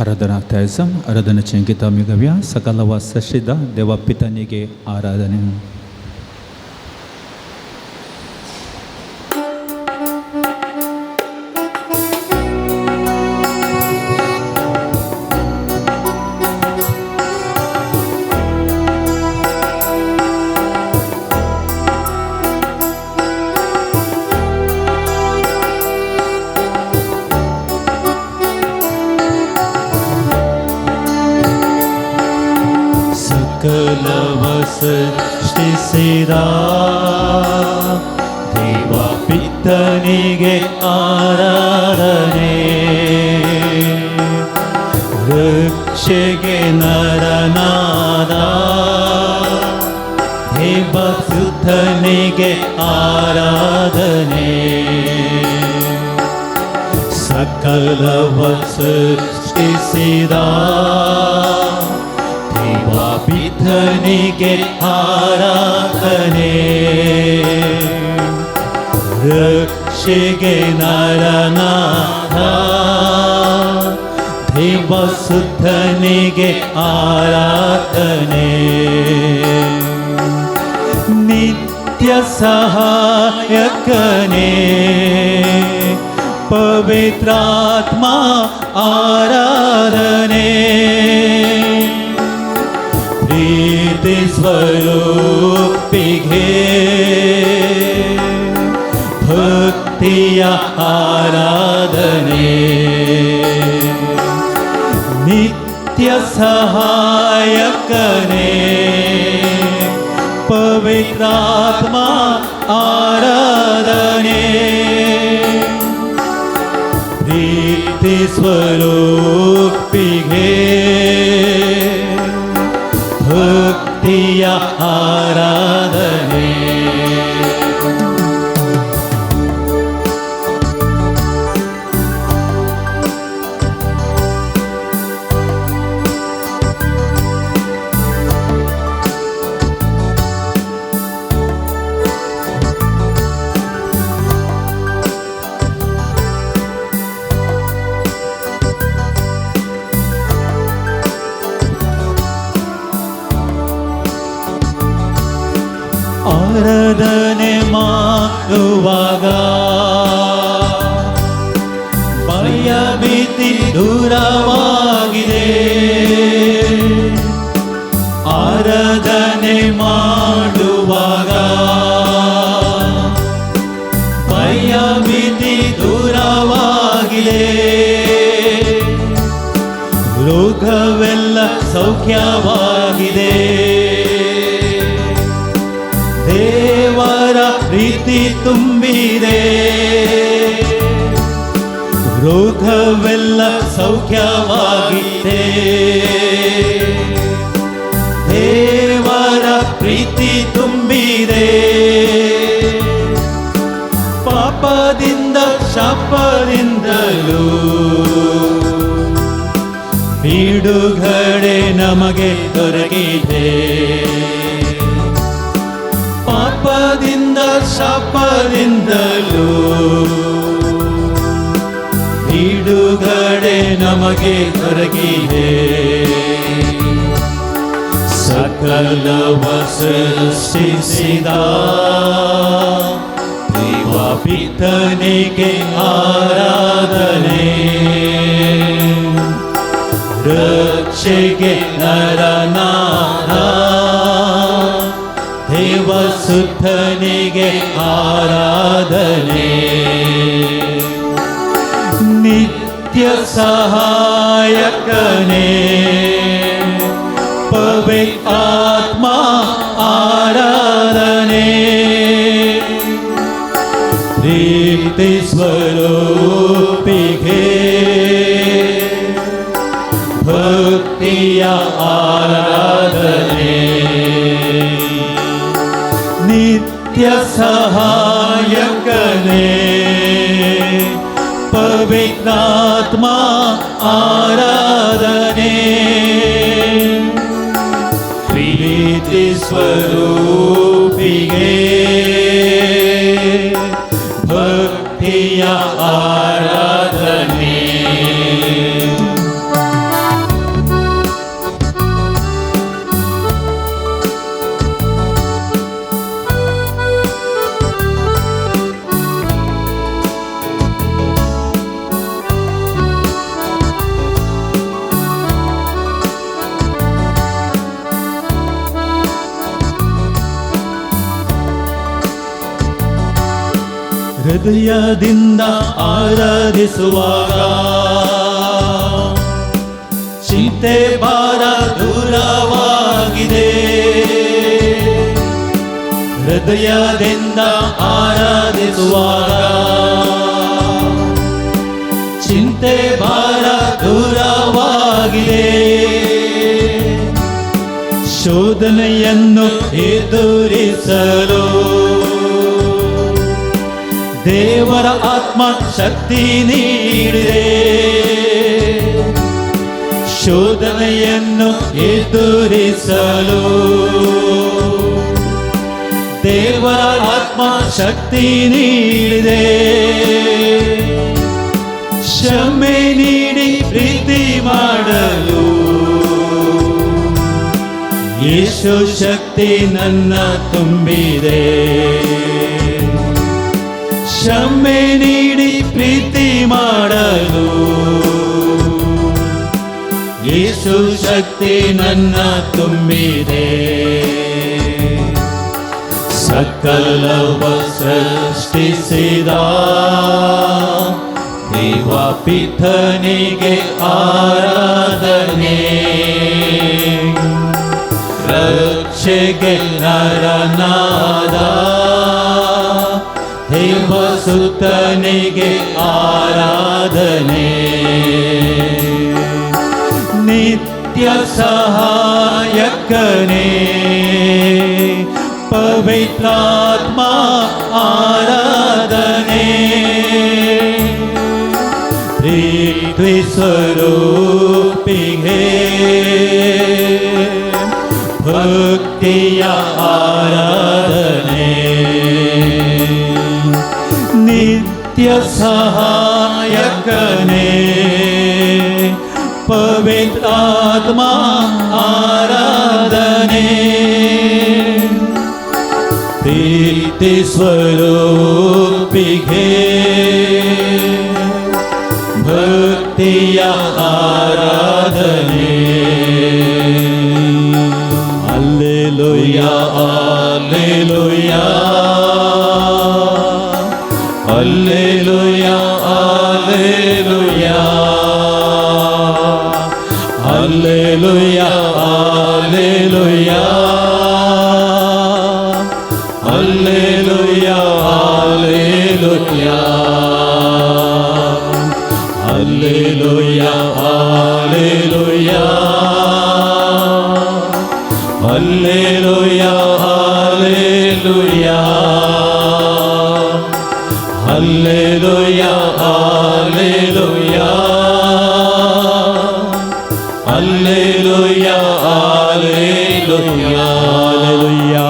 ಆರಾಧನಾ ತಾಯಸ ಆರಾಧನೆ ಗೀತ ಮಿಗವ್ಯ ಸಕಲವ ಸೃಷ್ಟಿದ ದೇವ ಪಿತನಿಗೆ ಆರಾಧನೆ. ಸಕಲವ ಸೃಷ್ಟಿಸಿದ ದೇವ ಪಿತನಿಗೆ ಆರಾಧನೆ, ರಕ್ಷೆಗೆ ನರನಾದ ದೇವ ಸುತನಿಗೆ ಆರಾಧನೆ. ಸಕಲವ ಸೃಷ್ಟಿಸಿದ ಪಿತನಿಗೆ ಆರಾಧನೆ, ರಕ್ಷೆಗೆ ನರನಾಥ ದೇವಸುತನಿಗೆ ಆರಾಧನೆ. ನಿತ್ಯ ಸಹಾಯಕನೇ ಪವಿತ್ರಾತ್ಮ ಆರಾಧನೆ, ಪ್ರೀತಿ ಸ್ವರೂಪಿಗೆ ಭಕ್ತಿಯ ಆರಾಧನೆ. ನಿತ್ಯ ಸಹಾಯಕನೇ ಪವಿತ್ರಾತ್ಮ ಆರಾಧನೆ, ಪ್ರೀತಿ ಸ್ವರೂಪಿಗೆ ಭಕ್ತಿಯ ಆರಾಧನೆ. ಆರಾಧನೆ ಮಾಡುವಾಗ ಭಯಭೀತಿ ದೂರವಾಗಿದೆ, ಆರಾಧನೆ ಮಾಡುವಾಗ ಭಯಭೀತಿ ದೂರವಾಗಿದೆ, ರೋಗವೆಲ್ಲ ಸೌಖ್ಯವಾಗಿದೆ, ದೇವರ ಪ್ರೀತಿ ತುಂಬಿದೆ, ರೋಗವೆಲ್ಲ ಸೌಖ್ಯವಾಗಿದೆ, ದೇವರ ಪ್ರೀತಿ ತುಂಬಿದೆ, ಪಾಪದಿಂದ ಶಾಪದಿಂದಲೂ ಬಿಡುಗಡೆ ನಮಗೆ ದೊರಕಿದೆ, ಪಾಪದಿಂದ ಶಾಪದಿಂದಲೂ ಬಿಡುಗಡೆ ನಮಗೆ ದೊರಕಿದೆ. ಸಕಲವ ಸೃಷ್ಟಿಸಿದ ದೇವ ಪಿತನಿಗೆ ಆರಾಧನೆ, ರಕ್ಷೆಗೆ ನರನಾಥ ದೇವಸುತನಿಗೆ ಆರಾಧನೆ. ನಿತ್ಯ ಸಹಾಯಕನೇ ಪವಿತ್ರಾತ್ಮ ಆರಾಧನೆ, ಪ್ರೀತಿ ಸ್ವರೂಪಿಗೆ ಭಕ್ತಿಯ ಆರಾಧನೆ. ನಿತ್ಯ ಸಹಾಯಕನೇ ಪವಿತ್ರಾತ್ಮ ಆರಾಧನೆ, ಪ್ರೀತಿ ಸ್ವರೂಪಿಗೆ ಭಕ್ತಿಯ ಆರಾಧನೆ. ಹೃದಯದಿಂದ ಆರಾಧಿಸುವಾಗ ಚಿಂತೆ ಭಾರ ದೂರವಾಗಿದೆ. ಹೃದಯದಿಂದ ಆರಾಧಿಸುವಾಗ ಚಿಂತೆ ಭಾರ ದೂರವಾಗಿದೆ. ಶೋಧನೆಯನ್ನು ಎದುರಿಸಲು ದೇವರ ಆತ್ಮ ಶಕ್ತಿ ನೀಡಿದೆ. ಶೋಧನೆಯನ್ನು ಎದುರಿಸಲು ದೇವರ ಆತ್ಮ ಶಕ್ತಿ ನೀಡಿದೆ. ಕ್ಷಮೆ ನೀಡಿ ಪ್ರೀತಿ ಮಾಡಲು ಯೇಸು ಶಕ್ತಿ ನನ್ನ ತುಂಬಿದೆ. ಕ್ಷಮೆ ನೀಡಿ ಪ್ರೀತಿ ಮಾಡಲು ಯೇಸು ಶಕ್ತಿ ನನ್ನ ತುಂಬಿದೆ. ಸಕಲವ ಸೃಷ್ಟಿಸಿದ ದೇವ ಪಿತನಿಗೆ ಆರಾಧನೆ. ರಕ್ಷೆಗೆ ನರನಾದ ದೇವಸುತನಿಗೆ ಆರಾಧನೆ. ನಿತ್ಯ ಸಹಾಯಕನೇ ಪವಿತ್ರಾತ್ಮ ಆರಾಧನೆ. ಪ್ರೀತಿ ಸ್ವರೂಪಿಗೆ ಭಕ್ತಿಯ ಆರಾಧನೆ. ನಿತ್ಯ ಸಹಾಯಕನೇ ಪವಿತ್ರಾತ್ಮ ಆರಾಧನೆ. ಪ್ರೀತಿ ಸ್ವರೂಪಿಗೆ ಭಕ್ತಿಯ ಆರಾಧನೆ. Alleluia, alleluia, alleluia, alleluia, alleluia, alleluia, alleluia, alleluia, alleluia, alleluia, alleluia, alleluia, alleluia, alleluia, alleluia, alleluia.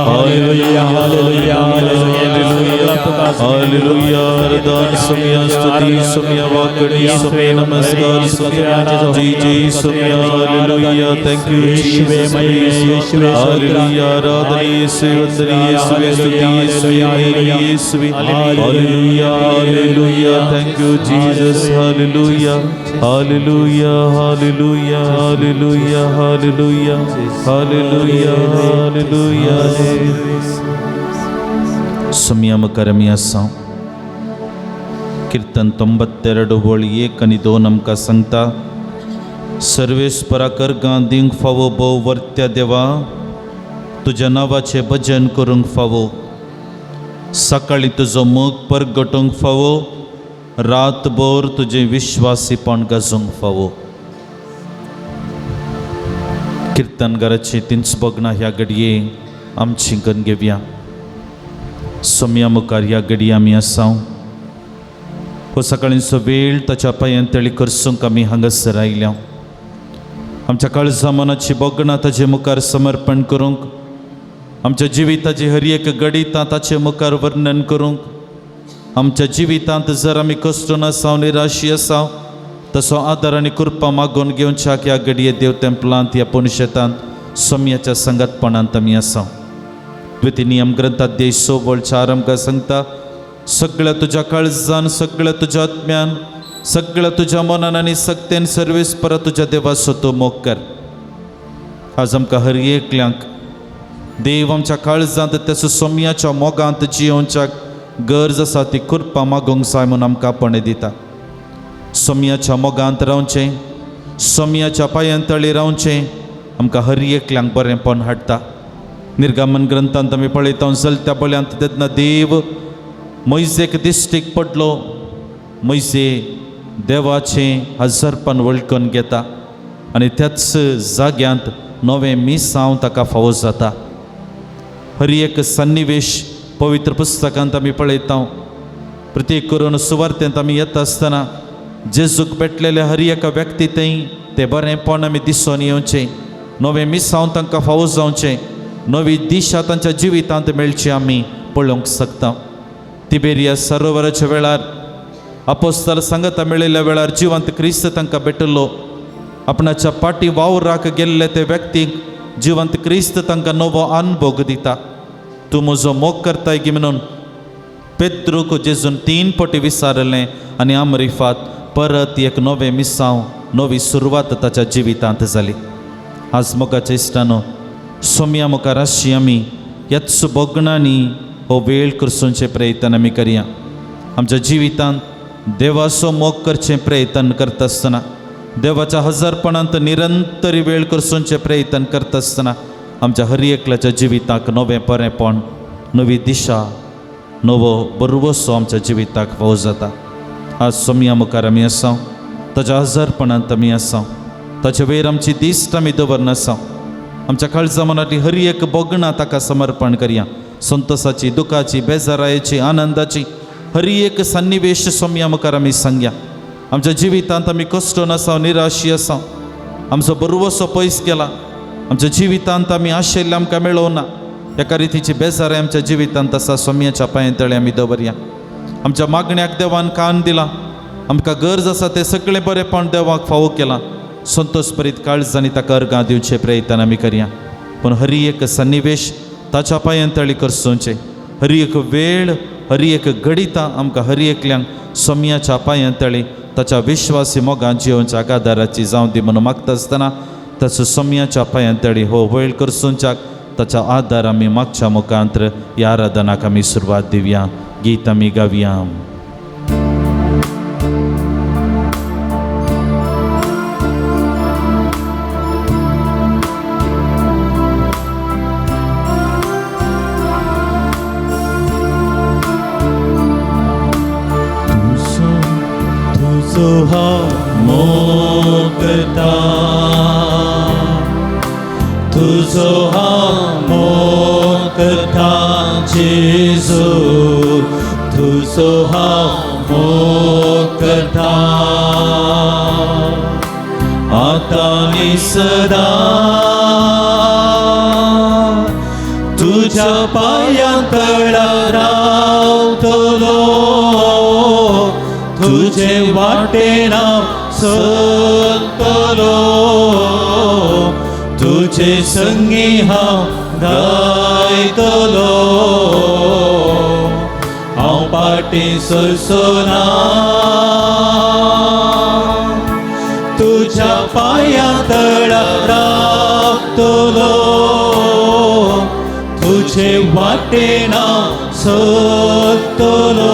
Hallelujah, hallelujah, hallelujah. Hallelujah. आराधना समय, स्तुति समय, वाकड़ी समय, नमस्कार समय, जी जी समय. Hallelujah. Thank you Jesus. Hallelujah. आराधना यीशुवे, वंदने यीशुवे, स्तुति यीशुवे, महिमा यीशुवे. Hallelujah, hallelujah. Thank you Jesus. Hallelujah, hallelujah, hallelujah, hallelujah, hallelujah, hallelujah, hallelujah. सुमिया मुखार आमी आसा. कीर्तन 92 वळ 1 आनी 2 आमकां सांगता, सर्वेस्परा कर्गां दिवंक फावो भोव वर्त्या देवा, तुज्या नांवाचें भजन करूंक फावो. सकाळीं तुजो मोग परगटूंक फावो, रातभर तुजें विश्वासीपण गाजोवंक फावो. किर्तनगाराची तींच भगणां ह्या घडये आमची करून घेवया. सोम्या मुखार ह्या घडये आमी आसा. हो सकाळींचो वेळ ताच्या पांयान तळी करसूंक आमी हांगासर आयल्या. आमच्या काळजा मनाची भोगणां ताजे मुखार समर्पण करूंक, आमच्या जिविताची हर एक घडितां ताचे मुखार वर्णन करूंक, आमच्या जिवितांत जर आमी कश्टून आसाव, निराशी आसाव, तसो आदार आनी कृपा मागून घेवच्याक ह्या घडये देव तेंपलांत ह्या पुनशेतांत सोम्याच्या संगतपणांत आमी आसाव. द्वितीय नियम ग्रंथात 6 वळ 4 आमकां सांगता, सगळ्या तुज्या काळजान, सगळ्या तुज्या आत्म्यान, सगळ्या तुज्या मनान आनी सक्तेन सर्वेस्परा तुज्या देवाचो तूं मोग कर. आज आमकां हर एकल्यांक देव आमच्या काळजांत त्याचो सोम्याच्या मोगांत जियोवच्याक गरज आसा ती कृपा मागूंक जाय म्हूण आमकां आपोवणें दिता. सोमयाच्या मोगांत रावचें, सोमयाच्या पांयां तळी रावचें आमकां हर एकल्यांक बरेंपण हाडटा. निर्गमन ग्रंथांत आमी पळयता चलत्या बळ्यांत तेन्ना देव मोयजेक दिश्टीक पडलो. मोयजे देवाचें हजरपण वळखून घेता आनी त्याच जाग्यांत नवें मिसांव ताका फावो जाता. हर एक सन्निवेश पवित्र पुस्तकांत आमी पळयता. प्रत्येक करून सुवार्तेंत आमी येता आसतना जेजूक भेटलेले हर एका व्यक्ती थंय तें बरेंपण आमी दिसून येवचें, नवें मिसांव तांकां फावो जावचें, नवी दिशा तांच्या जिवितांत मेळची आमी पळोवंक शकता. तिबेरिया सरोवराच्या वेळार आपोस्ताल सांगता मेळिल्ल्या वेळार जिवंत क्रिस्त तांकां भेटिल्लो. आपणाच्या पाटी वावराक गेल्ले ते व्यक्तीक जिवंत क्रिस्त तांकां नवो अनभोग दिता. तूं म्हजो मोग करताय गी म्हणून पेद्रूक जेजून 3 पटी विचारलें आनी आमरिफात परत एक नवें मिसांव, नवी सुरवात ताच्या जिवितांत जाली. आज मोगाच्या इश्टानो, सोमया मुखार आसची आमी ह्याच भोगणांनी हो वेळ करचें प्रयत्न आमी करया. आमच्या जिवितांत देवाचो मोग करचें प्रयत्न करता आसतना, देवाच्या हजारपणांत निरंतर वेळ करचें प्रयत्न करता आसतना आमच्या हर एकल्याच्या जिविताक नवें बरेंपण, नवी दिशा, नवो बरवसो आमच्या जिविताक फावो जाता. आज सोमया मुखार आमी आसा, ताच्या हजारपणांत आमी आसा, ताचे वयर आमची दिश्ट आमी दवरनासा. आमच्या काळजा मनांतली हर एक भोगणां ताका समर्पण करया. संतोसाची, दुखाची, बेजारायेची, आनंदाची हर एक सन्निवेश सोमया मुखार आमी सांगया. आमच्या जिवितांत आमी कश्टून आसा, निराशी आसा, आमचो बरवसो पयस गेला, आमच्या जिवितांत आमी आशिल्लें आमकां मेळोवना, एका रितीची बेजाराय आमच्या जिवितांत आसा. सोमयाच्या पांयां तळे आमी दवरया. आमच्या मागण्याक देवान कान दिला, आमकां गरज आसा तें सगळें बरेंपण देवाक फावो केलां. संतोष भरीत काळज आनी ताका अर्गां दिवचे प्रयत्न आमी करया. पूण हर एक सन्निवेश ताच्या पांयां तळी करचें, हर एक वेळ, हर एक घडितां आमकां हर एकल्यांक सोमयाच्या पांयां तळी ताच्या विश्वासी मोगान जियोवच्या आदाराची जावं दी म्हणून मागता आसतना ताचो सोमयाच्या पांयां तळी हो वेळ करचोच्याक ताच्या आदार आमी मागच्या मुखांत ह्या आराधनाक आमी सुरवात दिवया. गीत आमी गावया. तुझो हांव मोग करता, तुझो हांव मोग करता जेजू, तुझो हांव मोग करता आतां आनी सदां. तुझ्या पांयां तळा रावतलो, तुझे वाटेन हांव चलतलो, तुझे संगी हांव गायतलो, हांव फाटीं सरचो ना. तुझ्या पांयां तळा रावतलो, तुझे वाटेन हांव चलतलो,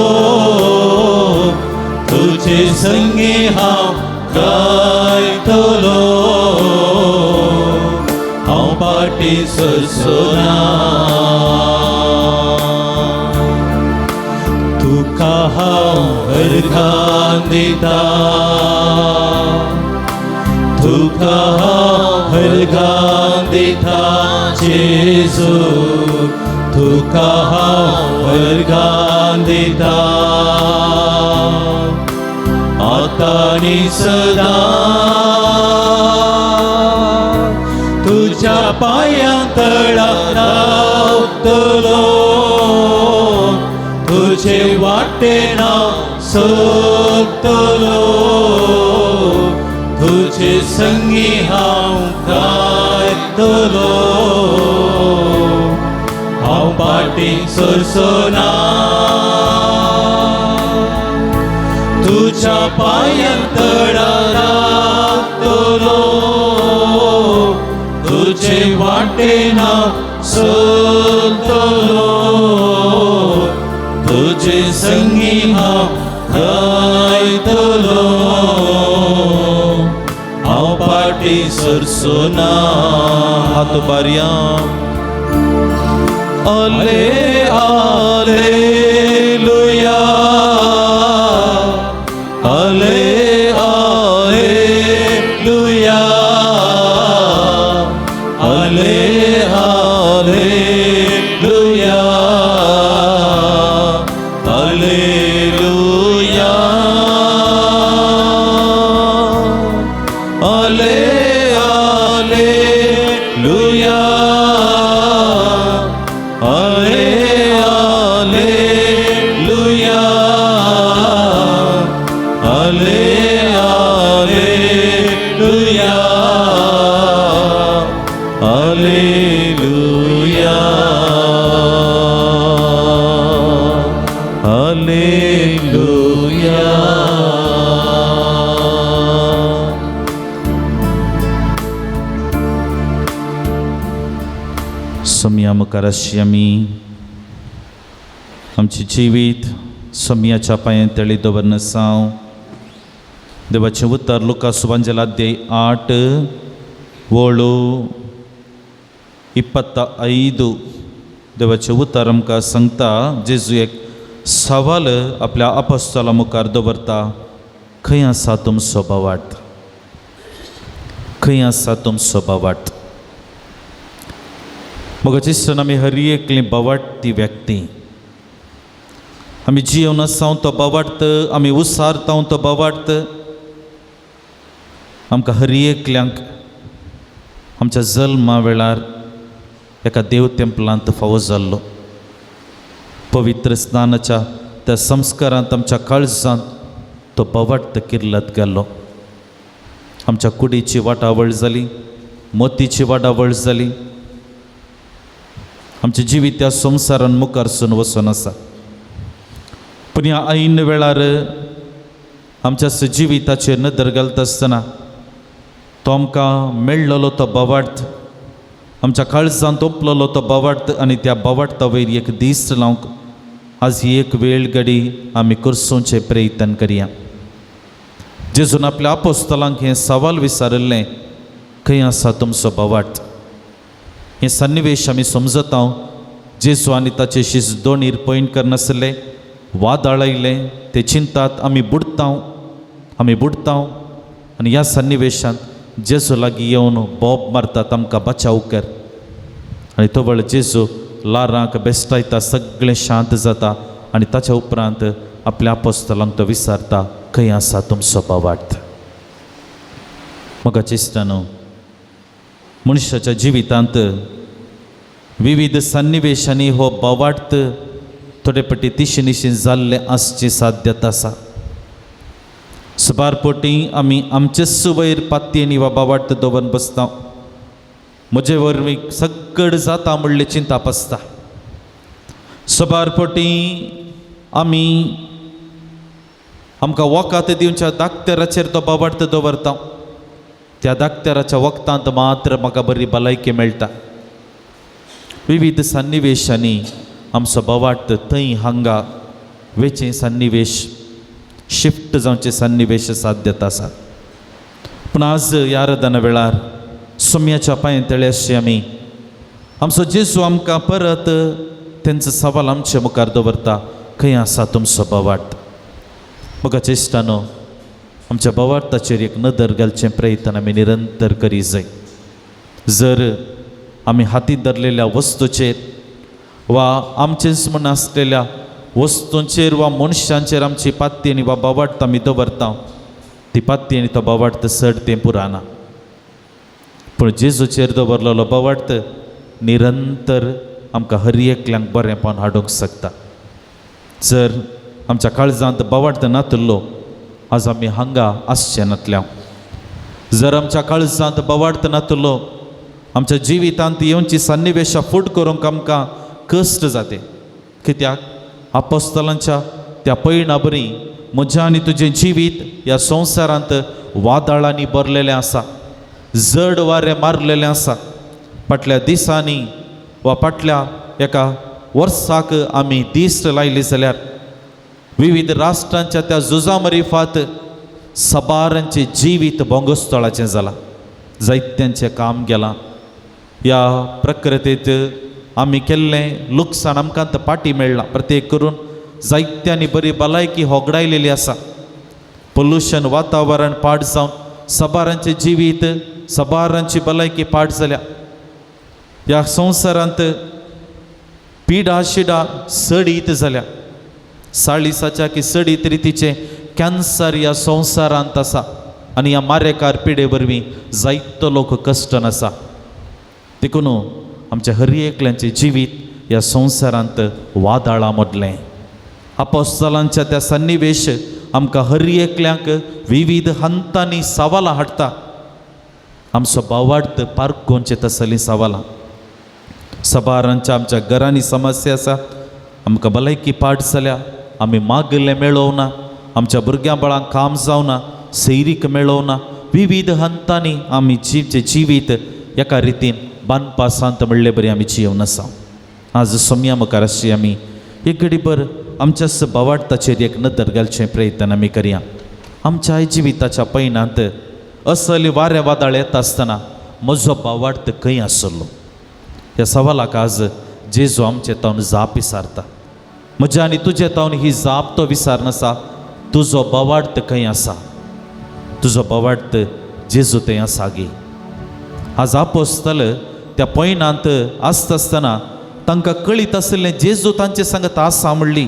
तुझे संगी हांव गायतलो, हांव फाटीं सरचो ना. तुका हांव अर्घां दिता, तुका हांव अर्घां दिता जेजू, तुका हांव अर्घां दिता आतां आनी सदां. तुझ्या पांयां तळा रावतलो, तुझे वाटेन हांव चलतलो, तुझे संगी हांव गायतलो, हांव फाटीं सरचो ना. तुझ्या पांयां तळा रावतलो, तुझे वाटेन हांव चलतलो, तुझे संगी हांव गायतलो, हांव फाटीं सरचो ना. हात बारया. आले आलेलुया, आले आलेलुया, आले आलेलुया, आलेलुया, आले आलेलुया, आले आलेलुया, आले आलेलुया, आलेलुया, आलेलुया. सोमया मुखार आशी आमी आमचें जिवीत सोमयाच्या पांयां तळी दवरन साव. देवाचें उतर लुका सुवांजेल अध्याय 8 ಓಳು 25. देवाचें उतर आमकां सांगता, जेजू एक सवाल आपल्या अपोस्तला मुखार दवरता, खंय आसा तुमचो भावार्थ, खंय आसा तुमचो भावार्थ. मोगाचे इश्टान, आमी हर एकली भावार्थी व्यक्ती, आमी जियोन आसाव तो भावार्थ, आमी उसारताव तो भावार्थ. आमकां हर एकल्यांक आमच्या जल्मा वेळार एका देव तेंपलांत फावो जाल्लो पवित्र स्नानाच्या त्या संस्कारांत आमच्या काळजांत तो भावार्थ किर्लत गेल्लो. आमच्या कुडीची वाटावळ जाली, मोतीची वाटावळ जाली, आमचें जिवीत त्या संवसारान मुखार सून वचून आसा. पूण ह्या ऐन वेळार आमच्या जिविताचेर नदर घालता आसतना तो आमकां मेळ्ळलो तो भावार्थ, आमच्या काळजांत ओंपलेलो तो भावार्थ आनी त्या भावार्था वयर एक दीस लावंक आज ही एक वेळ घडी आमी करसोवचें प्रयत्न करया. जेजून आपल्या आपोस्तलांक हें सवाल विचारिल्लें, खंय आसा तुमचो भावार्थ. हें सन्निवेश आमी समजता. जेजू आनी ताचे शीस दोणीर पॉयंट करनासले, वादळ आयलें, ते चिंतात आमी बुडतां, आमी बुडतां. आनी ह्या सन्निवेशांत जेजू लागीं येवन बोब मारतात, आमकां बचाव कर. आनी तो वेळ जेजू लारांक बेस्टायता, सगळें शांत जाता आनी ताच्या उपरांत आपल्या आपोस्तलांक तो विचारता, खंय आसा तुमचो भावार्थ. मोगाचे इश्टानो, मनशाच्या जिवितांत विविध सन्निवेशांनी हो भावार्थ थोडे पटी तिशी निशी जाल्ले आसची साध्यता आसा. सुबार पटी आमी आमचे वयर पातयेनी वा भावार्थ दवरून बसता, म्हजे वरवीं सगळ जाता म्हणलें चिंताप आसता. सुबार पटी आमी आमकां वखद दिवच्या दाक्तराचेर तो भावार्थ दवरता, त्या दाक्तराच्या वखदांत मात्र म्हाका बरी भलायकी मेळटा. विविध सन्निवेशांनी आमचो भावार्थ थंय हांगा वेचे सन्निवेश शिफ्ट जावचे सन्निवेश साध्यता आसा. पूण आज ह्या आराधना वेळार सोम्याच्या पांय तळ्याशी आमी आमचो जेजू आमकां परत तेंचो सवाल आमचे मुखार दवरता, खंय आसा तुमचो भावार्थ. मोगाचे इश्टानो, आमच्या भावार्थाचेर एक नदर घालचें प्रयत्न आमी निरंतर करी जाय. जर आमी हाती धरलेल्या वस्तूचेर वा आमचेच म्हण आसलेल्या वस्तूंचेर वा मनशांचेर आमची पाती आनी वा भावार्थ आमी दवरता, ती पाती आनी तो भावार्थ चड तें पुराना. पूण जेजूचेर दवरलेलो भावार्थ निरंतर आमकां हर एकल्यांक बरेंपण हाडूंक शकता. जर आमच्या काळजांत भावार्थ नातलो, आज आमी हांगा आसचे नातल्या. जर आमच्या काळजांत भावार्थ नातलो, आमच्या जिवितांत येवची सन्निवेशां फूट करूंक आमकां कश्ट जाते. कित्याक आपोस्तलांच्या त्या पयणा बरी म्हज्या आनी तुजें जिवीत ह्या संवसारांत वादळांनी भरलेलें आसा, जड वारें मारलेलें आसा. फाटल्या दिसांनी वा फाटल्या एका वर्साक आमी दीस लायली जाल्यार विविध राष्ट्रांच्या त्या झुजा मरिफात सबारांचें जिवीत बोंगोस्थळाचें जालां, जायत्यांचें काम गेलां. ह्या प्रकृतींत आमी केल्लें लुकसाण आमकां आतां पाटी मेळ्ळां. प्रत्येक करून जायत्यांनी बरी भलायकी होगडायलेली आसा. पोल्युशन वातावरण पाड जावन सबारांचें जिवीत, सबारांची भलायकी पाड जाल्या. ह्या संवसारांत पिडा शिडा सडीत जाल्या. साळिसाच्या की सडीत रितीचें कॅन्सर ह्या संवसारांत आसा आनी ह्या मारेकार पिडे वरवीं जायतो लोक कश्टन आसा. देखून आमच्या हर एकल्यांचें जिवीत ह्या संवसारांत वादळां मदलें. अपोस्तलांच्या त्या सन्निवेश आमकां हर एकल्यांक विविध हंतांनी सवालां हाडटा. आमचो भावार्थ पारकोवचे तसलीं सवालां. सबारांच्या आमच्या घरांनी समस्या आसा, आमकां भलायकी पाड जाल्या, आमी मागिल्लें मेळोवना, आमच्या भुरग्यां बाळांक काम जावना, सैरीक मेळोवना. विविध हंतांनी आमी जिवचें जिवीत एका रितीन बांदपा सांत म्हणले बरी आमी जियोवन आसा. आज सोम्या मुखार आशी आमी एक घडीभर आमच्या भावार्थाचेर एक नदर घालचें प्रयत्न आमी करया. आमच्या जिविताच्या पयणांत असली वारें वादळ येता आसतना म्हजो भावार्थ खंय आसलो? ह्या सवालाक आज जेजू आमचे तावन जाप विसारता. म्हज्या आनी तुजे तावन ही जाप तो विसारनासा. तुजो भावार्थ खंय आसा? तुजो भावार्थ जेजू थंय आसा गे. आज आपोस्तल त्या पयणांत आसता आसतना तांकां कळीत आशिल्लें जेजू तांचे सांगत आसा म्हणली.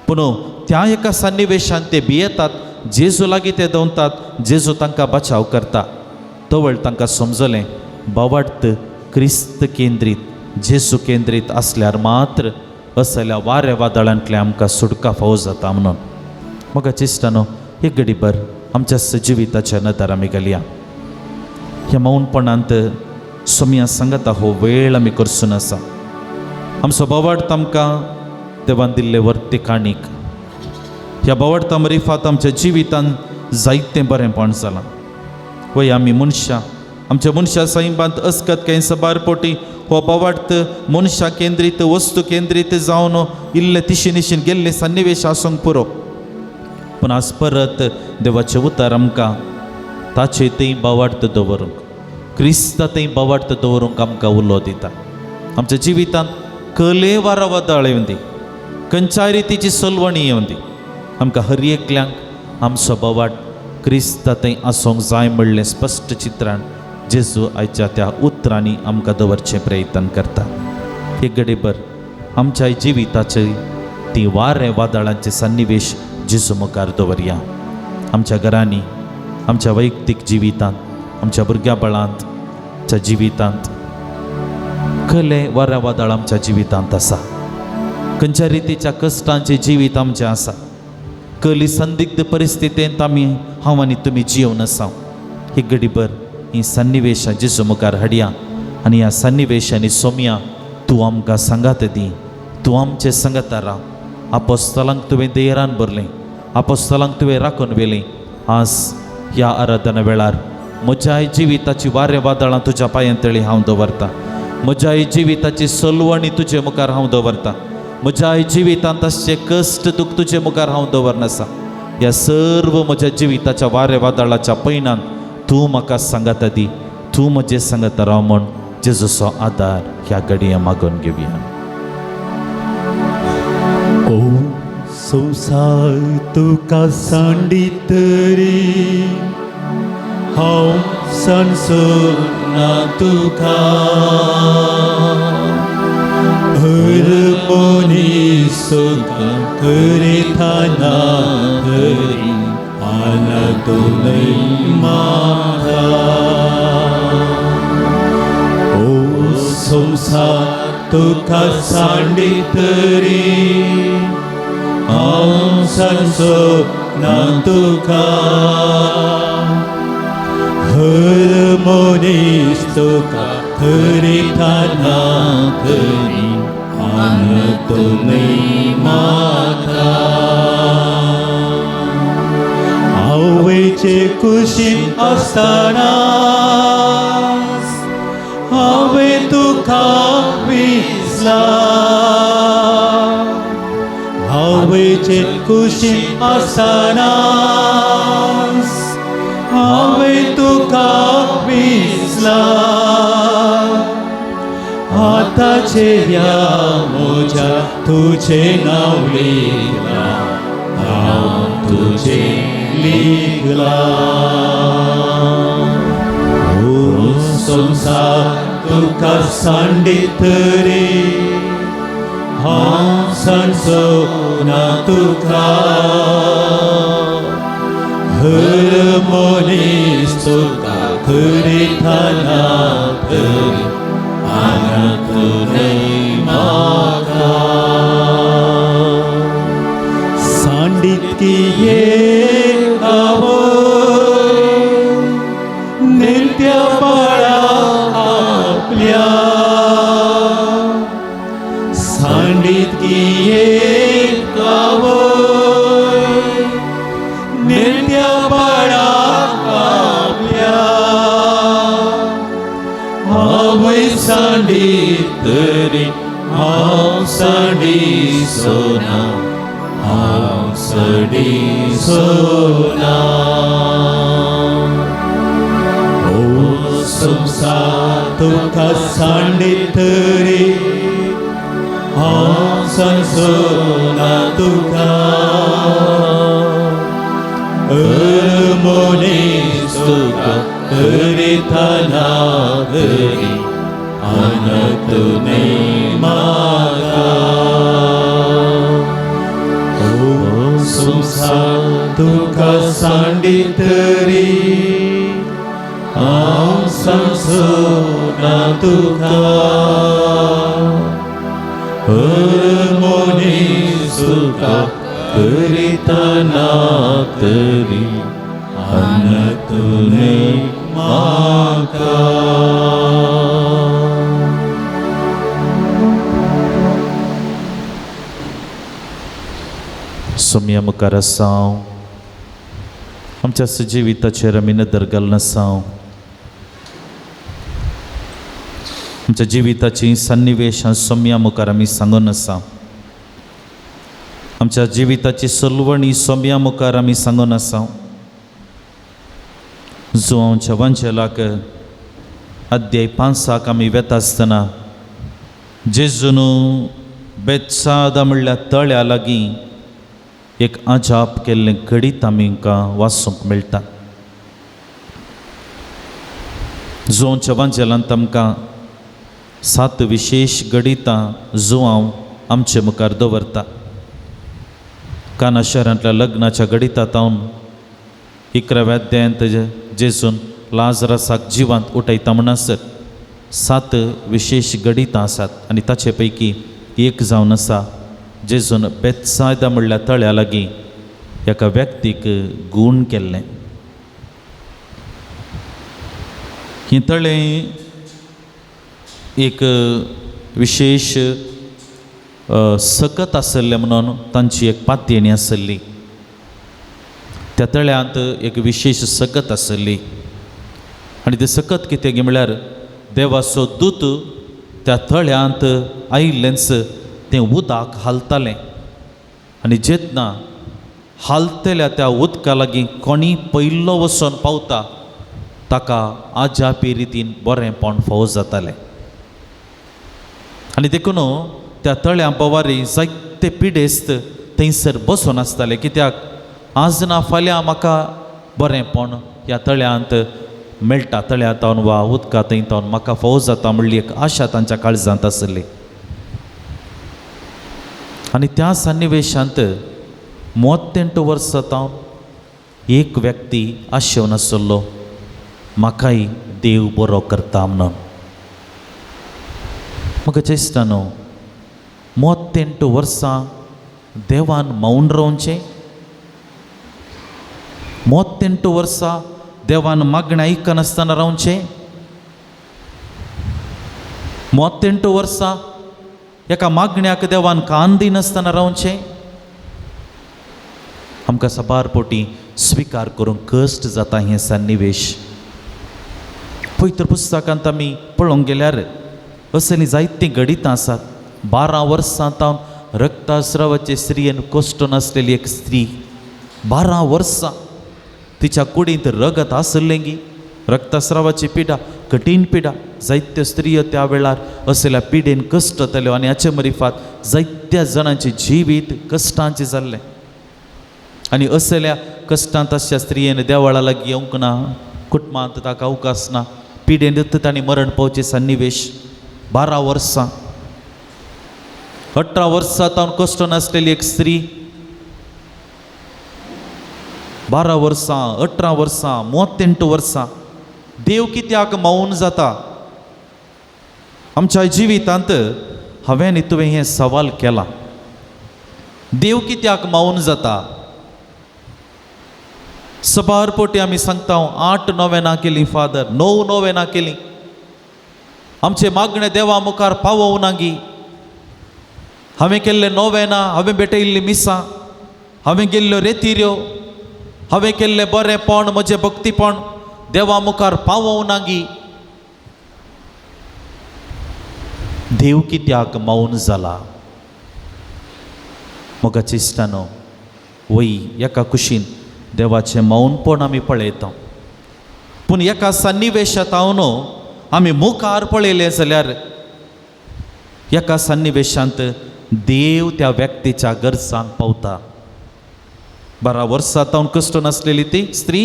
पूण त्या एका सन्निवेशान ते भियेतात, जेजू लागीं ते दवरतात, जेजू तांकां बचाव करता. तवळ तांकां समजलें भावार्थ क्रिस्त केंद्रीत, जेजू केंद्रीत आसल्यार मात्र असल्या वाऱ्या वादळांतल्या आमकां सुटका फावो जाता म्हणून. म्हाका चिश्टानो एक घडीभर आमच्या जिविताच्या नदर आमी घालया. ह्या मौनपणांत सोम्या सांगता हो वेळ आमी करसून आसा. आमचो भावार्थ आमकां देवान दिल्ले वर्ते काणीक. ह्या भावार्था मरिफात आमच्या जिवितान जायतें बरेंपण जालां. वय आमी मनशां, आमच्या मनशां सैमांत अस्कत कांय सबार पोटी हो भावार्थ मनशां केंद्रीत, वस्तू केंद्रीत जावन इल्ले तिशीन निशीन गेल्ले सन्निवेश आसूंक पुरो. पूण आज परत देवाचें उतर आमकां ताचे थंय भावार्थ दवरूंक, क्रिस्ता थंय भावार्थ दवरूंक आमकां उलो दिता. आमच्या जिवितांत कले वारा वादळ येवंदी, खंयच्याय रितीची सलवणी येवंदी, आमकां हर एकल्यांक आमचो भावार्थ क्रिस्ता थंय आसूंक जाय म्हणलें स्पश्ट चित्रान जेजू आयच्या त्या उतरांनी आमकां दवरचें प्रयत्न करता. एक घडीभर आमच्या जिविताचे ती वारें वादळांचे सन्निवेश जेजू मुखार दवरया. आमच्या घरांनी, आमच्या वैयक्तीक जिवितांत, आमच्या भुरग्या बाळांत, आमच्या जिवितांत कले वाऱ्या वादळ आमच्या जिवितांत आसा. खंयच्या रितीच्या कश्टांचें जिवीत आमचें आसा. कली संदिग्ध परिस्थितींत आमी हांव आनी तुमी जियोवन आसा. एक घडीभर ही सन्निवेशां जेजू मुखार हाडया आनी ह्या सन्निवेशांनी सोमया तूं आमकां सांगात दी, तूं आमचें सांगात राव. आपोस्तलांक तुवें देरान भरलें, आपोस्तलांक तुवें राखून व्हेलें. आज ह्या आराधना वेळार म्हज्याय जिविताची वारें वादळां तुज्या पांयां तळी हांव दवरतां. म्हज्याय जिविताची सलवणी तुजे मुखार हांव दवरतां. म्हज्याय जिवितांत आसचे कश्ट दुख तुजे मुखार हांव दवरनासा. ह्या सर्व म्हज्या जिविताच्या वारें वादळाच्या पयणांत तूं म्हाका सांगात दी, तूं म्हजें सांगात राव म्हूण जेजूचो आदार ह्या घडये मागून घेवया. ओ संवसार तुका सांडीत तरी हांव सांडसना तुका. हर मनीस तुका करिताना तरी आला म्हाका. ओ संवसार तुका सांडीत तरी हांव सांडसना तुका. हर मनीस तुका करिताना तरी आनंदुनय म्हाका. आवयचे कुशीन आसतना हांवें तुका विसला. आवयचे कुशीन आसतना हांवें तुका विसला हाताचेर ह्या म्हज्या तुजें नांव लिखलां नांव तुजें लिखलां ओ संवसार तुका सांडीत रे हांव सांडचो ना तुका हर मनीस तुका करितना तरी अनंत म्हाका सांडितकी एक आवय नित्य बाळा आपल्या सांडितकी एक आवय नित्य बाळा आपल्या आवय सांडीत तरी हांव सांडिसोना हांव सांडिसोना ओ संवसार तुका सांडीत रे हांव सांडचोना तुका हर मनीस तुका करितना तरी अनंत म्हाका ओ संवसार तुका सांडीत रे हांव सांडचोना तुका हर मनीस तुका करितना तरी अनंत म्हाका. सोमया मुखार आसाव आमच्या जिविताचेर आमी नदर घालून आसाव आमच्या जिविताची सन्निवेशां सोमया मुखार आमी सांगून आसा आमच्या जिविताची सलवणी सोमया मुखार आमी सांगून आसा. जुवांच्या वांचेलाक अध्याय 5 आमी वेता आसतना जेजून बेत्सादा म्हणल्यार तळ्या लागीं एक अजाप केल्लें घडीत आमकां वाचूंक मेळटा. जुवांच्या वांजेलांत आमकां 7 विशेश घडितां जुवांव आमचे मुखार दवरता. काना शहरांतल्या लग्नाच्या घडिता तावन 11व्या अध्यायांत जेजून लाजरसाक जिवांत उठयता म्हणसर 7 विशेश घडितां आसात आनी ताचे पैकी एक जावन आसा जेजून बेत्सायदा म्हणल्यार तळ्या लागीं एका व्यक्तीक गूण केल्लें. हें तळें एक विशेश सकत आसलें म्हणून तांची एक पातयेणी आसली. त्या तळ्यांत एक विशेश सकत आसली आनी तें सकत कितें गी म्हळ्यार देवाचो दूत त्या तळ्यांत आयिल्लेंच तें उदक हालतालें आनी जेन्ना हालतल्या त्या उदका लागीं कोणी पयलो वचोन पावता ताका आजापी रितीन बरेंपण फावो जातालें. आनी देखून त्या तळ्या पवारी जायते पिडेस्त थंयसर बसून आसताले कित्याक आज ना फाल्यां म्हाका बरेंपण ह्या तळ्यांत मेळटा, तळ्यांत वा उदका थंय तावन म्हाका फावो जाता म्हणली एक आशा तांच्या काळजांत आसली. आनी त्या सन्निवेशांत 38 वर्सां तावन एक व्यक्ती आशेवन आसलो म्हाकाय देव बरो करता म्हणून. म्हाका दिसता न्हू 38 वर्सां देवान मौन रावचें, 38 वर्सां देवान मागणें आयकनासतना रावचें, 38 वर्सां एका मागण्याक देवान कान दिनासतना रावचें. आमकां साबार पोटी स्विकार करूंक कश्ट जाता हें सन्निवेश. पवित्र पुस्तकांत आमी पळोवंक गेल्यार असलीं जायतीं घडितां आसात. 12 वर्सां तावन रक्तस्रावाचे स्त्रियेन कश्ट नासलेली एक स्त्री 12 वर्सां तिच्या कुडींत रगत आसलें गी. रक्तस्रावाची पिडा, कठीण पिडा. जायत्यो स्त्रियो त्या वेळार असल्या पिडेन कश्ट जाताल्यो आनी हाचे मरिफात जायत्या जाणांचें जिवीत कश्टांचें जाल्लें. आनी असल्या कश्टांत अशा स्त्रियेन देवळा लागीं येवंक ना, कुटुंबांत ताका अवकाश ना, पिडेन तांणी मरण पावचें सन्निवेश. 12 वर्सां, 18 वर्सां तावन कश्ट नासलेली एक स्त्री 12 वर्सां, 18 वर्सां, 38 वर्सां. देव कित्याक मौन जाता? आमच्या जिवितांत हांवें आनी तुवें हें सवाल केलां, देव कित्याक मौन जाता? सबार पोटी आमी सांगता 8 नोवेनां केली फादर, 9 नोवेनां केली, आमचे मागणे देवा मुखार पावोवना गी. हांवें केल्ले नोवेनां, हांवें भेटयल्ली मिसां, हांवें गेल्ल्यो रेतिऱ्यो, हांवें केल्लें बरेंपण, म्हजें भक्तीपण देवा मुखार पावोवना गी. देव कित्याक मौन जाला? मोगाचे इश्टानो, वय एका कुशीन देवाचें मौनपण आमी पळयता, पूण एका सन्निवेशांत हांव आमी मुखार पळयलें जाल्यार एका सन्निवेशांत देव त्या व्यक्तीच्या गरजांक पावता. 12 वर्सां तावन कश्ट नासलेली ती स्त्री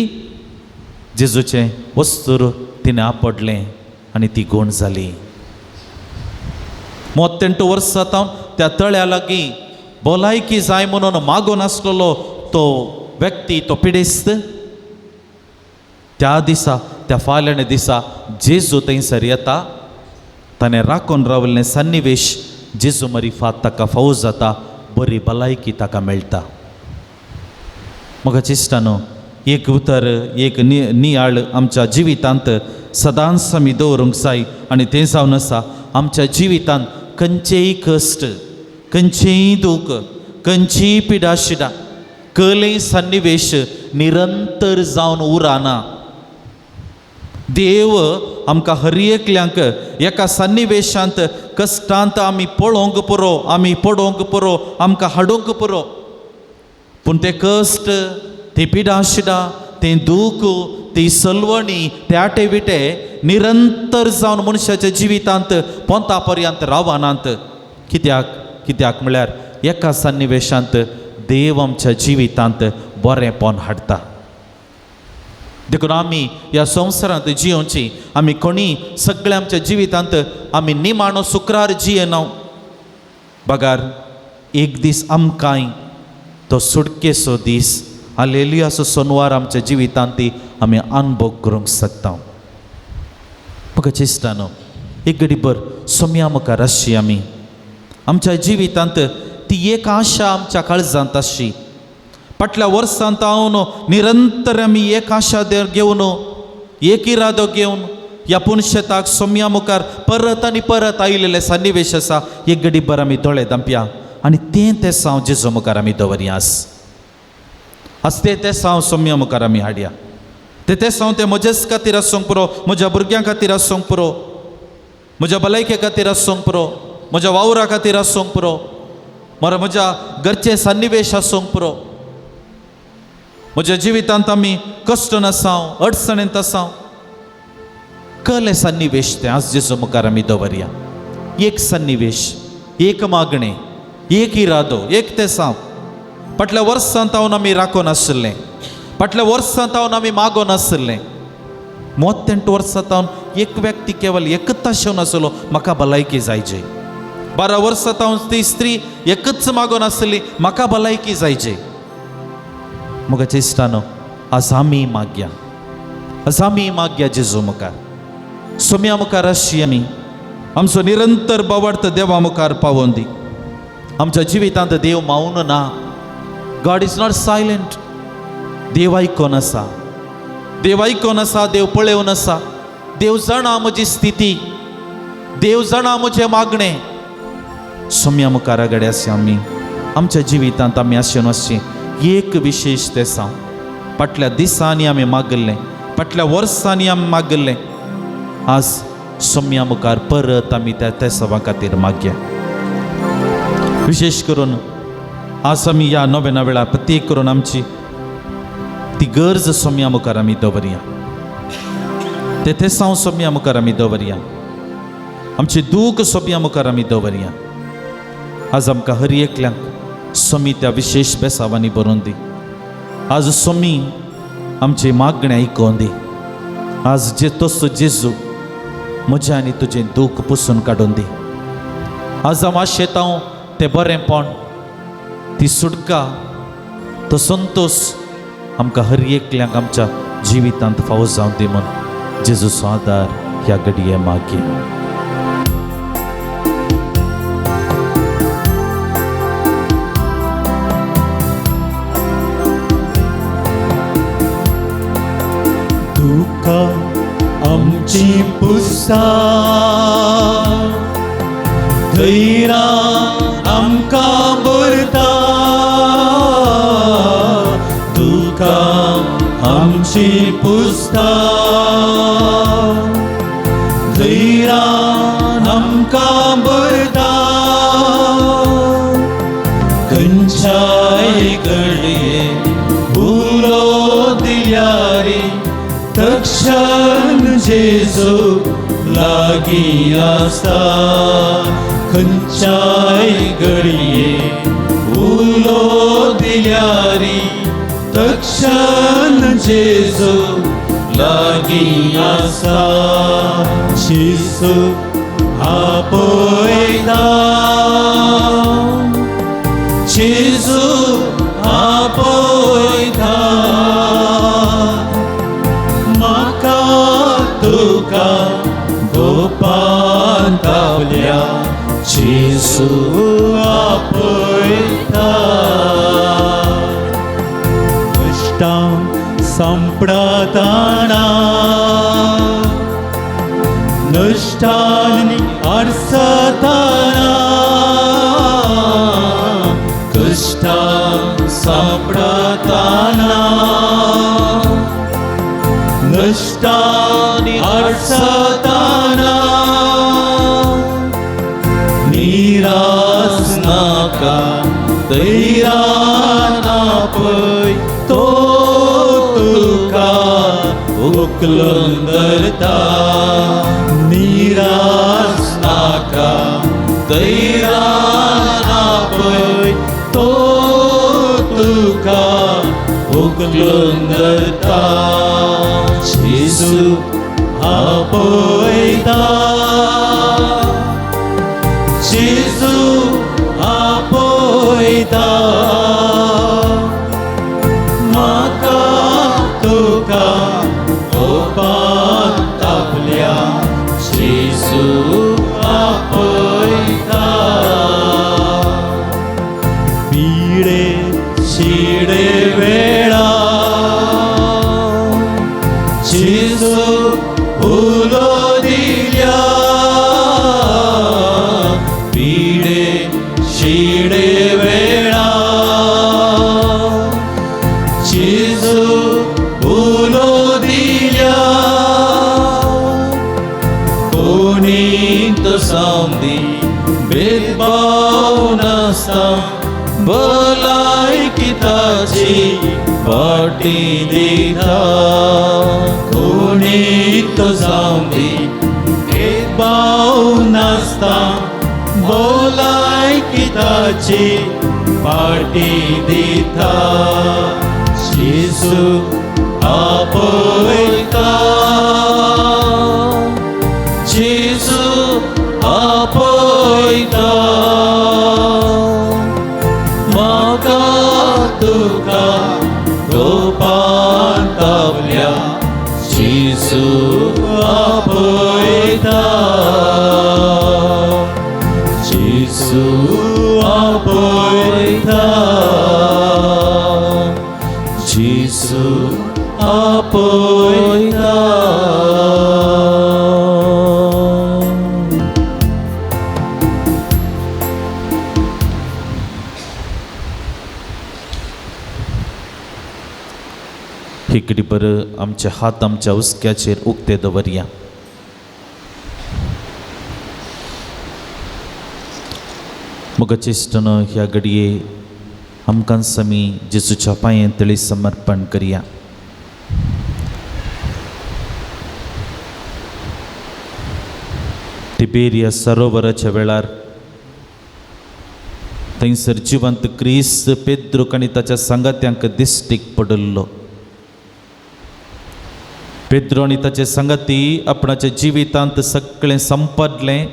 जेजूचें वस्तूर तिणें आपडलें आनी ती गोण जाली. 38 वर्सां तावन त्या तळ्या लागीं भलायकी जाय म्हणून मागून आसलेलो तो व्यक्ती, तो पिडेस्त, त्या दिसा, त्या फाल्याणे दिसा जेजू थंयसर येता. ताणें राखून रावल्लें सन्निवेश जेजू मरिफात ताका फावो जाता, बरी भलायकी ताका मेळटा. म्हाका इश्टानो, एक उतर, एक नियाळ आमच्या जिवितांत सदांच आमी दवरूंक जाय आनी तें जावन आसा आमच्या जिवितांत खंयचेय कश्ट, खंयचेय दूख, खंयचीय पिडाशिडा, कलेय सन्निवेश निरंतर जावन उरना. देव आमकां हर एकल्यांक एका सन्निवेशांत कश्टांत आमी पळोवंक पुरो, आमी पडोवंक पुरो, आमकां हाडूंक पुरो, पूण ते कश्ट, ती पिडाशिडा, तें दूख, ती सलवणी, ते आटे विटे निरंतर जावन मनशाच्या जिवितांत पोंता पर्यंत रावनात. कित्याक? कित्याक म्हळ्यार एका सन्निवेशांत देव आमच्या जिवितांत बरेंपण हाडटा. देखून आमी ह्या संवसारांत जियोवची, आमी कोणी सगळ्या आमच्या जिवितांत आमी निमाणो सुक्रार जियेना, बगार एक दीस आमकांय तो सुटकेचो दीस, हालेलुयाचो सोनवार आमच्या जिवितांत ती आमी अनुभव करूंक शकता. म्हाका चिंतता न्हू, एक घडीभर सोम्या मुखार आसची आमी आमच्या जिवितांत ती एक आशा आमच्या काळजांत आसची. फाटल्या वर्सांत हांव निरंतर आमी एक आशा घेवन, एक इरादो घेवन ह्या पुनशेताक सोम्या मुखार परत आनी परत आयिल्ले सन्निवेश आसा. एक घडीभर आमी दोळे धांपया आनी तें तें साव जेजू मुखार आमी दवरया. आज तें तें साव सोम्या मुखार आमी हाडया. तें तें साव तें म्हजेच खातीर आसूंक पुरो, म्हज्या भुरग्यां खातीर आसूंक पुरो, म्हज्या भलायके खातीर आसूंक पुरो, म्हज्या वावरा खातीर आसूंक पुरो, मरे म्हज्या घरचें सन्निवेश आसूंक पुरो. म्हज्या जिवितांत आमी कश्ट नासाव, अडचणेंत आसाव, कले सन्निवेश तें आज जेजू मुखार आमी दवरया. एक सन्निवेश, एक मागणें, एक इरादो, एक तें साव. फाटल्या वर्सांत हांव आमी राखून आशिल्लें, फाटल्या वर्सांत हांव आमी मागून आशिल्लें. 38 वर्सां तावन एक व्यक्ती केवल एकच आशेवन नासलो, म्हाका भलायकी जायचे. 12 वर्सां तावन ती स्त्री एकच मागून आसली, म्हाका भलायकी जायचे. म्हज्या इश्टानो, आज आमी मागया, आज आमी मागया जेजू मुखार, सोम्या मुखार आसची आमी. आमचो निरंतर बावडत देवा मुखार पावोवन दी. आमच्या जिवितांत देव मावन ना. God is not silent. देव आयकोन आसा, देव आयकोन आसा, देव पळोवन आसा. देव जाणा म्हजी स्थिती, देव जाणा म्हजें मागणें. सोम्या मुखार गड्या आसा आमी आमच्या जिवितांत आमी आशेन आसचें एक विशेश तें साव. फाटल्या दिसांनी आमी मागिल्लें, फाटल्या वर्सांनी आमी मागिल्लें, आज सोम्या मुखार परत आमी त्या तेसांवा खातीर मागया. विशेश करून आज आमी ह्या नव्या वेळार प्रत्येक करून आमची ती गरज सोम्या मुखार आमी दवरया, ते थेसांव सोम्या मुखार आमी दवरया, आमचें दूख सोम्या मुखार आमी दवरया। आज आमकां हर एकल्यांक सोमी त्या विशेश बेसावांनी बरोवन दी। आज सोमी आमचें मागणें आयकोन दी। आज जे तसो जेजू म्हजें आनी तुजें दूख पुसून काडून दी। आज हांव आशेतां तें बरेंपण, ती सुटका, तो संतोश आमकां हर एकल्यांक आमच्या जिवितांत फावो जावन दी म्हूण जेजूचो आदार ह्या घडये मागीर। तुका आमची पुसा धैरा आमकां भरता, तुका आमची पुस्ता धैरा आमकां भरता। खंयच्याय घडये उलो दिल्यारी तक्षण जेजू लागीं आसता। खंयच्याय घडये उलो दिल्यारी तक्षण जेजू लागीं आसता। जेजू आपयता, जेजू आपयता, म्हाका तुका गोपान तावल्या जेजू आपयता। कश्टां सांपडताना नश्टांनी आडसताना, कश्टां सांपडताना नश्टांनी आडसताना, निरास नाका धैर्यान आपय तो तुका उखलून धरता। निरास नाका धैर्यान आपय तो तुका उखलून धरता। जेजू आपयता, जेजू आपयता, म्हाका तुका गोपान तापल्या जेजू आपयता। पिडे शिडे वेळा जेजू उलो दिल्या, पिडे शिडे वेळा जेजू उलो दिल्या। कोणी तो जावंदी भेदभाव नासता भलायकी ताची पाटी दिता। कोणी तो जावंदी भेदभाव नासता भलायकी ताची पाटी दिता। जेजू आपयता, जेजू आपयता, म्हाका तुका गोपान तावल्या जेजू आपयता। जेजू आपयता, जेजू आपयता। हेकडीपर आमचे हात आमच्या हुस्क्याचेर उक्ते दवरया। मोगाचे इश्टांनो, ह्या घडये आमकां आमी जेजूच्या पांयें तळी समर्पण करया. तिबेरिया सरोवराच्या वेळार थंयसर जिवंत क्रिस्त पेद्रूक आनी ताच्या सांगात्यांक दिश्टीक पडिल्लो. पेद्रो आनी ताचे सांगाती आपणाच्या जिवितांत सगळें संपदलें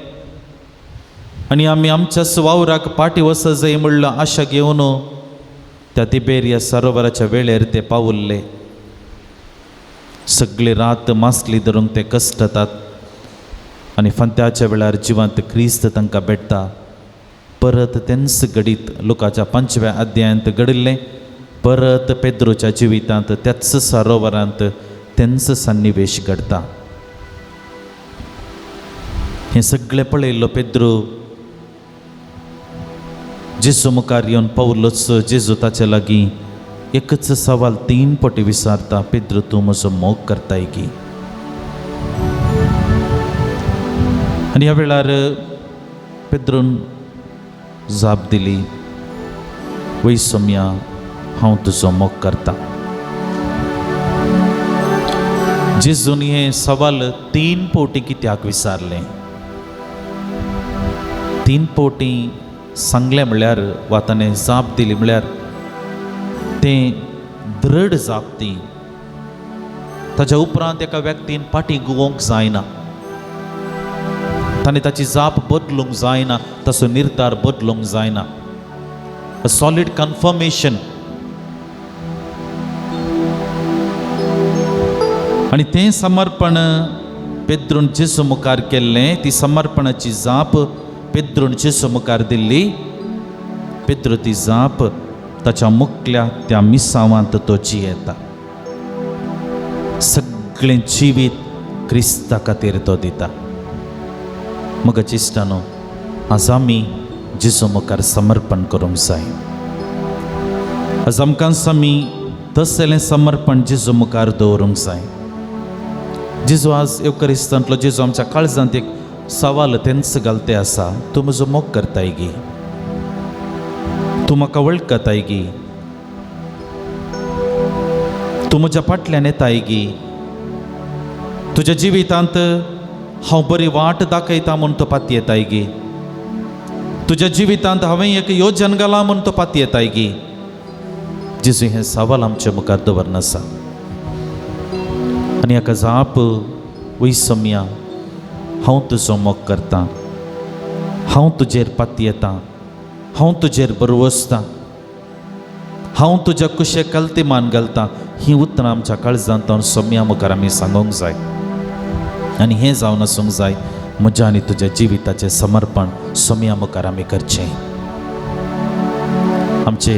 आनी आमी आमच्या वावराक पाटी वचत जाय म्हणलो आशा घेवन त्या तिबेरिया सरोवराच्या वेळेर ते पावल्ले. सगळे रात मासली धरूंक ते कश्टतात आनी फांत्याच्या वेळार जिवंत क्रिस्त तांकां भेटता. परत तेंच घडीत लुकाच्या 5व्या अध्यायांत घडिल्लें परत पेद्रोच्या जिवितांत त्याच सरोवरांत तेंच सन्निवेश घडता. हें सगळें पळयल्लो पेद्रो जेजू मुखार येवन पावलोच. जेजू ताचे लागीं एकच सवाल 3 पटी विचारता, पेद्रो तूं म्हजो मोग करताय की? आनी ह्या वेळार पेद्रोन जाप दिली, वय सोम्या, हांव तुजो मोग करता. जेजून हें सवाल 3 पवटी कित्याक विचारलें? 3 पवटी सांगलें म्हणल्यार वा ताणें जाप दिली म्हणल्यार तें दृढ जाप ती. ताच्या उपरांत एका व्यक्तीन फाटीं गुवोंक जायना, ताणें ताची जाप बदलूंक जायना, ताचो निर्धार बदलूंक जायना. A solid confirmation. आनी तें समर्पण पेद्रून जेजू मुखार केल्लें, ती समर्पणाची जाप पेद्रून जेजू मुखार दिल्ली. पेद्रो ती जाप ताच्या मुखल्या त्या मिसावांत तो जियेता. सगळें जिवीत क्रिस्ता खातीर तो दिता. म्हज्या इश्टांनो, आज आमी जेजू मुखार समर्पण करूंक जाय. आज आमकां आमी तसलें समर्पण जेजू मुखार दवरूंक जाय. जेजू आज येवकरिस्तांतलो जेजू आमच्या काळजांत एक सवाल तेंच घालते आसा, तूं म्हजो मोग करताय गी? तूं म्हाका वळखताय गी? तूं म्हज्या फाटल्यान येताय गी? तुज्या जिवितांत हांव बरी वाट दाखयता म्हूण तूं पातयेताय गी? तुज्या जिवितांत हांवें एक योजन घालां म्हूण तूं पातयेताय गी? जेजू हें सवाल आमच्या मुखार दवरनासा आनी हाका जाप, वय सोम्या, हांव तुजो मोग करतां, हांव तुजेर पातयेतां, हांव तुजेर बरवसतां, हांव तुज्या कुशे कलती मान घालतां. हीं उतरां आमच्या काळजांत सोम्या मुखार आमी सांगूंक जाय आनी हें जावन आसूंक जाय म्हज्या आनी तुज्या जिविताचें समर्पण सोम्या मुखार आमी करचें. आमचे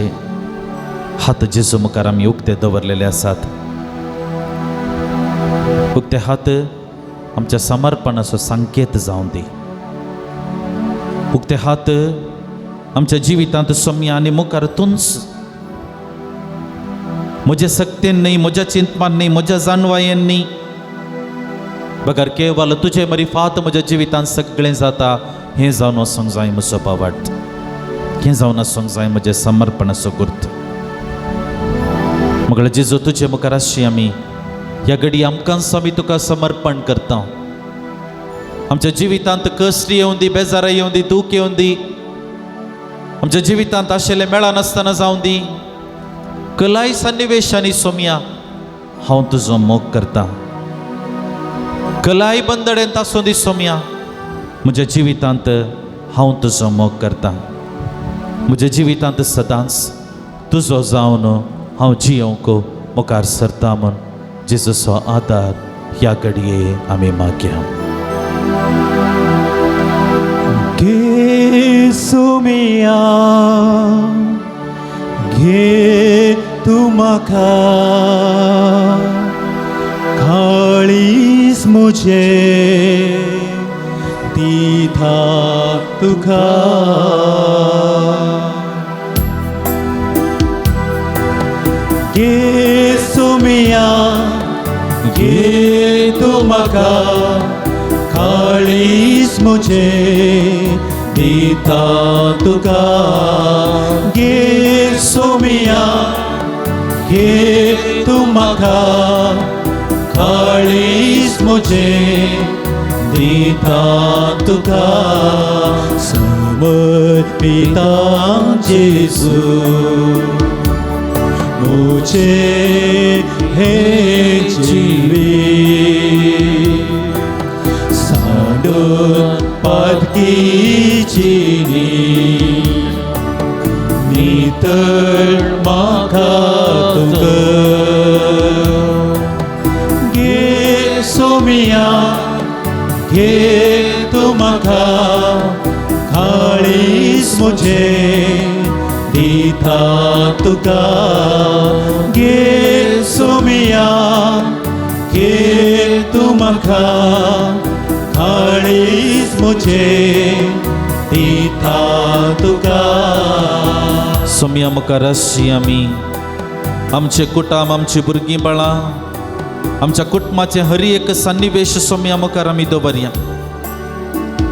हात जेजू मुखार आमी उक्ते दवरलेले आसात. उक्ते हात आमच्या समर्पणाचो संकेत जावन दी. उक्ते हात आमच्या जिवितांत सोम्या आनी मुखार तूंच, म्हज्या सक्तेन न्हय, म्हज्या चिंतपान न्हय, म्हज्या जाणवायेन न्हय, बगर केवल तुजे मरिफात म्हज्या जिवितांत सगळें जाता. हें जावन वचूंक जाय म्हजो बावट, हें जावन आसूंक जाय म्हजें समर्पणाचो गुर्त. मगळ जेजू तुजे मुखार आसची आमी ह्या घडी आमकां आमी तुका समर्पण करता. आमच्या जिवितांत कश्ट येवं दी, बेजारां येवं दी, दूख येवं दी, आमच्या जिवितांत आशिल्लें मेळनासतना जावं दी, कलाय सन्निवेशांनी सोम्या हांव तुजो मोग करता. कलाय बंदडेंत आसूं दी सोम्या, म्हज्या जिवितांत हांव तुजो मोग करता. म्हज्या जिवितांत सदांच तुजो जावन हांव जियोंक मुखार सरता म्हूण जेजूचो आदार ह्या घडये आमी मागया. घे सोम्या, घे तूं म्हाका, काळीज म्हजें दिता तुका. घे सोम्या, घे तूं म्हाका, काळीज म्हजें दिता तुका घे सोमिया घे तूं म्हाका काळीज म्हजें दिता तुका समर्पिता जेजू मुझे हे जीवित सांडून पादकीची नितळ म्हाका तुका घे सोमिया घे तूं म्हाका काळीज म्हजें दिता तुका घे सोमिया घे तूं म्हाका काळीज म्हजें दिता तुका. सोमया मुखार आसची आमी आमचे कुटाम, आमची भुरगीं बाळां, आमच्या कुटुंबाचे हर एक सन्निवेश सोमया मुखार आमी दवरया.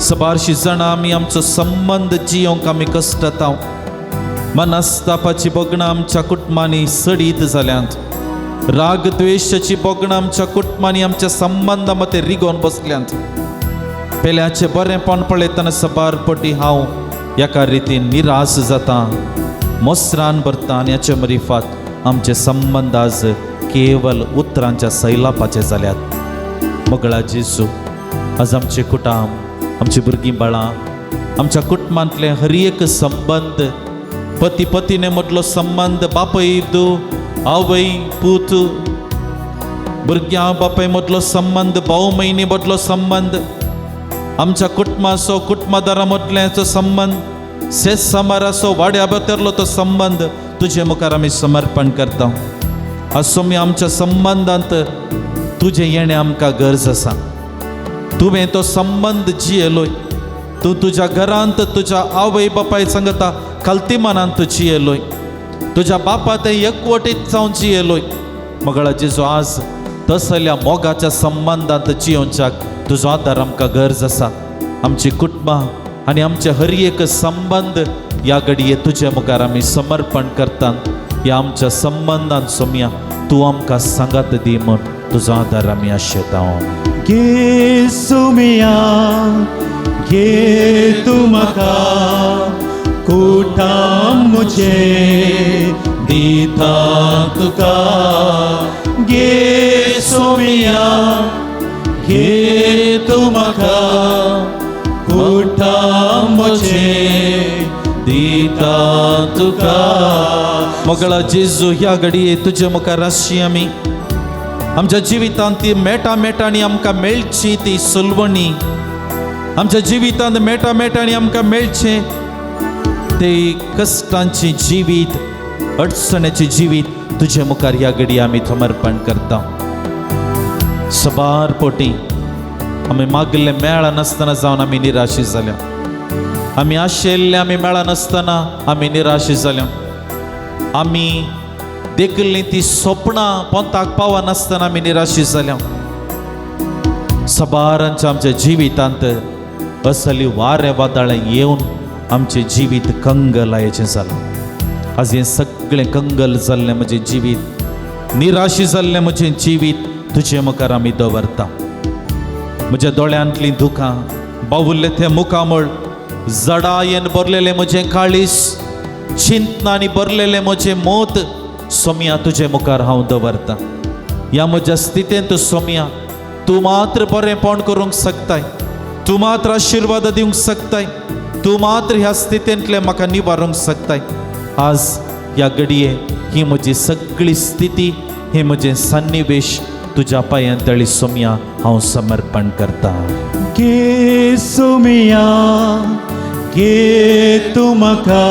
सबारशी जाणां आमी आमचो संबंद जियोंक आमी कश्टता. मनस्तापाची भोगणां आमच्या कुटुंबांनी सडीत जाल्यांत. राग द्वेशाची भोगणां आमच्या कुटुंबांनी आमच्या संबंदा मदें रिगोवन बसल्यांत. पेल्याचें बरेंपण पळयतना सबार पटी हांव एका रितीन निराश जाता, मोसरान भरता आनी हाचे मरिफात आमचे संबंद आज केवल उतरांच्या सैलापाचे जाल्यात. मोगळा जेजू, आज आमचे कुटाम, आमची भुरगीं बाळां, आमच्या कुटुंबांतले हर एक संबंद, पती पतीने मदलो संबंद, बापय दू आवय पूत, भुरग्यां बापाय मदलो संबंद, भाव भयणी मदलो संबंद, आमच्या कुटुंबाचो कुटुंबादारा मदल्याचो संबंद, शेत समाराचो वाड्या भितरलो तो संबंद तुजे मुखार आमी समर्पण करता. आज आमी आमच्या संबंदांत तुजें येणें आमकां गरज आसा. तुवें तो संबंद जियेलोय. तूं तुज्या घरांत तुज्या आवय बापाय सांगता खालती मनांत जियेलोय. तुज्या बापा तें एकवटीत जावन जियेलोय. मगळा जेजू, आज तसल्या मोगाच्या संबंदांत जियोवच्याक तुजो आदार आमकां गरज आसा. आमची कुटुंबां आनी आमचे हर एक संबंद ह्या घडये तुजे मुखार आमी समर्पण करता. ह्या आमच्या संबंदान सोमया तूं आमकां सांगात दी म्हूण तुजो आदार आमी आशेता. घे सोमिया घे तूं म्हाका कुटाम म्हजें दिता तुका घे सोमिया घे तूं म्हाका कुटाम म्हजें दिता तुका. मोगळा जेजू, ह्या घडये तुजे मुखार आसची आमी आमच्या जिवितांत ती मेटा मेटांनी आमकां मेळची ती सुलवणी, आमच्या जिवितांत मेटा मेटांनी आमकां मेळचें ते कश्टांचें जिवीत, अडचण्याचें जिवीत तुजे मुखार ह्या घडये आमी समर्पण करता. सबार पोटी आमी मागिल्लें मेळनासतना जावन आमी निराशी जाल्या. आमी आशिल्ले आमी मेळनासतना आमी निराशी जाल्या. आमी देखिल्लीं ती सपनां पोंताक पावनासतना आमी निराशी जाल्या. सबारांच्या आमच्या जिवितांत असली वारें वादळां येवन आमचें जिवीत कंगलायचें जालां. आज हें सगळें कंगल जाल्लें म्हजें जिवीत, निराशी जाल्लें म्हजें जिवीत तुजे मुखार आमी दवरता. म्हज्या दोळ्यांतलीं दुखां, बावुल्ले तें मुखामळ, जडायेन भरलेलें म्हजें काळीस, चिंतनांनी भरलेलें म्हजें मोत सोमया तुजे मुखार हांव दवरता. ह्या म्हज्या स्थितेंत सोमया तूं मात्र बरेंपण करूंक शकताय, तूं मात्र आशिर्वाद दिवंक शकताय, तूं मात्र ह्या स्थितेंतलें म्हाका निवारूंक शकताय. आज ह्या घडये ही म्हजी सगळी स्थिती, हे म्हजें सन्निवेश तुज्या पांयां तळी सोमया हांव समर्पण करता. घे सोमिया घे तूं म्हाका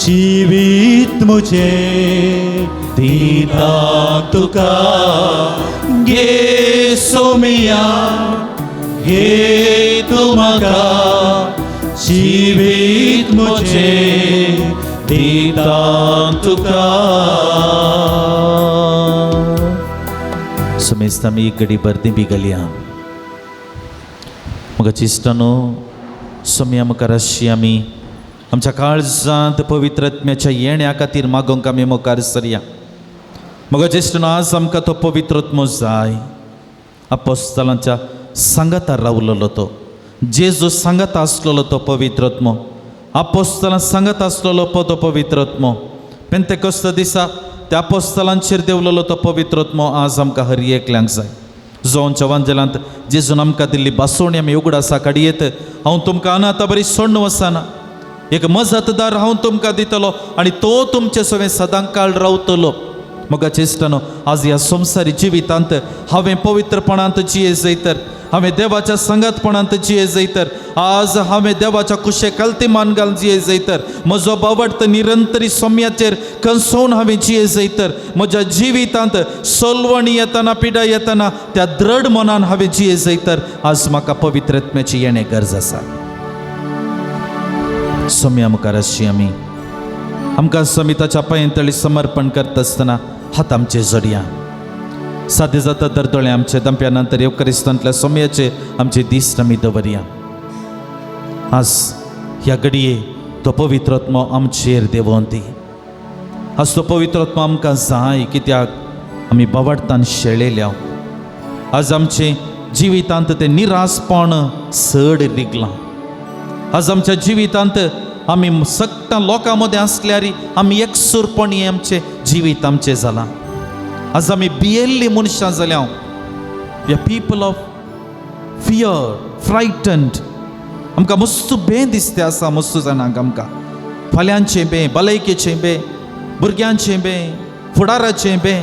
जिवीत म्हजें दिता तुका घे सोमिया घे तूं म्हाका जिवीत म्हजें दिता तुका. सुमेस्त आमी एक घडी बरदी बी घालया. म्हाका इश्टानो, सोम्या मुखार आशी आमी आमच्या काळजांत पवित्र आत्म्याच्या येण्या खातीर मागोंक आमी मुखार सरया. मगो ज्येश्ठ आज आमकां तो पवित्र आत्मो जाय. अपोस्तलांच्या सांगाता रावलेलो तो जेजू सांगाता आसलेलो तो पवित्र आत्मो, अपोस्तलां सांगाता आसलेलो तो पवित्र आत्मो, पेंतेकोस्त दिसा त्या अपोस्तलांचेर देंवलेलो तो पवित्र आत्मो आज आमकां हर एकल्यांक जाय. जोनच्या वांजेलांत जेजून आमकां दिल्ली बासोवणी आमी उगडासा काडयेत. हांव तुमकां अनाथा बरी सोडून वचना, एक मजतदार हांव तुमकां दितलो आनी तो तुमचे सवें सदां काळ रावतलो. म्हज्या चेश्टानो आज ह्या संवसारी जिवितांत हांवें पवित्रपणांत जिये जैतर, हांवें देवाच्या संगतपणांत जिये जैतर, आज हांवें देवाच्या कुशे कलती मान घालून जिये जैतर, म्हजो बावडत निरंतरी सोम्याचेर कंसोवन हांवें जिये जैतर, म्हज्या जिवितांत सोलवणी येतना पिडा येतना त्या दृढ मनान हांवें जिये जैतर, आज म्हाका पवित्र आत्म्याची येणे गरज आसा. सोम्या मुखार आशी आमी आमकां समिताच्या पांयतळी समर्पण करता आसतना हात आमचे जोडया. सादे जाता दरदोळे आमचे दंप्या नंतर येवकरिस्तांतल्या सोम्याचे आमचे दीस आमी दवरया. आज ह्या घडये तो पवित्र आत्मो आमचेर देंवोन दी. आज तो पवित्र आत्मो आमकां जाय कित्याक आमी बावडतान शेळेल्या. आज आमचे जिवितांत तें निरासपण चड रिगलां. आज आमच्या जिवितांत आमी सगळ्या लोकां मदें आसल्यार आमी एकसूरपणी आमचें जिवीत आमचें जालां. आज आमी भियेल्लीं मनशां जाल्या. We are people of fear, frightened. आमकां मस्त बें दिसता आसा मस्त जाणांक आमकां फाल्यांचें बें, भलायकेचें बें, भुरग्यांचें बें, फुडाराचें बें.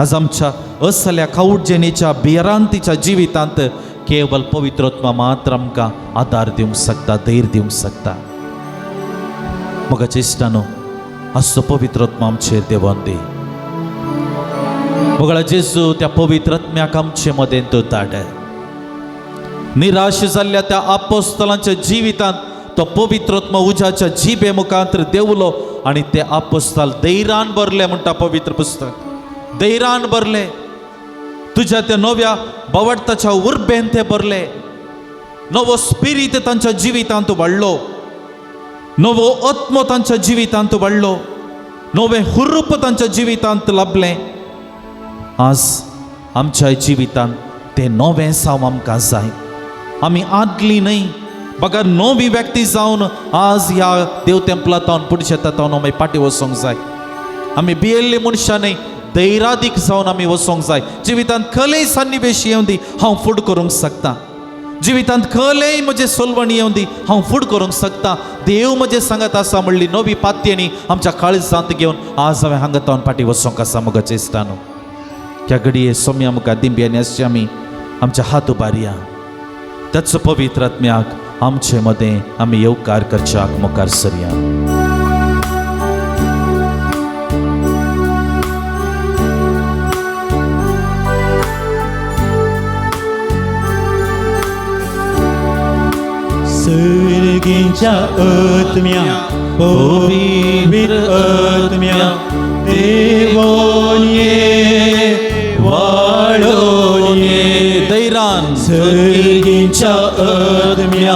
आज आमच्या असल्या खावजेणीच्या भिरांतीच्या जिवितांत केवल पवित्र आत्मा मात्र आमकां आदार दिवंक शकता, धैर्य दिवंक शकता. म्हज्या इश्टानो आज तो पवित्र आत्मा आमचेर देंवोन दी. मोगळा जेजू त्या पवित्र आत्म्याक आमचे मदें तो धाड. निराश जाल्ल्या त्या आपोस्तलांच्या जिवितांत तो पवित्र आत्मा उज्याच्या जिबे मुखांत देंवलो आनी ते आपोस्तल धैर्यान भरले म्हणटा पवित्र पुस्तक. धैर्यान भरले, तुज्या त्या नव्या बावडताच्या उर्बेन ते भरले. नवो स्पिरीत तांच्या जिवितांत वाडलो, नवो आत्मो तांच्या जिवितांत वाडलो, नवें हुरूप तांच्या जिवितांत लाभलें. आज आमच्या जिवितांत तें नवें साव आमकां जाय. आमी आदली न्हय बगर नवी व्यक्ती जावन आज ह्या देव तेंपलांत पुढच्या तावन आमी फाटीं वचोंक जाय. आमी भियेल्ली मनशां न्हय, धैर्यादीक जावन आमी वचोंक जाय. जिवितांत खंयय सन्निवेश येवं दी हांव फुड करूंक शकता. जिवितांत खंयय म्हजें सोलवण येवं दी हांव फुड करूंक शकता. देव म्हजें सांगत आसा म्हणली नवी पातयेणी आमच्या काळजांत घेवन आज हांवें हांगा तावन फाटीं वचोंक आसा. म्हज्या चेश्टानो ह्या घडये सोम्या मुखार दिंब्यांनी आसचे आमी आमच्या हात उबारया. त्याच पवित्र आत्म्याक आमचे मदें आमी येवकार करच्याक मुखार सरया. सर्गींच्या आत्म्या पवित्र आत्म्या देवोन ये वाळोन ये. धैर्यान सर्गींच्या आत्म्या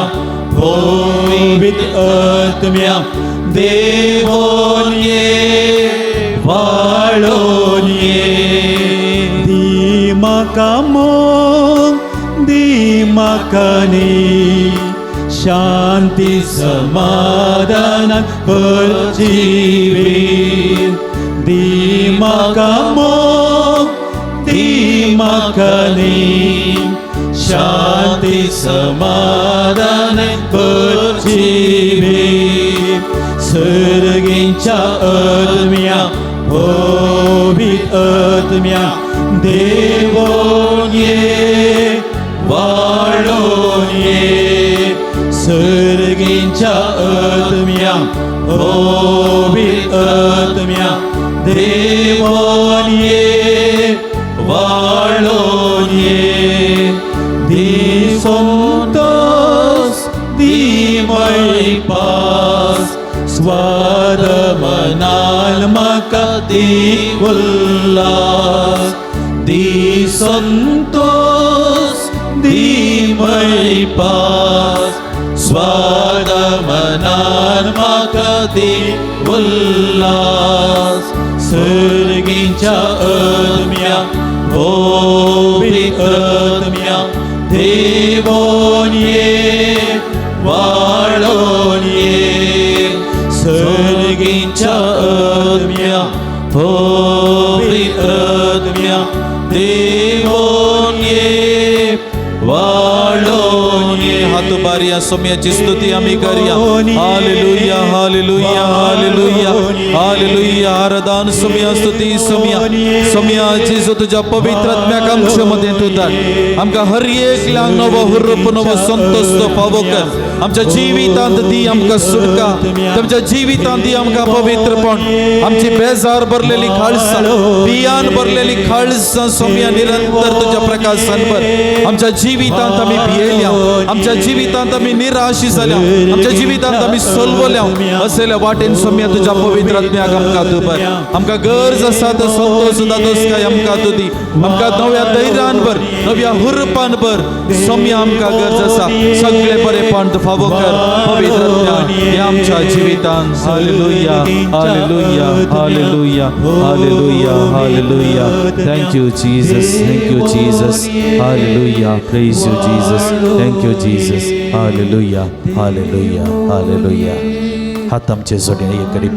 पवित्र आत्म्या देवोन ये वाळोन ये. दी म्हाका मोग, दी म्हाका न्ही, शांती समाधानान भर जिवीत. दी म्हाका मोग, दी म्हाका न्ही, शांती समाधानान भर जिवीत. सर्गींच्या आत्म्या पवित्र आत्म्या देवोन ये वाळोन ये. सर्गींच्या आत्म्या पवित्र आत्म्या देवोन ये वाळोन ये. दी संतोष, दी मैपास, स्वाद मनाल म्हाका दी उल्लास. दी संतोष, दी मै पास स्वागमनान म्हाका दी उल्हास सर्गीच्या आत्म्या पवित्र आत्म्या देवोन ये वाळोन ये सर्गीच्या आत्म्या पवित्र आत्म्या देवोन ये वाळोन ये। हात उबारया, सोम्याची स्तुती आम्ही करूया। Hallelujah hallelujah hallelujah hallelujah. आराधन Saumya, स्तुती सोम्या। सोम्या जेजू तुझ्या पवित्र आत्म्याक आमचे मदें तूं धाड। आमकां हर एकल्यांक नवो हुरूप, नवो संतोष फावो कर। आमच्या जिवितांत दी आमकां सुटका, तुमच्या जिवितांत दी आमकां पवित्रपण। आमची बेजार भरलेली खाळसां, बियान भरलेली खाळसां सोम्या निरंतर तुझ्या प्रकाशान भर। आमच्या जिवितांत आमी भियेल्या, आमच्या जिवितांत आमी निराशी जाल्या, आमच्या जिवितांत आमी सोलवल्या, असल्या वाटेन सोम्या तुझ्या पवित्र आत्म्याक आमकां तूं भर। आमकां गरज आसा तो संतोष दादोसकाय आमकां तूं दी। आमकां नव्या धैर्यान भर, नव्या हुरपान भर सोम्या आमकां गरज आसा। सगळे बरेपण तूं फावो कर पवित्र आत्म्या ह्या आमच्या जिवितांत। Hallelujah hallelujah hallelujah hallelujah hallelujah. Thank you Jesus, thank you Jesus. Hallelujah, praise you Jesus, thank you Jesus. Hallelujah hallelujah hallelujah. हात आमचे जोडया एक कडे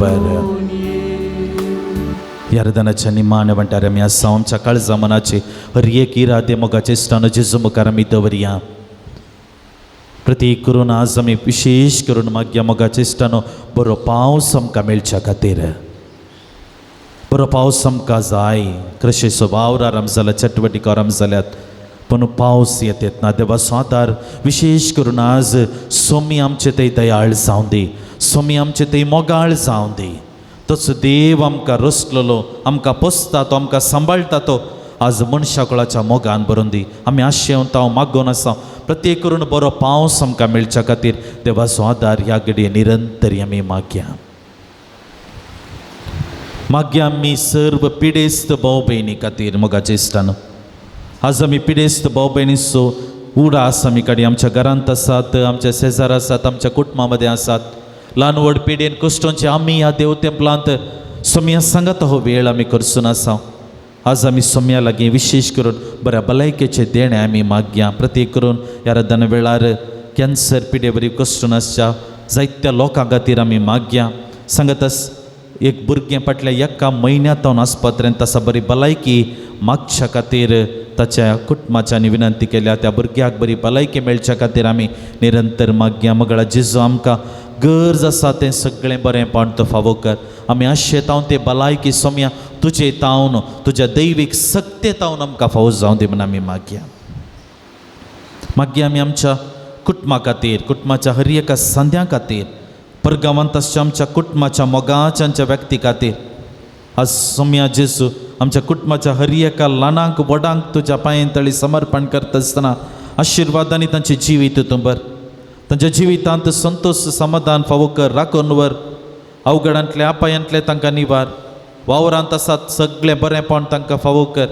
यार्दनाच्या निमाणे म्हणटार आमी आसा। आमच्या काळजा मनाचे हर एक इरादे मोगाचे इश्टानो जेजू मुखार आमी दवरया। प्रतीक करून आज आमी विशेश करून मागया मोगाचे इश्टानो बरो पावस आमकां मेळच्या खातीर, बरो पावस आमकां जाय। कृशेचो वावर आराम जाला, चटवटीक आराम जाल्यात, पूण पावस येत ना। देवाचो आदार विशेश करून आज सोमी आमचे थंय दयाळ जावं दी, सोमी आमचे थंय मोगाळ जावं दी। तसो देव आमकां रचलेलो, आमकां पोसता तो, आमकां सांबाळटा तो आज मनशा कुळाच्या मोगान भरून दी। आमी आशेवन तांव मागून आसा प्रत्येक करून बरो पावस आमकां मेळच्या खातीर देवाचो आदार ह्या घडये निरंतर आमी मागया। मागया आमी सर्व पिडेस्त भाव भयणी खातीर मोगाचे इश्टानो। आज आमी पिडेस्त भाव भयणीचो उडास आमी काडी। आमच्या घरांत आसात, आमच्या शेजार आसात, आमच्या कुटुंबा मदें आसात। ल्हान व्हड पिडेन कश्टोंचे आमी ह्या देव तेंपलांत सोम्या सांगात हो वेळ आमी करसून आसा। आज आमी सोम्या लागीं विशेश करून बऱ्या भलायकेचें देणें आमी मागया। प्रत्येक करून ह्या रद्दान वेळार कॅन्सर पिडे बरी कश्टून आसच्या जायत्या लोकां खातीर आमी मागया। सांगत आस एक भुरगें फाटल्या एका म्हयन्या तावन आस्पत्रेंत आसा, बरी भलायकी मागच्या खातीर ताच्या कुटुंबाच्यानी विनंती केल्या। त्या भुरग्याक बरी भलायकी मेळच्या खातीर आमी निरंतर मागया। मगळा जेजू आमकां गरज आसा तें सगळें बरेंपण तूं फावो कर। आमी आशेतावन ते भलायकी सोम्या तुजे तावन, तुज्या दैवीक सक्ते तावन आमकां फावो जावं दी म्हूण आमी मागया। मागया आमी आमच्या कुटुंबा खातीर, कुटुंबाच्या हर एका संद्या खातीर, परगांवांत आसच्या आमच्या कुटुंबाच्या मोगाच्या व्यक्ती खातीर। आज सोम्या जेजू आमच्या कुटुंबाच्या हर एका ल्हानांक व्हडांक तुज्या पांये तळी समर्पण करता आसतना आशिर्वादांनी तांचें जिवीत तूं भर। तांच्या जिवितांत संतोष समाधान फावो कर, राखून वर। अवघडांतले अपायांतले तांकां निवार, वावरांत आसात सगळें बरेंपण तांकां फावो कर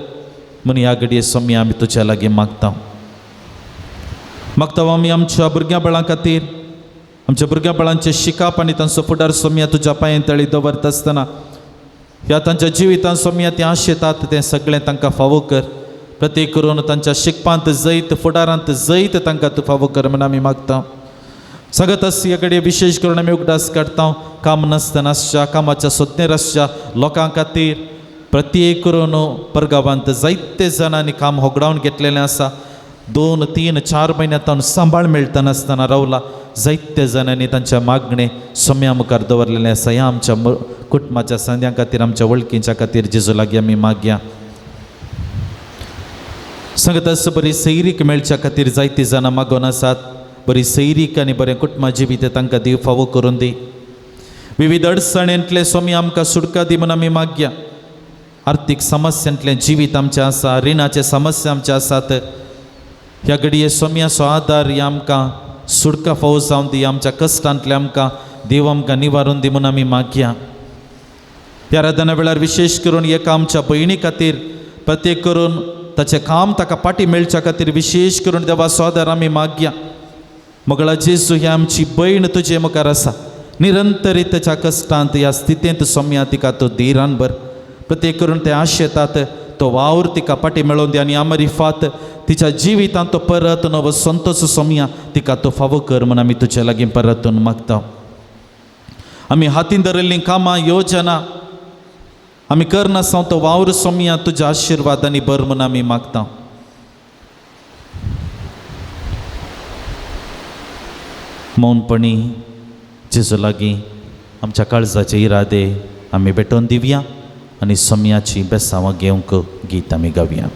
म्हूण ह्या घडये सोम्या आमी तुज्या लागीं मागता। मागता आमी आमच्या भुरग्यां बाळां खातीर, आमच्या भुरग्यां बाळांचें शिकप आनी तांचो फुडार सोम्या तुज्या पांये तळी दवरता आसतना ह्या तांच्या जिवितांत सोम्या तें आशेतात तें सगळें तांकां फावो कर। प्रत्येक करून तांच्या शिकपांत जैत, फुडारांत जैत तांकां तूं फावो कर म्हूण आमी मागता। सगळत ह्या कडेन विशेश करून आमी उगडास काडटा काम नासतना आसच्या, कामाच्या सोदनेर आसच्या लोकां खातीर। प्रत्येक करून परगांवांत जायते जाणांनी काम होगडावन घेतलेलें आसा। 2 3 4 म्हयन्या तावन सांबाळ मेळटा नासतना रावला। जायते जाणांनी तांच्या मागणें सोम्या मुखार दवरलेलें आसा। ह्या आमच्या कुटुंबाच्या संद्यां खातीर, आमच्या वळखींच्या खातीर जेजू लागीं आमी मागया। सांगत आसा बरी सैरीक मेळच्या खातीर जायतीं जाणां मागून आसात। बरी सैरीक आनी बरें कुटुंबा जिवीत तांकां देव फावो करून दी। विविध अडचणेंतले स्वामी आमकां सुटका दी म्हूण आमी मागया। आर्थीक समस्यांतलें जिवीत आमचें आसा, रिणाचे समस्या आमचे आसात। ह्या घडये स्वामीचो आदार ह्या आमकां सुटका फावो जावन दी। आमच्या कश्टांतले आमकां देव आमकां निवारून दी म्हूण आमी मागया। ह्या आराधना वेळार विशेश करून एका आमच्या भयणी खातीर प्रत्येक करून ताचें काम ताका पाटी मेळच्या खातीर विशेश करून देवा सोदार आमी मागया. मोगळा जेजू ही आमची भयण तुजे मुखार आसा, निरंतरी ताच्या कश्टांत ह्या स्थितींत सोम्या तिका तो धीरान भर. प्रत्येक करून ते आशेतात तो वावर तिका पाटी मेळोवन दी आनी आमरी फात तिच्या जिवितांत तो परत नवो संतोष सोम्या तिका तो फावो कर म्हूण आमी तुजे लागीं परतून मागता. आमी हातीन धरिल्लीं कामां योजना आमी करनासता तो वावर सोम्या तुज्या आशिर्वादांनी भर म्हूण आमी मागता. मौनपणी जेजू लागीं आमच्या काळजाचे इरादे आमी भेटोवन दिवया आनी सोम्याची बेसांवां घेवंक गीत आमी गावया.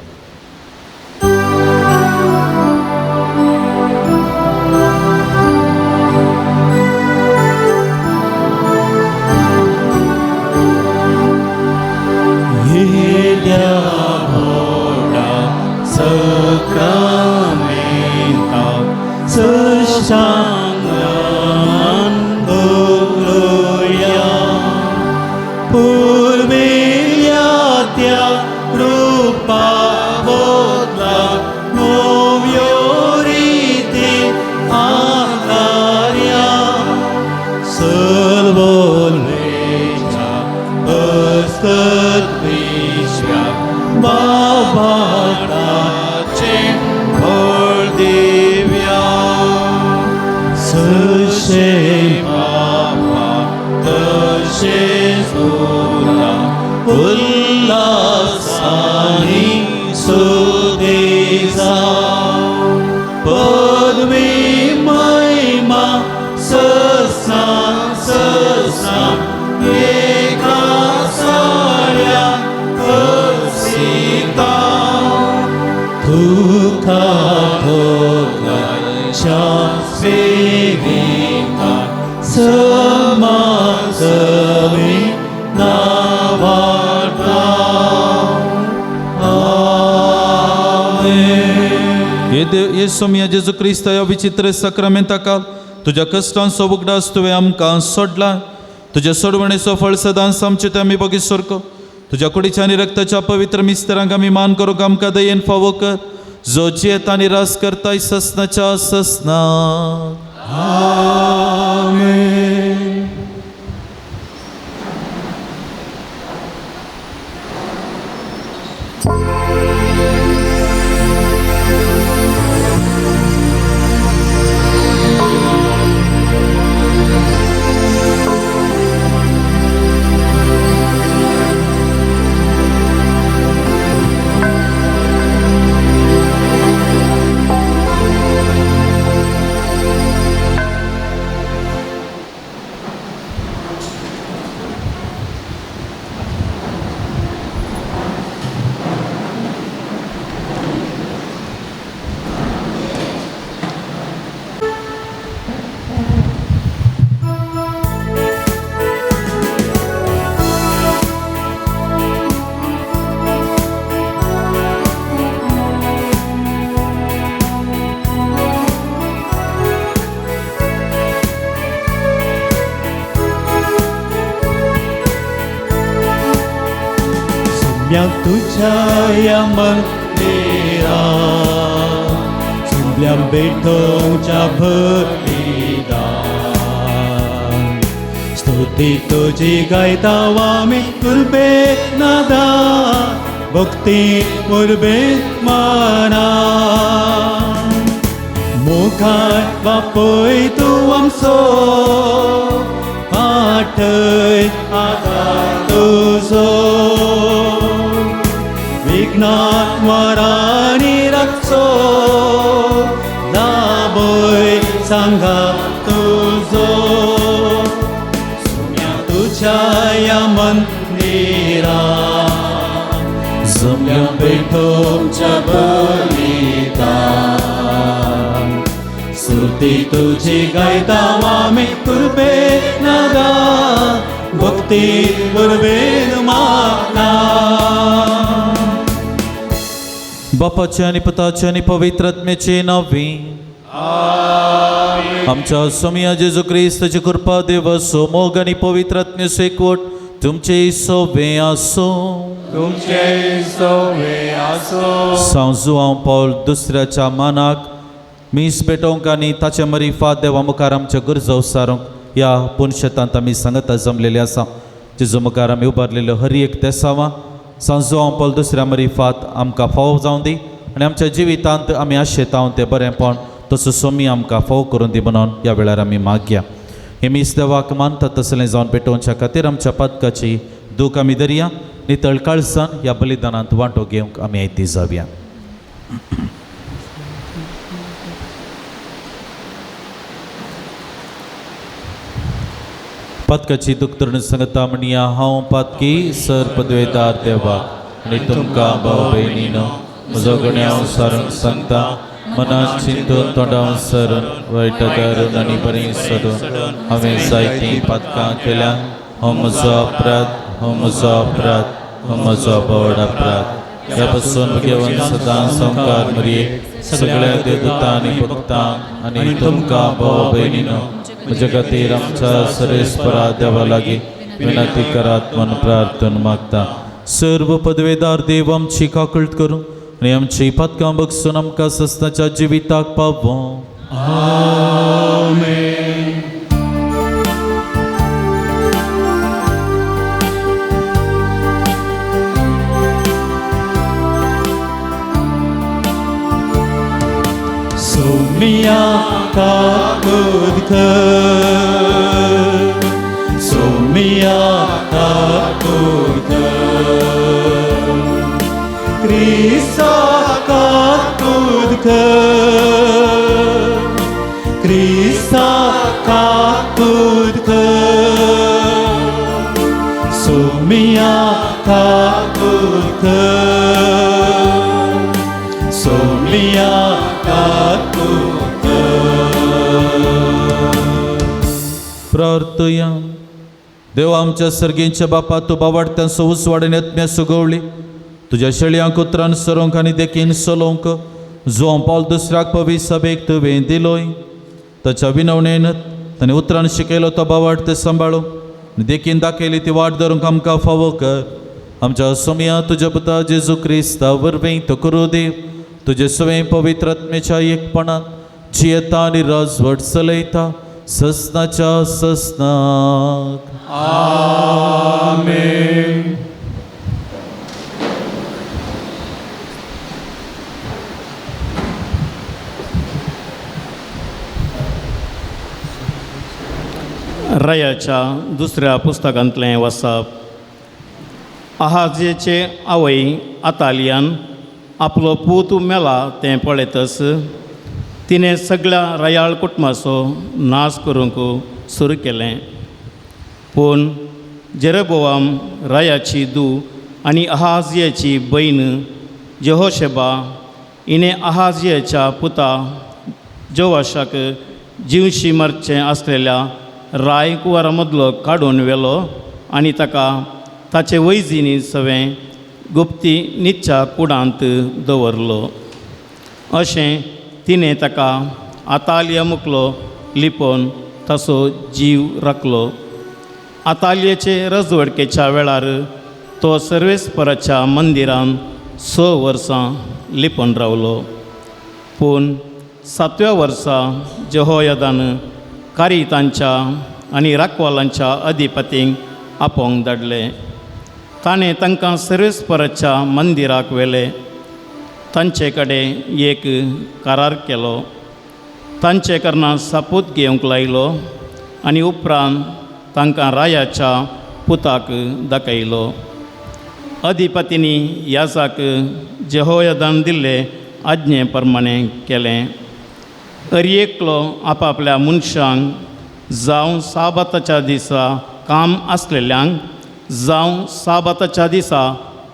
सोमया जेजू क्रिस्ता ह्या विचित्र साक्रामेंता तुज्या कश्टांचो उगडास तुवें आमकां सोडला. तुज्या सोडवणेचो फळ सदांच आमचे ते आमी बगी सारको. तुज्या कुडीच्या आनी रक्ताच्या पवित्र मिस्तरांक आमी मान करूंक आमकां दयेन फावो कर, जो जियेता आनी रास करताय ससनाच्या ससना. आमेन. तुझ्या या मंदिरा सुंबल्या बेठोच्या भक्तीदा स्तुती तुझी गायता वामी कुर्बे नादा भक्ती कुर्बे माना मुखार बापय तूं आमचो पाठय आदार तुजो विघ्नात्मराणी राखचो दाबय सांगा तुजो सुम्या तुझ्या या मंदिरा जमल्या बेठोच्या बलिदान स्तुती तुझी गायता आमी कुर्बे नादा भक्ती कुर्बेन माना. बापाचे आनी पुताचे आनी पवित्र आत्म्याचे नांवी आमच्या सोमया जेजू क्रिस्ताची कृपा देव मोग आनी पवित्र आत्म्याचो एकवट तुमचे सोबे आसूं. तुमचे सवे आसो. सांव जुवांव पावल दुसऱ्याच्या मानाक मीस पेटोवंक आनी ताचे मरिफात देवा मुखार आमच्यो गरजो सारूंक ह्या पुनशेतांत आमी सांगता जमलेले आसा. जेजू मुखार आमी उबारलेल्यो हर एक तेसांवां सांव जुवांव पावल दुसऱ्या मरिफात आमकां फावो जावं दी आनी आमच्या जिवितांत आमी आशेतांव तें बरेंपण तसो सोमी आमकां फावो करून दी म्हणून ह्या वेळार आमी मागया. हे मीस देवाक मानता तसलें जावन पेटोवच्या खातीर आमच्या पातकाची दूख आमी धरया. नितळ काळसान ह्या बलिदानांत वांटो घेवंक आमी आयती जावया. पातकाची दूख धरून सांगता म्हणया, हांव पातकी सर पदवेदार देवाक आनी तुमकां भाव भयणीनो म्हजो गुन्यांव सारून सांगता, मनात चिंतून तोंडावन सरून वायट धरून आनी बरीं सरून हांवें जायतीं पातकां केल्या. हो म्हजो अपराध, हो म्हजो अपराध, हो म्हजो बोड अपराध. ह्या पासून घेवन सदां संवकार मरये सगळ्या देवदूतां आनी भक्तांक आनी तुमकां भाव भयणीनो म्हज्या खातीर आमच्या सरेस्परा देवा लागीं विनंती करात म्हूण प्रार्थना मागता. सर्व पदवेदार देव आमची काकळट करूं आनी आमची पातकां बगसून आमकां सस्नाच्या जिविताक पावों. आमेन. सोमिया काकुद कर, सोमिया काकुद कर, क्रिस्ता काकुद कर, क्रिस्ता काकुद कर, सोमिया काकुद कर, सोमिया काकुद कर. प्रार्थया. देव आमच्या सर्गींच्या बापा, तूं बावाडत्यांचो उजवाड आनी आत्म्या सुगवली तुज्या शेळयांक उतरान सरोंक आनी देखीन चलोवंक जुवांव पावल दुसऱ्याक पवी सभेक तुवें दिलोय. ताच्या विनवणेन ताणें उतरान शिकयलो तो बावाड ते सांबाळूंक आनी देखीन दाखयली ती वाट धरूंक आमकां फावो कर. आमच्या सोमया तुज्या पुता जेजू क्रिस्ता वरवीं तो करूं देव तुजे सवें पवित्र आत्मेच्या एकपणान जियेता आनी राजवट चलयता ससनाच्या ससनाक. आमेन. रायाच्या दुसऱ्या पुस्तकांतलें वसप. आहाजेचे आवय आतालियान आपलो पूत मेला तें पळयतच तिणें सगळ्या रायाळ कुटुंबाचो नाश करूंक सुरू केलें. पूण जेरोबोआम रायाची धूव आनी आहाजियाची भयण जेहोशेबा हिणें आहाजियाच्या पुता जोवाशाक जिवशी मारचें आसलेल्या राय कुंवरा मदलो काडून व्हेलो आनी ताका ताचे वैजिनी सवें गुप्ती निच्या कुडांत दवरलो. अशें तिणें ताका आतालिया मुकलो लिपोवन ताचो जीव राखलो. आतालियेचे रजवडकेच्या वेळार तो सर्वेस्पराच्या मंदिरान 6 वर्सां लिपोवन रावलो. पूण 7व्या वर्सा जेहोयदान कारितांच्या आनी राखवालांच्या अधिपतींक आपोवंक धाडले. ताणें तांकां सर्वेस्पराच्या मंदिराक व्हेले. तांचे कडेन एक करार केलो. तांचे कारणान सापूत घेवंक लायलो आनी उपरांत तांकां रायाच्या पुताक दाखयलो. अधिपतींनी याजाक जेहोयदान दिल्ले आज्ञे प्रमाणें केलें. अरयेकलो आपापल्या मनशांक जावं साबाताच्या दिसा काम आसलेल्यांक जावं साबाताच्या दिसा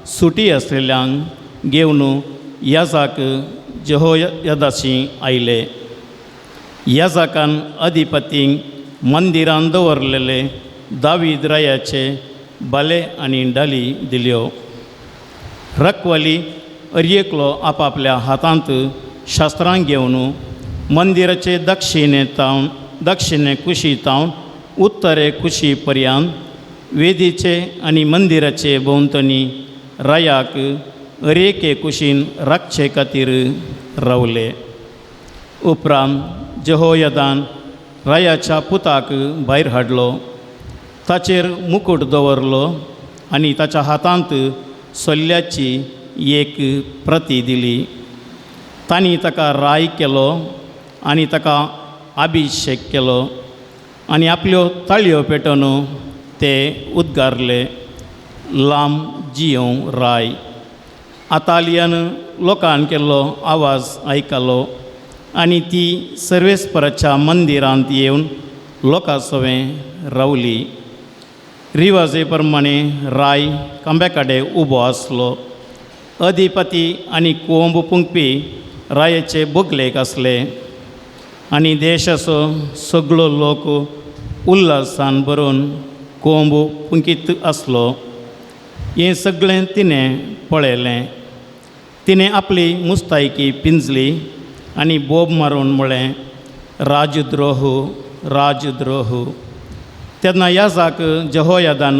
सुटी आसलेल्यांक घेवन याजाक जेहोयदाशी आयले. याजाकान अधिपतींक मंदिरान दवरलेले दावीद रायाचे बाले आनी डाली दिल्यो. रखवाली अरयेकलो आपापल्या हातांत शास्त्रां घेवन मंदिराचे दक्षिणे कुशी तावन उत्तरे कुशी पर्यंत वेदीचे आनी मंदिराचे भोंवतणी रायाक अरेके कुशीन राखचे खातीर रावले. उपरांत जेहोयदान रायाच्या पुताक भायर हाडलो, ताचेर मुकूट दवरलो आनी ताच्या हातांत सोल्ल्याची एक प्रती दिली. तांणी ताका राय केलो आनी ताका अभिशेक केलो आनी आपल्यो ताळयो पेटोवन ते उद्गारले, लांब जियों राय. आतालियान लोकान केल्लो आवाज आयकलो आनी ती सर्वेस्पराच्या मंदिरांत येवन लोकां सवें रावली. रिवाजे प्रमाणे राय खांब्या कडेन उबो आसलो. अधिपती आनी कोंब पुंगपी रायाचे बोगलेक आसले आनी देशाचो सगळो लोक उल्हासान भरून कोंब पुंकीत आसलो. हें सगळें तिणें पळयलें. तिणें आपली मुस्तायकी पिंजली आनी बोब मारून म्हळें, राजद्रोह, राजद्रोह. तेन्ना याजाक जेहोयादान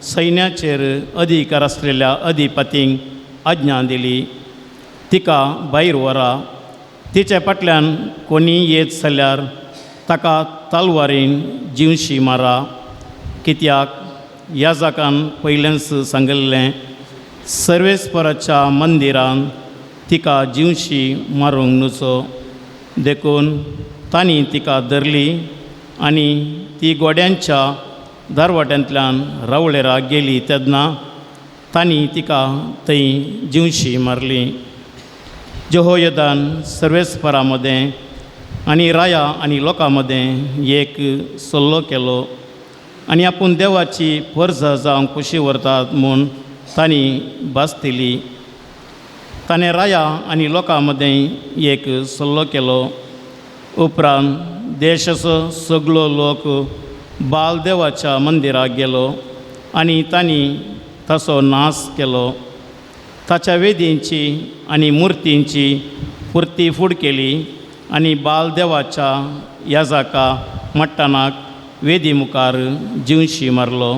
सैन्याचेर अधिकार आसलेल्या अधिपतींक आज्ञा दिली, तिका भायर व्हरा, तिच्या फाटल्यान कोणीय येत जाल्यार ताका तलवारीन जिवशी मारा. कित्याक याजाकान पयलेंच सांगिल्लें, सर्वेस्पराच्या मंदिरान तिका जिवशी मारूंक नुचो. देखून तांणी तिका धरली आनी ती गोड्यांच्या दारवाट्यांतल्यान रावळेराक गेली तेन्ना तांणी तिका थंय जिवशी मारली. जेहोयदान सर्वेस्परा मदें आनी राया आनी लोकां मदें एक सल्लो केलो आनी आपूण देवाची परजा जावंक खुशी व्हरतात म्हूण तांणी भास दिली. ताणें राया आनी लोकां मदें एक सल्लो केलो. उपरांत देशाचो सगळो लोक बाल देवाच्या मंदिराक गेलो आनी तांणी ताचो नाश केलो. ताच्या वेदींची आनी मुर्तींची पुरती फूड केली आनी बाल देवाच्या याजाका मट्टानाक वेदी मुखार जिवशी मारलो.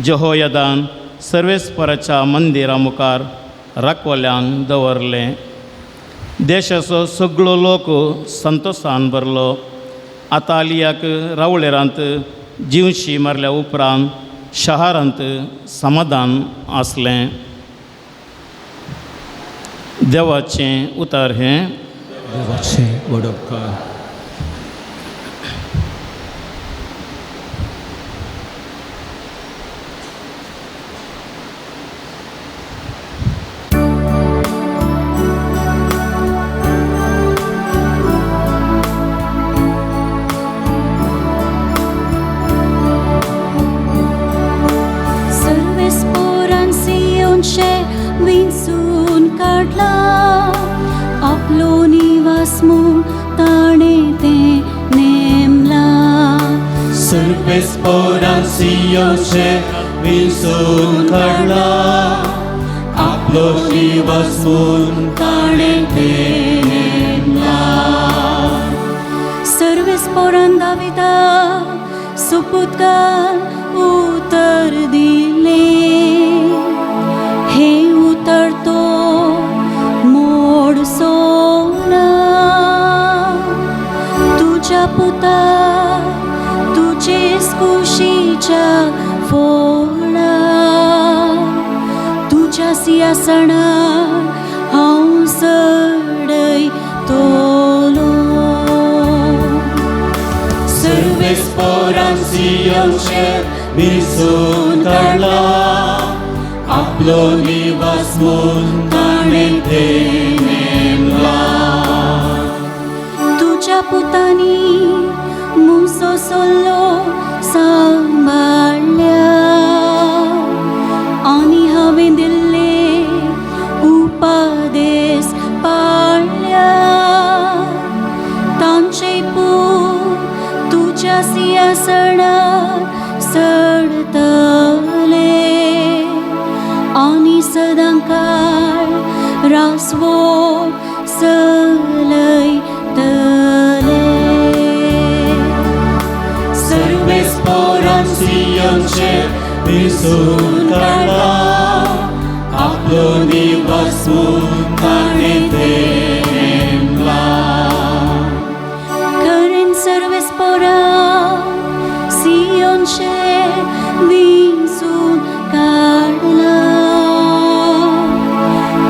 जेहोयदान सर्वेस्पराच्या मंदिरा मुखार राखवल्यांक दवरलें. देशाचो सगळो लोक संतोसान भरलो. आतालियाक रावळेरांत जिवशी मारल्या उपरांत शहरांत समाधान आसलें. देवाचें उतर हें. देवाचें वडपकार. सर्वेस्परान सियोनशें विंचून काडला, आपलो निवास म्हूण ताणें तें नेमला. सर्वेस्परान सियोनशें विंचून काडला, आपलो निवास म्हूण ताणें तें नेमला. सर्वेस्परान दाविदाक सुपुतगाल उतर दिलें, हें उतर तो मोडसो ना. तुज्या पुता तुजेच कुशीच्या फोडा, तुज्या सिंहासनार हांव चडयतलो. सर्वेस्परान सियोनशें विंचून काडला, आपलो निवास म्हूण ताणें तें नेमला. तुज्या पुतांनी म्हजो सल्लो सांबाळ्ळ्या आनी हांवें दिल्ले उपादेस पाळ्ळ्या. तांचे पूत तुज्या सिंहासनार चडतले आनी सदांकाळ रासवो चलयतले. सर्वेस्परान सियोनशें विंचून काडला, आपलो निवास म्हूण ताणें तें नेमला. खरें सर्वेस्पोरा सियोनशें विंचून काडला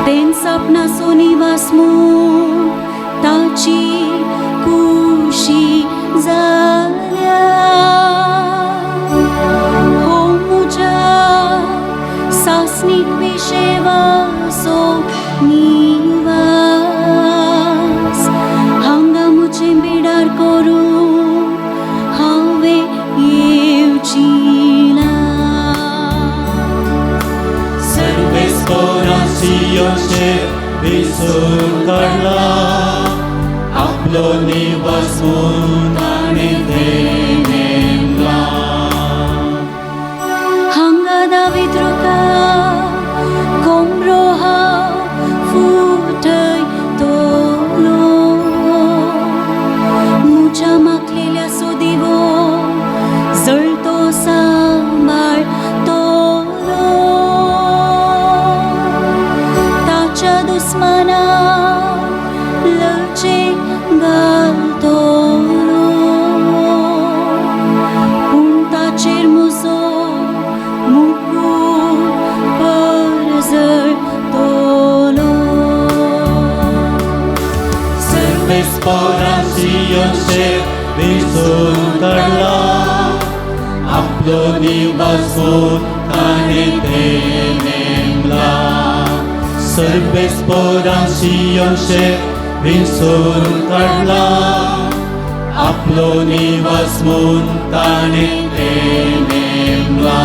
तेंच आपणाचो निवास म्हूण ताची खुशी जाल्या. हो म्हज्या सासणीक विशेवाचो निवास हांगा म्हजें बिडार करूं हांवें येवची ना. सर्वेस्पोरा सियोनशें विंचून काडला आपलो निवास म्हूण ताणें तें नेमला. हांगा दावीद रुखा कोमरो हांव फुटयतलो म्हज्या माखलेल्या दिवो जळतो सांबाळतलो ताच्या दुस्माना लजेक घालतलो पूण ताचेर म्हजो मुकूट परजळतलो. सर्वेस्पोरा सियोनशें विंचून काडला आपलो निवास म्हूण ताणें तें नेमला. सर्वेस्पोरा सियोनशें विंचून काडला आपलो निवास म्हूण ताणें तें नेमला.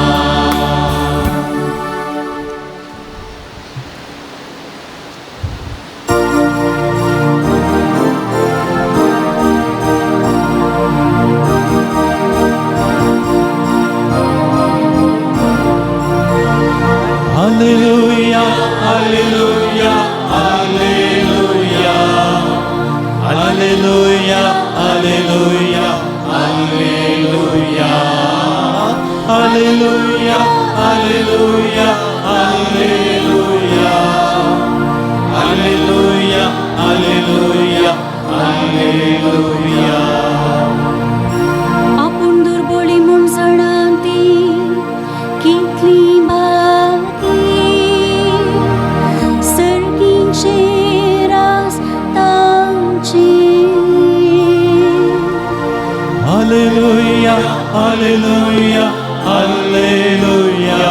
Alleluia, Alleluia, Alleluia, Alleluia, Alleluia, Alleluia, Alleluia, Alleluia, Alleluia, Alleluia, Alleluia, Alleluia. आपूण दुर्बोळी म्हूण जाणा ती कितली बाकी सर्गींचे रास तांचे. Alleluia, Alleluia, Alleluia,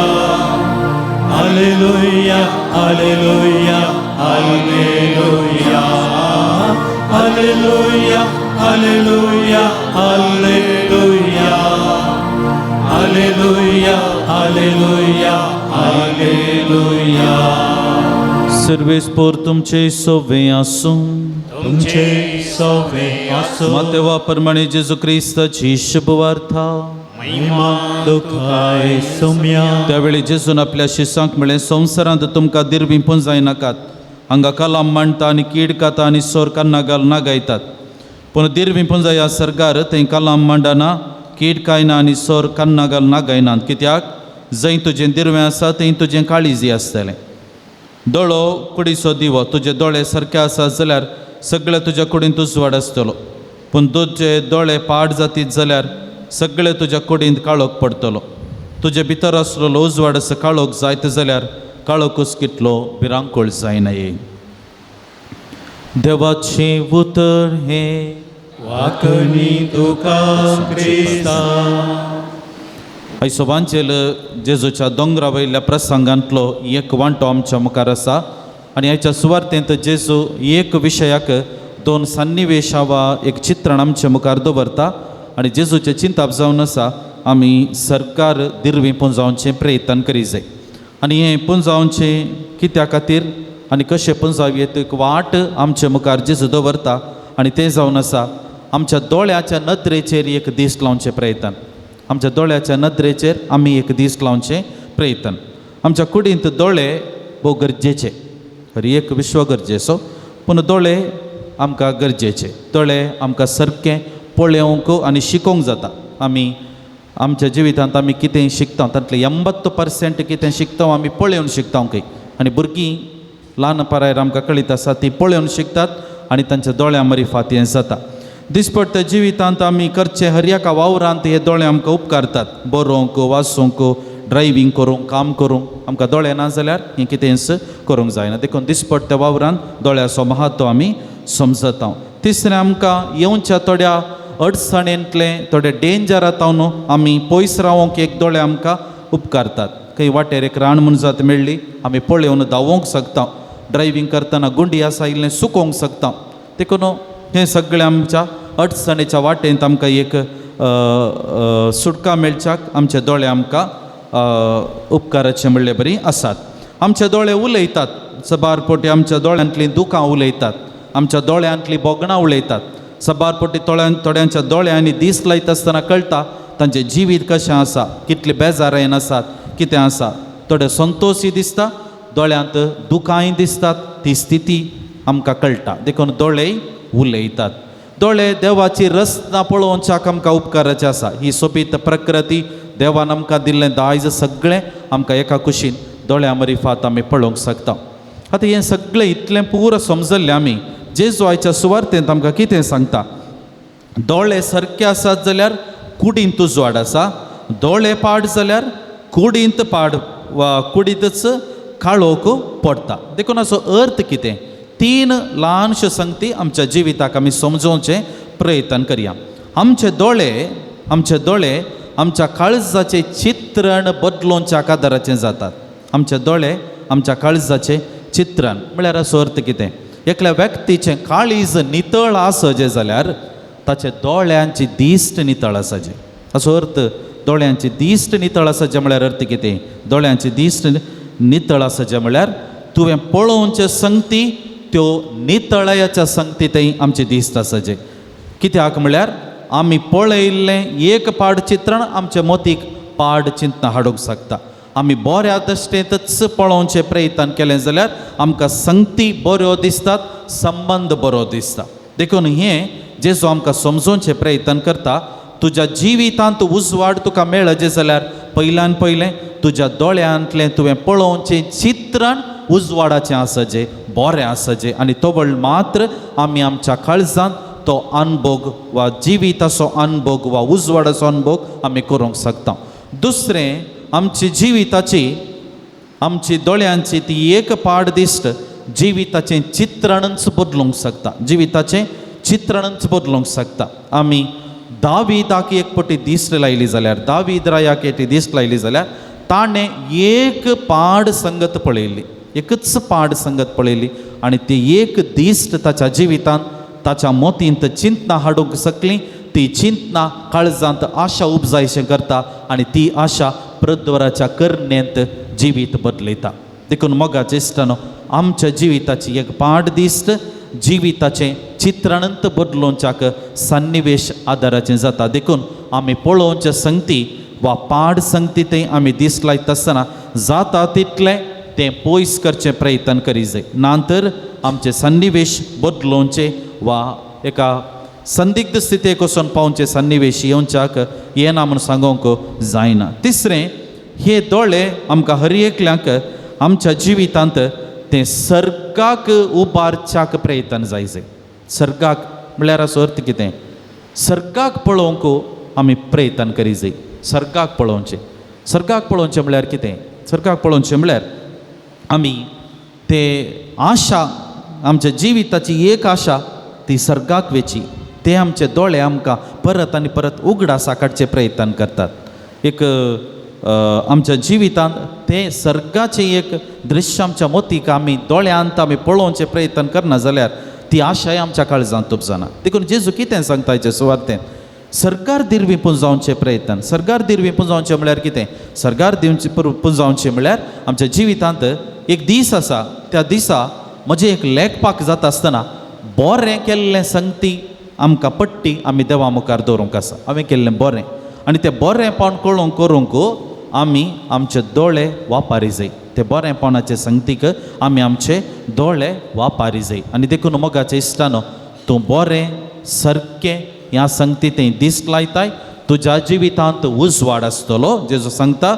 Alleluia, Alleluia, Alleluia, Alleluia, Alleluia, Alleluia, Alleluia, Alleluia, Alleluia. सर्वेस्पोर तुमचे सोवे आसूं. तुमचे सोवे आसूं. मातेवा प्रमाणे जेजू क्रिस्ताची शुभवार्ता. महिमा तुकाय सोम्या. त्यावेळी जेजून आपल्या शिसांक म्हळें, संवसारांत तुमकां दिरवीं पुंजायनाकात. हांगा कलाम मांडटा आनी कीड खाता आनी सोर कन्ना घाल नागायतात. पूण दिरवीं पुंजाया सरकार, थंय कलाम मांडना, कीड कायना आनी सोर कन्ना घाल नागायनात. कित्याक जंय तुजें दिरवें आसा थंय तुजें काळीजी आसतलें. दोळो कुडीचो दिवो. तुजे दोळे सारके आसा जाल्यार सगळे तुज्या कुडींत उजवाड आसतलो. पूण तुजे दोळे पाड जातीत जाल्यार सगळे तुज्या कुडींत काळोख पडटलो. तुजे भितर आसलेलो उजवाड असो काळोख जायत जाल्यार काळोखूच कितलो भिरांकूळ जायना. देवाचें उतर हें. वाकणी तुका क्रिस्ता. आयचो वांचेल जेजूच्या दोंगरा वयल्या प्रसंगांतलो एक वांटो आमच्या मुखार आसा आनी आयच्या सुवार्तेंत जेजू एक विशयाक दोन सन्निवेशा वा एक चित्रण आमच्या मुखार दवरता आनी जेजूचें चिंताप जावन आसा आमी सरकार दिरवीं पुंजावचें प्रयत्न करी जाय आनी हें पुंजावचें कित्या खातीर आनी कशें पुंजावयेत, एक वाट आमचे मुखार जेजू दवरता आनी तें जावन आसा आमच्या दोळ्याच्या नदरेचेर एक दीस लावचें प्रयत्न. आमच्या दोळ्याच्या नदरेचेर आमी एक दीस लावचें प्रयत्न. आमच्या कुडींत दोळे भोव गरजेचे, हर एक विश्व गरजेचो, पूण दोळे आमकां गरजेचे. दोळे आमकां सारकें पळोवंक आनी शिकोवंक जाता. आमी आमच्या जिवितांत आमी कितें शिकता तातूंतलें 80% कितें शिकता आमी पळोवन शिकता. खंय आनी भुरगीं ल्हान पारायर आमकां कळीत आसा ती पळोवन शिकतात आनी तांच्या दोळ्यां मरिफात हें जाता. दिसपट्ट्या जिवितांत आमी करचे हर एका वावरांत हे दोळे आमकां उपकारतात. बरोवंक, वाचूंक, ड्रायवींग करूंक, काम करूंक आमकां दोळे ना जाल्यार हें कितेंच करूंक जायना. देखून दिसपट्ट्या वावरांत दोळ्याचो महत्व आमी समजता. तिसरें, आमकां येवच्या थोड्या अडचणेंतलें थोडे डेंजरांत आमी पयस रावोंक एक दोळे आमकां उपकारतात. खंय वाटेर एक रान मनजात मेळ्ळी आमी पळोवन धांवोंक शकता. ड्रायवींग करतना गुंडी आसा इल्लें सुकोवंक शकता. देखून हें सगळें आमच्या अडचणेच्या वाटेंत आमकां एक सुटका मेळच्याक आमचे दोळे आमकां उपकाराचे म्हणले बरी आसात. आमचे दोळे उलयतात. सबार पोटी आमच्या दोळ्यांतलीं दुकां उलयतात, आमच्या दोळ्यांतलीं भोगणां उलयतात. सबार पोटी थोड्यांच्या दोळ्यांनी दीस लायता आसतना कळटा तांचें जिवीत कशें आसा, कितले बेजारायन आसात, कितें आसा. थोडे संतोशय दिसता, दोळ्यांत दुकांय दिसतात, ती स्थिती आमकां कळटा. देखून दोळे उलयतात. दोळे देवाची रचना पळोवच्याक आमकां उपकाराचें आसा. ही सोबीत प्रकृती देवान आमकां दिल्लें दायज सगळें आमकां एका कुशीन दोळ्यां मरिफात आमी पळोवंक शकता. आतां हें सगळें इतलें पुरो समजल्लें आमी जेजू आयच्या सुवार्तेंत आमकां कितें सांगता. दोळे सारके आसात जाल्यार कुडींत उजवाड आसा, दोळे पाड जाल्यार कुडींत पाड वा कुडींतच काळोख पडटा. देखून हाचो अर्थ कितें, तीन ल्हानश्यो संगती आमच्या जिविताक आमी समजोवचें प्रयत्न करया. आमचे दोळे आमच्या काळजाचें चित्रण बदलोवच्या आदाराचें जातात. आमचे दोळे आमच्या काळजाचें चित्रण म्हळ्यार हाचो अर्थ कितें, एकल्या व्यक्तीचें काळीज नितळ आसचें जाल्यार ताचे दोळ्यांची दिश्ट नितळ आसाचें. हाचो अर्थ दोळ्यांची दिश्ट नितळ आसाचें म्हळ्यार अर्थ कितें, दोळ्यांची दिश्ट नितळ आसाचें म्हळ्यार तुवें पळोवचे संगती त्यो नितळायाच्या संगती थंय आमची दिश्ट आसाचें. कित्याक म्हळ्यार आमी पळयल्लें एक पाड चित्रण आमचे मोतीक पाड चिंतना हाडूंक शकता. आमी बऱ्या दश्टेंतच पळोवचें प्रयत्न केलें जाल्यार आमकां संगती बऱ्यो दिसतात, संबंद बरो दिसता. देखून हें जेजू आमकां समजोवचें प्रयत्न करता. तुज्या जिवितांत उजवाड तुका मेळचें जाल्यार पयल्यान पयलें तुज्या दोळ्यांतलें तुवें पळोवचें चित्रण उजवाडाचें आसचें, बरें आसचें. आनी तवळ मात्र आमी आमच्या काळजांत तो अनभोग वा जिविताचो अनभोग वा उजवाडाचो अनभोग आमी करूंक शकता. दुसरें, आमची जिविताची आमची दोळ्यांची ती एक पाड दिश्ट जिविताचें चित्रणच बदलूंक शकता, जिविताचें चित्रणच बदलूंक शकता. आमी दावीदाक एक पटी दिश्ट लायली जाल्यार, दावीद रायाक एक दिश्ट लायली जाल्यार ताणें एक पाड संगत पळयली, एकच पाड संगत पळयली आनी ती एक दिश्ट ताच्या जिवितांत ताच्या मोतींत चिंतना हाडूंक शकली. ती चिंतना काळजांत आशा उपजायशें करता आनी ती आशा प्रद्वराच्या करणेंत जिवीत बदलयता. देखून मोगाचे इश्टानो, आमच्या जिविताची एक पाड दिश्ट जिविताचें चित्रणंत बदलोवच्याक सन्निवेश आदाराचें जाता. देखून आमी पळोवचे संगती वा पाड संगती थंय आमी दीस लायता आसतना जाता तितलें तें पयस करचें प्रयत्न करी जाय, ना तर आमचे सन्निवेश बदलोवचे वा एका संदिग्ध स्थितीक वचून पावचे सन्निवेश येवच्याक येना म्हूण सांगूंक जायना. तिसरें, हे दोळे आमकां हर एकल्यांक आमच्या जिवितांत तें सर्गाक उबारच्याक प्रयत्न जाय जाय. सर्गाक म्हळ्यार हाचो अर्थ कितें, सर्गाक पळोवंक आमी प्रयत्न करी जाय. सर्गाक पळोवचें, सर्गाक पळोवचें म्हळ्यार कितें, सर्गाक पळोवचें म्हळ्यार आमी ते आशा, आमच्या जिविताची एक आशा ती सर्गाक वेची. ते आमचे दोळे आमकां परत आनी परत उगडासा काडचे प्रयत्न करतात. एक आमच्या जिवितांत तें सर्गाचें एक दृश्य आमच्या मोतीक आमी दोळ्यांत आमी पळोवचें प्रयत्न करना जाल्यार ती आशाय आमच्या काळजांत उपजना. देखून जेजू कितें सांगता हेचे सुवार्तेंत, सरकार दिरवी पुंजावचें प्रयत्न. सरकार दिरवी पुंजावचें म्हळ्यार कितें, सरकार दिवचे पुंजावचें म्हळ्यार आमच्या जिवितांत एक दीस आसा, त्या दिसा म्हजें एक लेखपाक जाता आसतना बरें केल्लें संगती आमकां पट्टी आमी देवा मुखार दवरूंक आसा. हांवें केल्लें बरें आनी तें बरेंपण कळोवंक करूंक आमी आमचे दोळे वापारी जाय. ते बरेंपणाचे संगतीक आमी आमचे दोळे वापारी जाय. आनी देखून मोगाचे इश्टानो, तूं बरें सारकें ह्या संगती थंय दीस लायताय, तुज्या जिवितांत उजवाड आसतलो. जेजू सांगता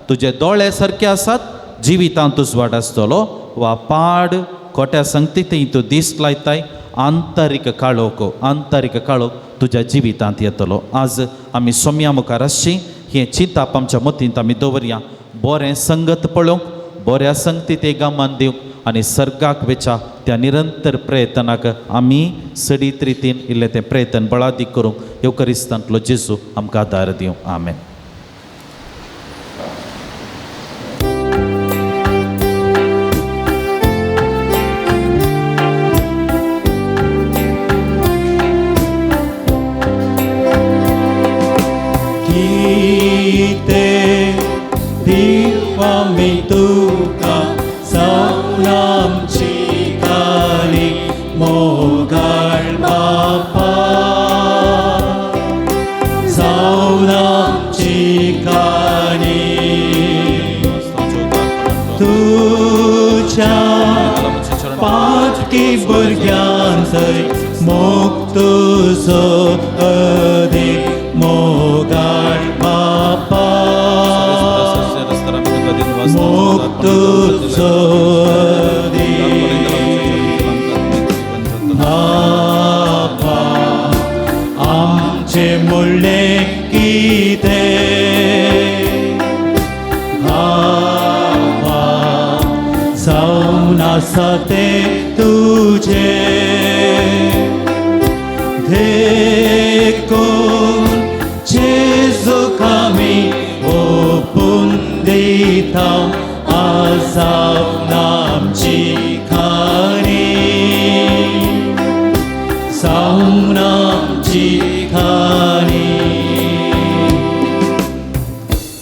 तुजे दोळे सारके आसात जिवितांत उजवाड आसतलो वा पाड खोट्या संगती तूं दीस लायताय आंतरीक काळोख आंतरीक काळोख तुज्या जिवितांत येतलो. आज आमी सोम्या मुखार आसची हें चिंताप आमच्या मतींत आमी दवरया. बरें संगत पळोवंक, बऱ्या संगतीत एक गमान दिवंक आनी सर्गाक वेच्या त्या निरंतर प्रयत्नाक आमी सडीत रितीन इल्लें तें प्रयत्न बळादीक करूंक येवकरिस्तांतलो जेजू आमकां आदार दिवं. आमेन.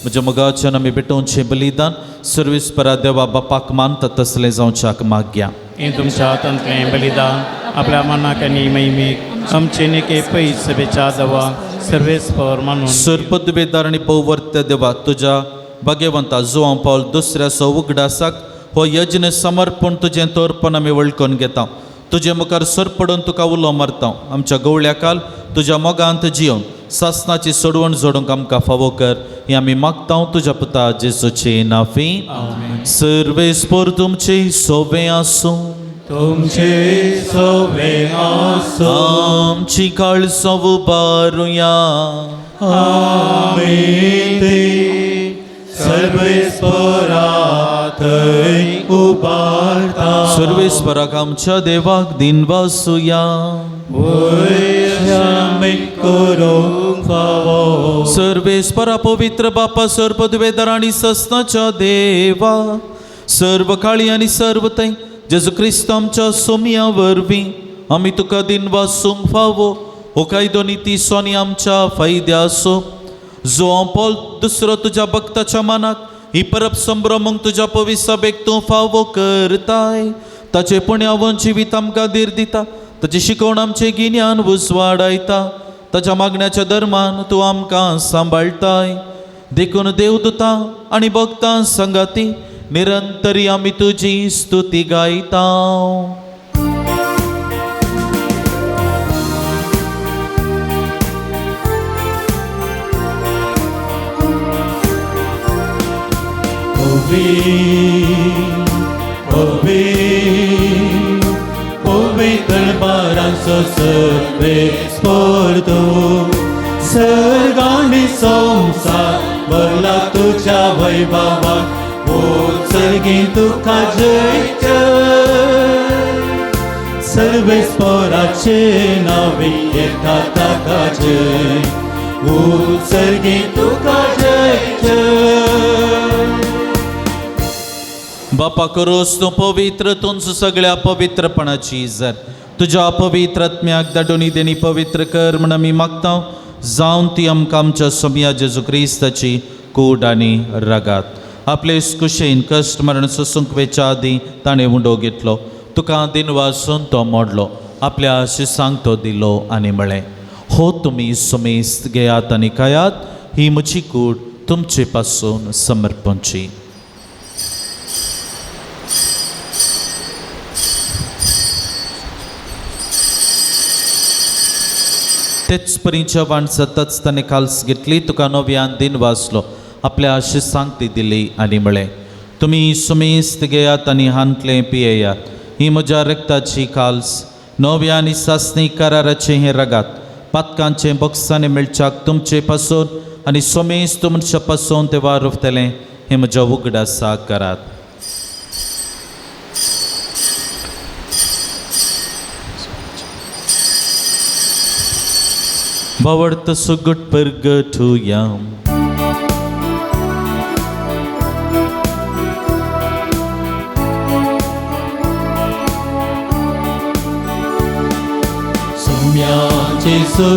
म्हज्या मोगाच्यान आमी भेटोवचें बलिदान सर्वेस्परा देवा बापाक मानता तसलें जावच्याक मागया. हें तुमच्या हातांतलें बलिदान आपल्या मनाक आनी महिमेक आमचे निके पैसभेच्या देवा सर्वेस्पर मानून. सरपदवेदार आनी पौवर्त्य देवा तुज्या भाग्यवंता जुवां पावल दुसऱ्याचो उगडासाक हो यज्ञ समर्पण तुजें तोरपण आमी वळखून घेता. तुजे मुखार सरपडून तुका उलो मारता. आमच्या गवळ्या काल तुज्या मोगांत जियोवन सासनाची सोडवण जोडूंक आमकां फावो कर हें आमी मागता तुज्या पुता जेजूचे नाफी. सर्वेस्पर तुमचे सोबें आसूं. तुमचे सोबें आसूं. आमची काळसां उबारुया. आमी ती सर्वेस्परा थंय उबारता. सर्वेस्पराक आमच्या देवाक दिनवासुया. करूंक फावो. सर्वेस्परा पवित्र बापा सर्वपदवेदार आनी सस्नाच्या देवा सर्व काळी आनी सर्व थंय जेजू क्रिस्त आमच्या सोमया वरवीं आमी तुका दिनवासूंक फावो. हो कायदो निती सोनी आमच्या फायद्याचो जो पॉल दुसरो तुज्या भक्ताच्या मनाक ही परब संभ्रमूंक तुज्या पवित्र सभेक तूं फावो करताय. ताचे पुण्यावन जिवीत आमकां धीर दिता. ताची शिकवण आमचें गिन्यान उजवाडायता. ताच्या मागण्याच्या धर्मान तूं आमकां सांबाळटाय. देखून देवदूतां आनी भक्तां संगाती निरंतरी आमी तुजी स्तुती गायता. पवित्र सर्वेस्पर तूं सर्ग आनी संवसार भरला तुज्या वैभवान. उत्सर्गी तुका जय जय. सर्वेस्पराचे नांवी येता ताका जय. उत्सर्गी तुका जय जय. बापा करोस तूं पवित्र तुमचो सगळ्या पवित्रपणाची जर तुज्या पवित्र आत्म्याक धाडून देणी पवित्र कर म्हण आमी मागता. जावन ती आमकां आमच्या सोमया जेजू क्रिस्ताची कूड आनी रगात. आपले कुशेन कश्ट मरण सोसूंक वेच्या आदीं ताणें उंडो घेतलो. तुका दिनवासून तो मोडलो. आपल्या शिसांक तो दिलो आनी म्हळें, हो तुमी सुमेस्त घेयात आनी खायात. ही म्हजी कूड तुमचे पासून समर्पणची. तेच परी जेवण सतच ताणें काल्स घेतली. तुका नव्यान दिन वाचलो. आपल्या शिसांक ती दिली आनी म्हळें, तुमी सुमेस्त घेयात आनी हांतलें पियेयात. ही म्हज्या रक्ताची काल्स, नव्या आनी सासणी कराराचें हें रगात, पातकांचें बक्षांनी मेळच्याक तुमचे पासून आनी सोमेस्त मनशा पासून तें वारुफतलें. हें म्हज्या उगडासा करात. भावार्थ सुगट परगटुया. सोम्या जेजू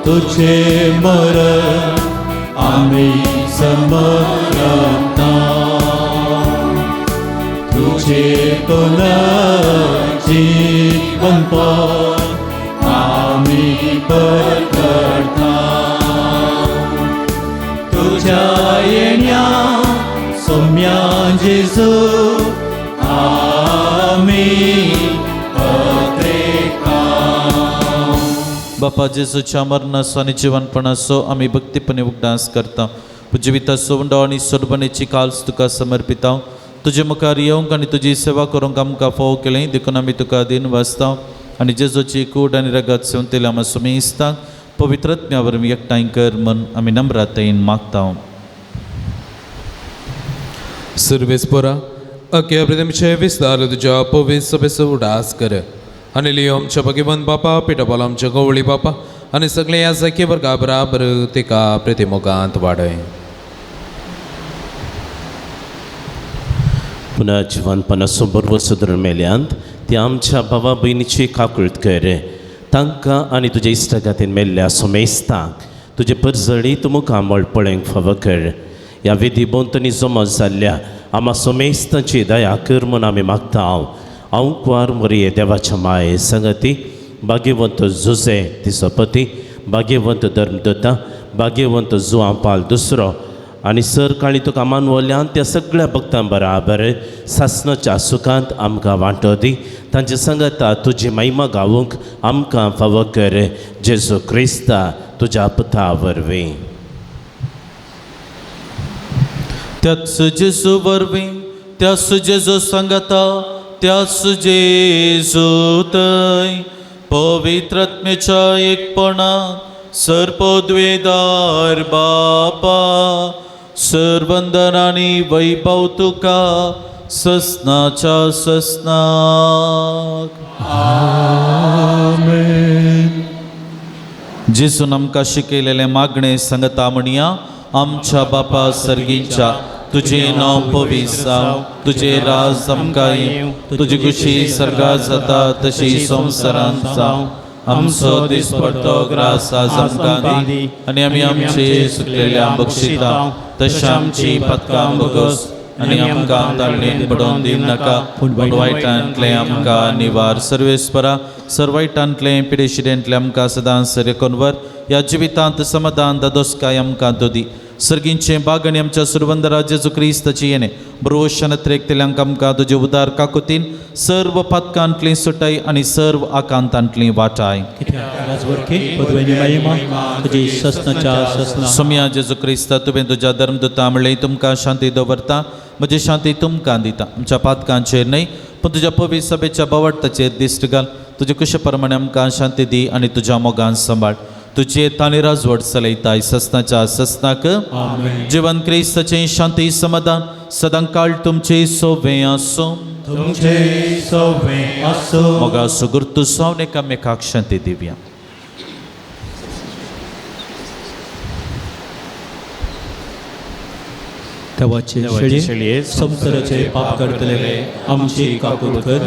तुझे मरण आमी समरता, तुझे पुनर्जीवनपण आमी परगटता. तुझ्या येण्या सोम्या जेजू आमी अत्रेका. बापा जेजूच्या मरणाचो आनी जिवनपणाचो आमी भक्तीपणे उगडास करता. जिविताचो उंडो आनी सोडबणेची काल्स तुका समर्पिता. तुजे मुखार येवंक आनी तुजी सेवा करूंक आमकां फावो केलें देखून आमी तुका दिन वाचता आनी जेजूची कूड आनी रगत सेवंतल्या आमकां सुमेस्तांक पवित्रत्म्या वरवीं एकठांय कर म्हूण आमी नम्रतायेन मागता. सर्वेस्पोरा अख्या प्रितमचे विस्तार तुज्या पवित्र सभेचो उडास कर आनी लियो आमच्या भगवंत बापा पिटोपाल आमच्या गवळी बापा आनी सगळे ह्या सखे वर्गा बराबर तिका प्रतिमोगांत वाडय. पुनः जिवनपणाचो बरवो सुदरून मेल्यांत ती आमच्या भावा भयणीची काकूळत कर. तांकां आनी तुज्या इश्टागातीन मेल्ल्या सोमेस्तांक तुजे परजळी मुखामळ पळोवंक फावो कर. ह्या विधी भोंवतणी जमा जाल्ल्या आमा सोमेस्तांची दया कर म्हूण आमी मागता. हांव हांव कुवार मोरये देवाच्या माये संगती भाग्यवंत जुजे तिचो पती, भाग्यवंत धर्मदत्ता, भाग्यवंत जुआं पाल दुसरो आनी सर काळी तुका मानवल्यान त्या सगळ्या भक्तां बराबर सासणाच्या सुखांत आमकां वांटो दी. तांचे संगता तुजी महिमा गावूंक आमकां फावो कर. जेजू क्रिस्ता तुज्या पुता वरवीं. त्याच जेजू वरवीं, त्याच जेजू संगता, त्याच जेजू थंय पवित्रत्मेच्या एकपणा सर्पद्वेदार बापा सरवंदन आनी वैभव तुका ससनाच्या ससनाक. आमेन. जेजून आमकां शिकयलेलें मागणें सांगता म्हणया. आमच्या बापा सर्गींच्या, तुजें नांव पवित्र जावं, तुजें राज आमकां येवं, तुजी खुशी सर्गात जाता तशी संवसारांत जावं. आमचो दिसपडतो ग्रास आज आमकां दी आनी आमी आमचे सुकलेल्या बक्षिता तशें आमची पदकां बगस आनी आमकां ताळणेन पडोवन दिवनाका, पूण वायटांतलें आमकां निवार. सर्वेस्परा सर वायटांतलें पिडेशिडेंतलें आमकां सदांच सर कोनवर ह्या जिवितांत समाधान दादोसकाय आमकां तो दी. सर्गींचें बाग आनी आमच्या सुरवंदरा जेजू क्रिस्ताची येणें ब्रोशन त्रेकतेल्यांक आमकां तुजे उदार काकुतीन सर्व पातकांतलीं सुटाय आनी सर्व आकांतांतलीं वाटाय. सोम्या जेजू क्रिस्ता तुवें तुज्या धर्मदूता म्हणलें तुमकां शांती दवरता, म्हजी शांती तुमकां दिता. आमच्या पातकांचेर न्हय पूण तुज्या पवित्र सभेच्या बावडताचेर दिश्ट घाल. तुजे कुशे प्रमाणे आमकां शांती दी आनी तुज्या मोगान सांबाळ. तुजे ताणी राजवट चलयताय ससनाच्या ससनाक. जिवन क्रिस्ताचें शांती समाधान सदां काळ तुमचे सोवे आसूं. तुमचे सोवे आसूं. मोगा सुगुर्तू सावन एकामेकाक शांती दिवया. देवाचे शेळये संवसाराचे पाप काडटले आमची काकूत कर.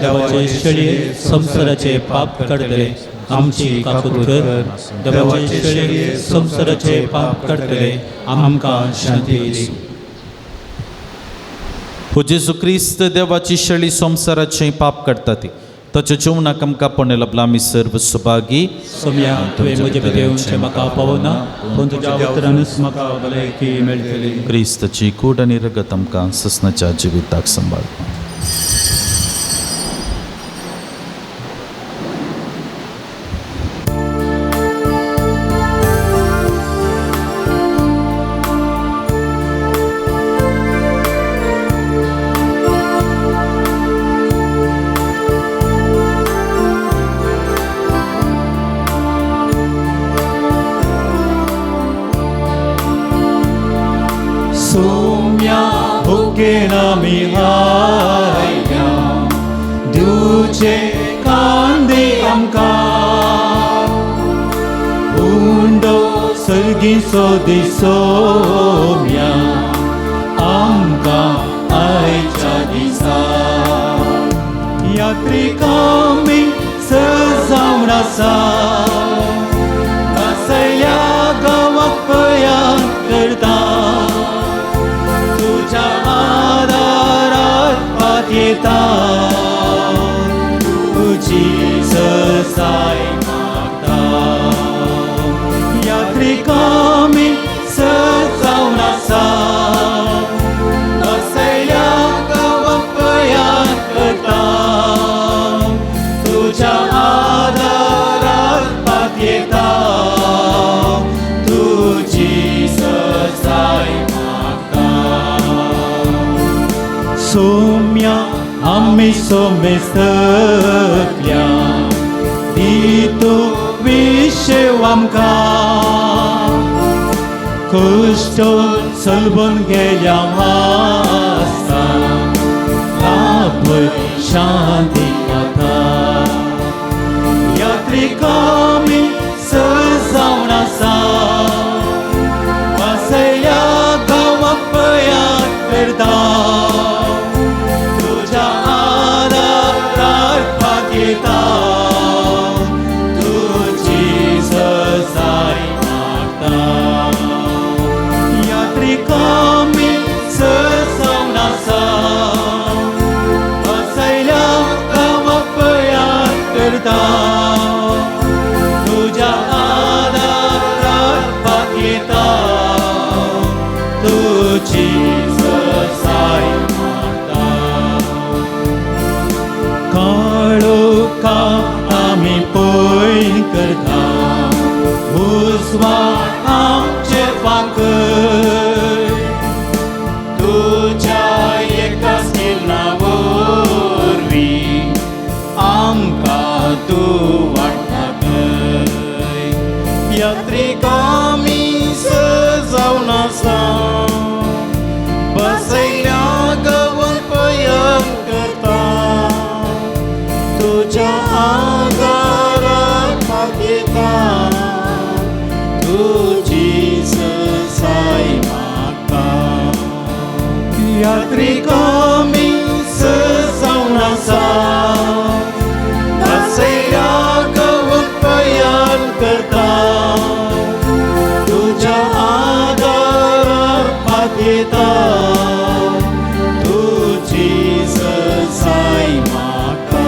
देवाचे शेळये संवसाराचे पाप काडटले आमची काकूत कर. देवाचे शेळये संवसाराचे पाप काडटले आमकां शांती दी. हो जेजू क्रिस्त देवाची शेळी संवसाराचे पाप काडटा ती ताच्या जीवनाक आमकां पणें लबलां. आमी सर्व सुभागी. सोम्या तुवें म्हजे भितर येवचें म्हाका पावना, पूण तुज्या उतरानूच म्हाका भलायकी मेळटली. क्रिस्ताची कूड आनी रगत आमकां ससनाच्या जिविताक सांबाळ. मोगेन आमी आयल्या दिवचे कांदे आमकां उंडो सर्गी सोदी सोम्या आमकां आयच्या दिसा यात्रिकां मी सजावन आसा असल्या गांवाक पयान करता तुज्या आदारात पातयेता तुजी ससाय मागता यात्रिकां मी सजावन आसा असल्या गांवाक पयान करता तुज्या आदारात पातयेता तुजी ससाय मागता सोम्या आमी सोमेस्तल्या दी तूं विशेव आमकां कश्ट सलबून गेल्या आसता आपय शांती आतां यात्रिकां मी सजावन आसा असल्या गांवाक पयान करता तुज्या आदारात पातयेता तुजी ससाय मागता यात्रिकां मी सजावन आसा असल्या गांवाक पयान करता तुज्या आदारात पातयेता तुजी ससाय मागता काळोखा आमी पय करता उजवाड आमचे फांकय तुज्या एका किरणा वरवीं आमकां तूं वाट दाखय यात्रिकां मी सजावन आसा बसयल्या गांवाक पयान करता तुज्या आदारात पातयेता तुजी ससाय मागता यात्रिकां मी सजावन आसा बसयल्या गांवाक पयान करता तुज्या आदारात पातयेता तुजी ससाय मागता.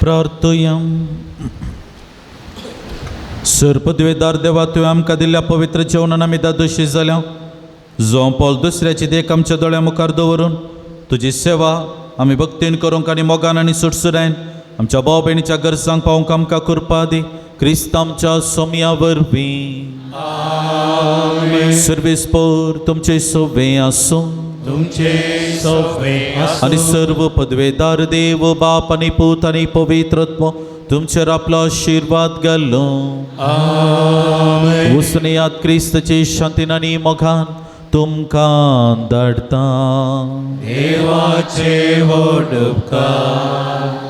प्रार्थुया. सर्पद्वेदार देवा, तुवें आमकां दिल्ल्या पवित्र जेवणान आमी दादोशी जाल्या. जो पॉल दुसऱ्याची देख आमच्या दोळ्या मुखार दवरून तुजी सेवा आमी भक्तीन करूंक आनी मोगान आनी सुटसुरायन आमच्या भाव भयणीच्या गरजांक पावोवंक आमकां कृपा दी. क्रिस्त आमच्या सोमया वरवीं. सर्वेस्पोर तुमचे सोवे आसूं तुमचे सोवे आसूं. आनी सर्व पदवेदार देव बाप आनी पूत आनी पवित्रत्व तुमचेर आपलो आशिर्वाद घालो. वचुनयात क्रिस्तचे शांतीन आनी मोगान तुमकां धाडटा. देवाचे व्हड उपकार.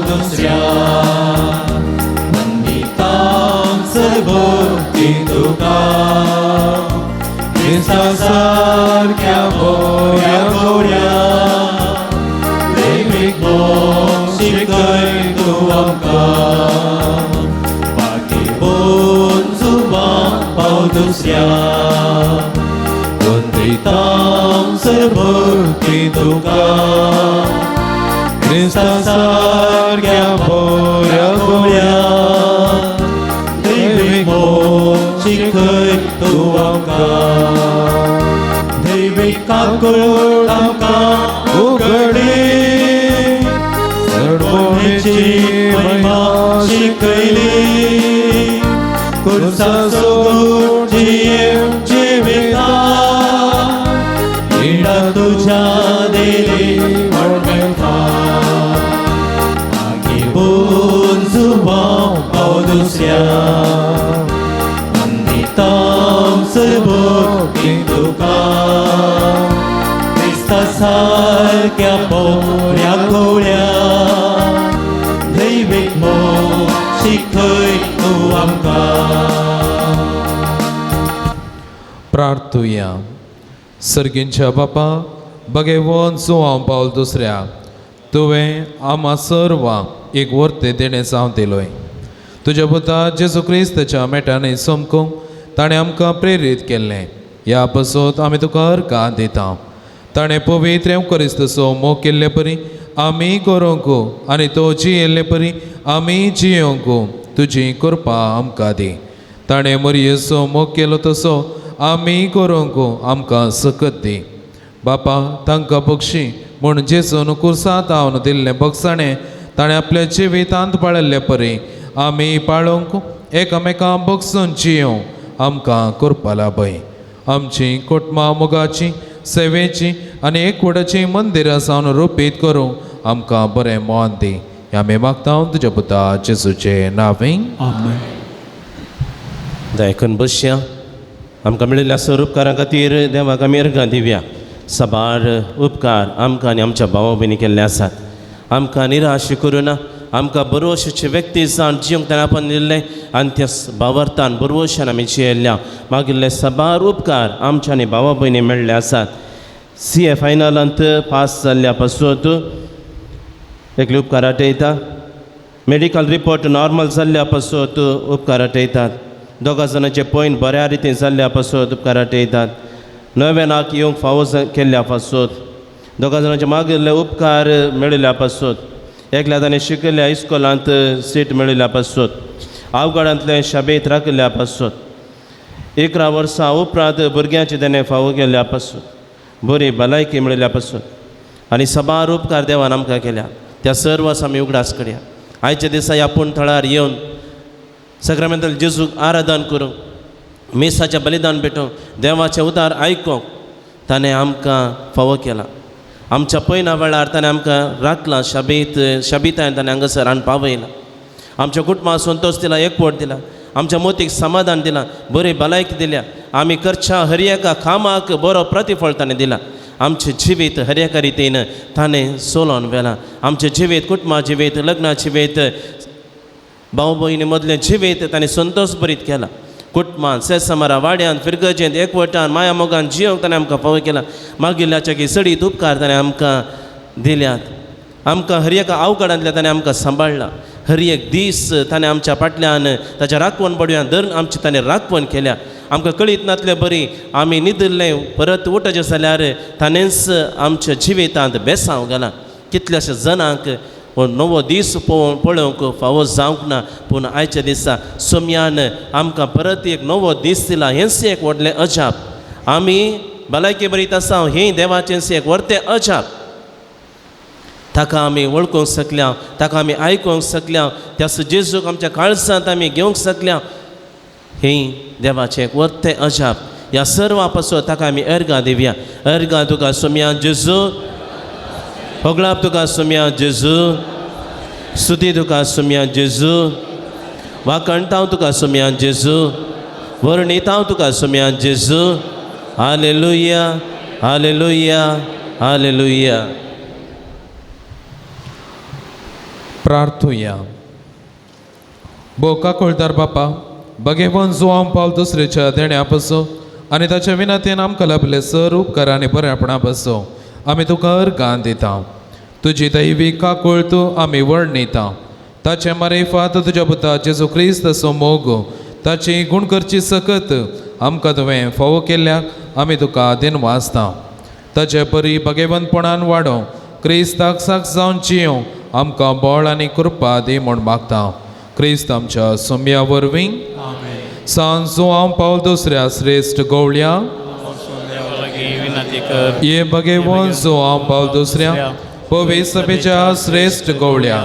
दुसऱ्या वंदितां सर्वोक्ती तुका क्रिस्ता सारक्या बोऱ्या गोड्या प्रेमीक मोग शिकय तूं आमकां फाटीं बोन जुवां पाव दुसऱ्या वंदितां तुका क्रिस्ता सारक्या बऱ्या गवळ्या दैवीक मोग शिकय तूं आमकां दैवीक काकूळ आमकां उगडी चडवणेची महिमा शिकयली कुर्सा सोडून जियेवं जिविता इडा तुज्या दिली म्हण मेळपा मागीर जुवांव पाव दुसऱ्या वंदितां सरभोवती तुका क्रिस्ता सारक्या बऱ्या गवळ्या दैवीक मोग शिकय तूं आमकां. प्रार्थुया. सर्गींच्या बापा बगेवन जुवांव पावल दुसऱ्या तुवें आमा सर्वांक एक वर्ते देणें जावन दिलोय. तुज्या पुता जेजू क्रिस्ताच्या मेटांनी समकूंक ताणें आमकां प्रेरीत केल्लें. ह्या पासत आमी तुका अर्गां दिता. ताणें पवित्र क्रिस्तचो मोग केल्ले परी आमी करूंक आनी तो जियेल्ले परी आमी जियोंक तुजी कृपा आमकां दी. ताणें मरयेचो मोग केलो तसो आमी करूंक आमकां सकत दी. बापा तांकां बक्षी म्हूण जेजून कुर्सांत हांव दिल्लें बक्षाणें ताणें आपल्या जिवितांत पाळिल्ले परी आमी पाळोवंक एकामेकां बक्षून जियोंक आमकां कृपा लाभय. आमची कुटुंबां मोगाची सेवेची आनी एकवटाची मंदिरां जावन रुपीत करूंक आमकां बरें मन दी. आमी मागता तुज्या पुता जेजूचें नांवें. आमेन. दयाकून बसया. आमकां मेळिल्ल्या सर उपकारां खातीर देवाक आमी अर्गां दिवया. साबार उपकार आमकां आनी आमच्या भावा भयणी केल्ले आसात. आमकां निराश करुना आमकां बरोवशाचे व्यक्ती जावन जिवंक ताणें आपण दिल्लें आनी त्या भावार्थान बरोवशान आमी जियेल्ल्या. मागिल्ले साबार उपकार आमच्या आनी भावा भयणी मेळ्ळे आसात. सी ए फायनलांत पास जाल्ल्या पासून एकले उपकार आठयता. मेडिकल रिपोर्ट नॉर्मल जाल्ल्या पासून उपकार आठयतात. दोगा जाणांचे पॉयंट बऱ्या रितीन जाल्ल्या पासून उपकार आठयतात. नव्यानाक येवंक फावो केल्ल्या पासून दोगा जाणांचे मागिल्ले उपकार मेळिल्ल्या पासून एकल्या ताणें शिकिल्ल्या इस्कोलांत सीट मेळिल्ल्या पासून आवगाडांतलें शाबेत राखिल्ल्या पासून 11 वर्सां उपरांत भुरग्यांचे ताणें फावो केल्ल्या पासून बरी भलायकी मेळिल्ल्या पासून आनी साबार उपकार देवान आमकां केल्या. त्या सर्वास आमी उगडास करया. आयच्या दिसा ह्या पूण थळार येवन सक्रामेंताल जेजूक आराधन करूंक मिसाचें बलिदान भेटोवंक देवाचें उदार आयकोंक ताणें आमकां फावो केला. आमच्या पयना वेळार ताणें आमकां राखलां शाबीत शाबितायन ताणें हांगासर हाडून पावयलां. आमच्या कुटुंबाक संतोश दिला, एकवट दिला, आमच्या मोतीक समाधान दिलां, बरी भलायकी दिल्या. आमी करच्या हर एका कामाक बरो प्रतिफळ ताणें दिला. आमचें जिवीत हर एका रितीन ताणें सोलोवन व्हेलां. आमचें जिवीत कुटुंबा जिवीत लग्ना जिवीत भाव भयणी मदलें जिवीत ताणें संतोश बरीत केला. कुटुंबान सेसमारा वाड्यान फिरगजेंत एकवटान माया मोगान जियोंक ताणें आमकां फावो केला. मागिल्ल्याच्या की सडीत उपकार ताणें आमकां दिल्यात. आमकां हर एका अवघडांतल्या ताणें आमकां सांबाळ्ळां. हर एक दीस ताणें आमच्या फाटल्यान ताच्या राखवण बडव्यान धरून आमची ताणें राखवण केल्या. आमकां कळीत नातले बरी आमी न्हिदिल्लें परत उठचें जाल्यार ताणेंच आमच्या जिवितांत बेसांव घालां. कितल्याश्या जणांक हो नवो दीस पळोवंक फावो जावंक ना, पूण आयच्या दिसा सोम्यान आमकां परत एक नवो दीस दिला. हेंच एक व्हडलें अजाप. आमी भलायकी बरीत आसा हें देवाचेंच एक व्हडलें अजाप. ताका आमी वळखूंक शकल्या, ताका आमी आयकूंक शकल्या, त्या जेजूक आमच्या काळजांत आमी घेवंक शकल्या. हें देवाचें एक व्हडलें अजाप. ह्या सर्वा पासून ताका आमी अर्गां दिवया. अर्गां तुका सोम्या जेजू, होगळाप तुका सोम्या जेजू, स्तुती तुका सोम्या जेजू, वाकणतांव तुका सोम्या जेजू, वर्णितांव तुका सोम्या जेजू. Hallelujah, hallelujah, hallelujah. प्रार्थुया. बोका कोळदार बापा बगेवन जुवांव पावल दुसरेच्या देण्या पासून आनी ताच्या विनातेन आमकां लाभले सर उपकार आनी बरेपणा पासून आमी तुका अर्गां दिता. तुजी दैवी काकूळ तूं आमी वर्णिता. ताचे मारेफात तुज्या पुता जेजू क्रिस्त मोग ताची गुण करची सकत आमकां तुवें फावो केल्ल्याक आमी तुका दिनवासता. ताचे परी भगेवंतपणान वाडोवंक क्रिस्ताक साक्ष जावन जियोंक आमकां बळ आनी कृपा दी म्हूण मागता. क्रिस्त आमच्या सोम्या वरवीं. सान जुआंव पावल दुसऱ्या श्रेश्ठ गवळ्या ये भगेवन जुआंव पावल दुसऱ्या पवित्र सभेच्या श्रेश्ठ गवळ्या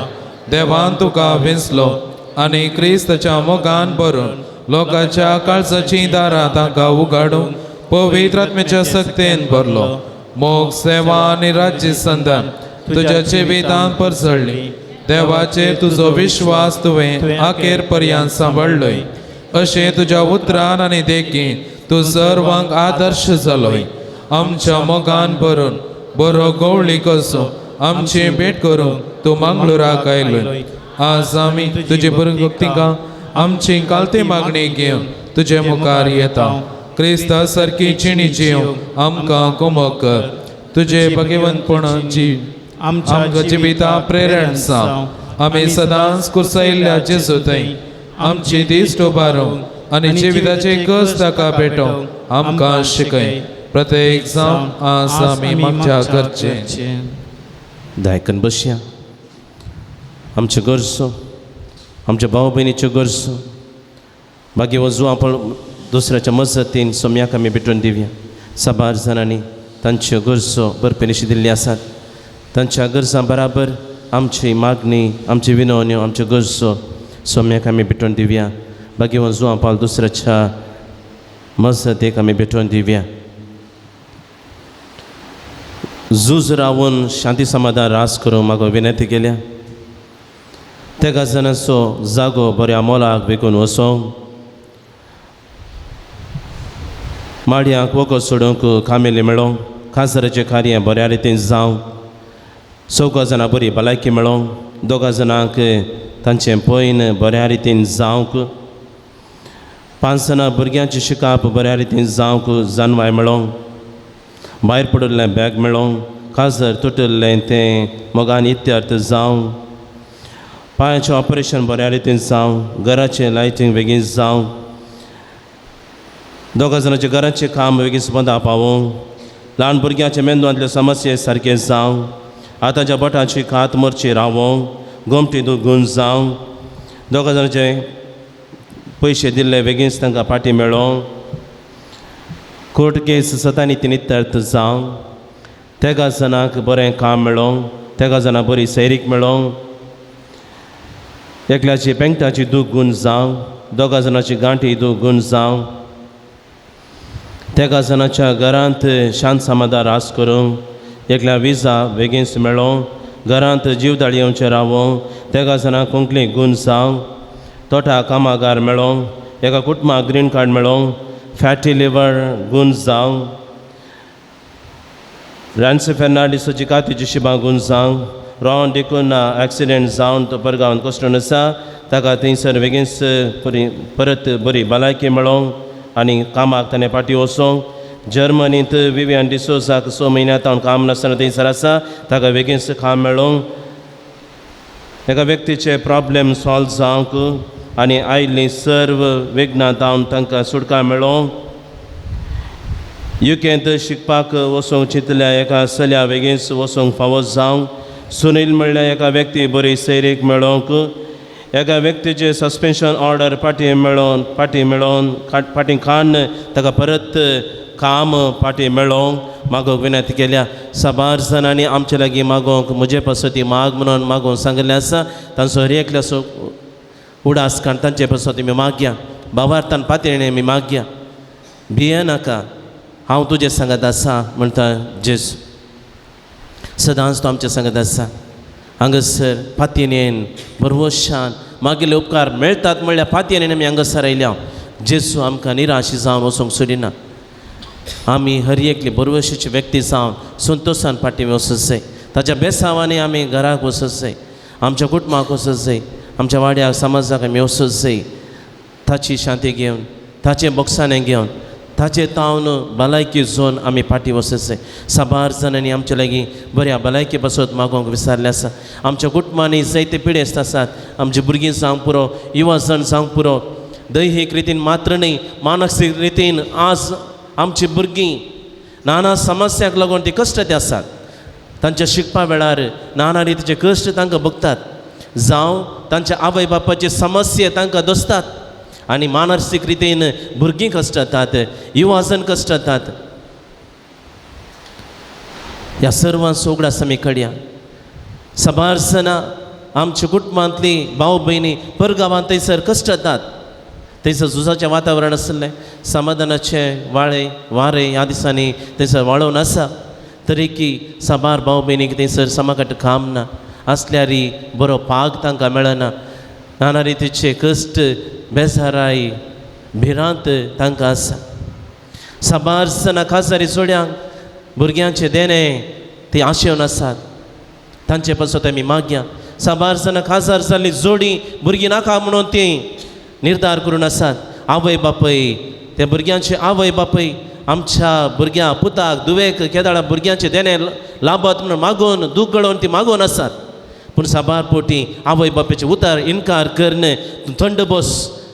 देवान तुका विंचलो आनी क्रिस्ताच्या मोगान भरून लोकांच्या काळजाचीं दारां तांकां उगाडून पवित्र आत्म्याच्या सक्तेन भरलो. मोग सेवा आनी राज्य संदान तुज्या जिवितान परजळ्ळी. देवाचेर तुजो विश्वास तुवें अखेर पर्यंत सांबाळ्ळोय. अशें तुज्या उतरान आनी देखीन तूं सर्वांक आदर्श जालोय. आमच्या मोगान भरून बरो गवळी कसो आमची भेट करूंक तूं मंगळुराक आयलोय. आज आमी तुजी भक्तिका आमची कालती मागणी घेवन तुजे मुखार येता. क्रिस्ता सारकी जिणी जिवंक आमकां कुमक कर. तुजे भगवंतपणाची आमकां जिविता प्रेरण जावं. आमी सदांच कुर्सायिल्ल्या जेजू थंय आमची दिश्ट उबारूंक आनी जिविताचे कस ताका भेटोवंक आमकां शिकय. प्रत्येक जावं आज आमी मागच्या करचें. दायकन बसया. आमच्यो गरजो, आमच्या भाव भयणीच्यो गरजो बाकी वजू आपण दुसऱ्याच्या मजतीन सोम्याक आमी भेटून दिवया. साबार जाणांनी तांच्यो गरजो बरपेनिशी दिल्ली आसात. तांच्या गरजां बराबर आमची मागणी, आमची विनवण्यो, आमच्यो गरजो सोम्याक आमी भेटून दिवया. बाकी वजू आपण दुसऱ्याच्या मजतीक आमी भेटून दिवया. झूज रावन शांती समाधान रास करूंक म्हाका विनंती केल्या. तेगा जाणांचो जागो बऱ्या मोलाक विकून वचोंक, माडयांक वखद सोडूंक कामेली मेळोंक, कांसराचें कार्य बऱ्या रितीन जावं, चौगा जाणां बरी भलायकी मेळोंक, दोगा जाणांक तांचें पयन बऱ्या रितीन जावंक, 5 जाणां भुरग्यांचें शिकाप बऱ्या रितीन जावंक जानवाय मेळोंक, भायर पडिल्लें बॅग मेळोंक, काजर तुटिल्लें तें मोगान इत्यर्थ जावं, पांयाचें ऑपरेशन बऱ्या रितीन जावं, घराचें लायटींग बेगीन जावं, दोगा जाणांचें घराचें काम बेगीन बंदा पावोवंक, ल्हान भुरग्यांचे मेंदवांतल्यो समस्ये सारकें जावं, आतांच्या बोटांची कात मोरची रावोंक, गोमटी गुंज जावं, दोगा जाणांचे पयशे दिल्ले बेगीनच तांकां फाटीं मेळोंक, कोर्ट केस सतानी ती नित्यर्थ जावं, तेगा जाणांक बरें काम मेळोंक, तेगा जाणां बरी सैरीक मेळोंक, एकल्याची पेंगटाची दूख गुण जावं, दोगा जाणांची गांठी दूख गुण जावं, तेगा जाणाच्या घरांत शांत समाधान रास करूंक, एकल्या विजा बेगीनच मेळोंक, घरांत जीवदाळी येवचें रावोंक, तेगा जाणांक कोंकणी गुण जावं, तोटा कामागार मेळोंक, एका कुटुंबाक ग्रीन कार्ड मेळोंक, फॅटी लिवर गुण जावं, रानसी फेर्नांडीसाची कातीची शिबां गुण जावं, रोहन डिकून एक्सिडेंट जावन तो परगांवांत कोसळून आसा ताका थंयसर बेगीनच बरी परत बरी भलायकी मेळोंक आनी कामाक ताणें फाटीं वचोंक. जर्मनींत विवियन डिसोजाक 6 म्हयन्या तावन काम नासतना थंयसर आसा ताका बेगीनच काम मेळोंक, एका व्यक्तीचे प्रॉब्लेम सॉल्व जावंक आनी आयिल्लीं सर्व विघ्नां तावन तांकां सुटका मेळोंक. युकेंत शिकपाक वचोंक चिंतल्या एका चल्या बेगीनच वचोंक फावो जावंक, सुनील म्हणल्यार एका व्यक्ती बरी सैरीक मेळोंक, एका व्यक्तीचें सस्पेन्शन ऑर्डर फाटीं मेळोवन फाटीं काडून ताका परत काम फाटीं मेळोवंक मागोवंक विनंती केल्या. साबार जाणांनी आमचे लागीं मागोवंक म्हजे पासत माग म्हणून मागोवंक सांगिल्लें आसा. तांचो हर एकल्याचो उडास काडून तांचे पासत तुमी मागया, भावार्थान पातयेन आमी मागया, भियेनाका, हांव तुजें सांगत आसा म्हणटा जेजू. सदांच तो आमचें सांगत आसा. हांगासर पातयेन बरवशान मागीर उपकार मेळटात म्हणल्यार पातयेन आमी हांगासर आयल्या. जेजू आमकां निराश जावन वचूंक सोडिना. आमी हर एकली बरवशीची व्यक्ती जावन संतोशान फाटीं वचत जाय. ताच्या बेसांवांनी आमी घराक वचत जाय, आमच्या कुटुंबाक वचत जाय, आमच्या वाड्याक समाजाक आमी वचत जाय. ताची शांती घेवन, ताचें बोगसाणें घेवन, ताचे तावन भलायकी झोन आमी फाटीं वचत जाय. साबार जाणांनी आमचे लागीं बऱ्या भलायकी पासत मागोवंक विसरले आसा. आमच्या कुटुंबांनी जायते पिडेस्त आसात. आमची भुरगीं जावंक पुरो, युवा जण जावंक पुरो, दैहीक रितीन मात्र न्हय मानसीक रितीन आज आमची भुरगीं नाना समस्यांक लागून ती कश्ट ते आसात. तांच्या शिकपा वेळार नाना रितीचे कश्ट तांकां भोगतात, जावं तांच्या आवय बापाची समस्या तांकां दोसतात आनी मानसीक रितीन भुरगीं कश्टतात, युवाजन कश्टतात. ह्या सर्वांचो उगडास आमी कडया. साबार जाणां आमच्या कुटुंबांतली भाव भयणी परगांवांत थंयसर कश्टतात. थंयसर झुजाचें वातावरण आसलें, समाधानाचें वाळे वारें ह्या दिसांनी थंयसर वाळोवन आसा. तरी की साबार भाव भयणीक थंयसर समाकट काम ना आसल्यारय बरो पाग तांकां मेळना. नाना रितीचे कश्ट, बेजाराय, भिरांत तांकां आसा. साबार जाणां काजारी जोड्यांक भुरग्यांचें देणें ती आशेवन आसात, तांचे पासत आमी मागया. साबार जाणां काजार जाल्ली जोडी भुरगीं नाका म्हणून ती निर्धार करून आसात. आवय बापूय त्या भुरग्यांचे आवय बापूय आमच्या भुरग्यां पुताक दुवेक केदाळा भुरग्यांचें देणें लाभत म्हणून मागून दूख गळोवन ती मागून आसात. पूण साबार पोटी आवय बापायचे उतार इनकार करन तूं थंड बस,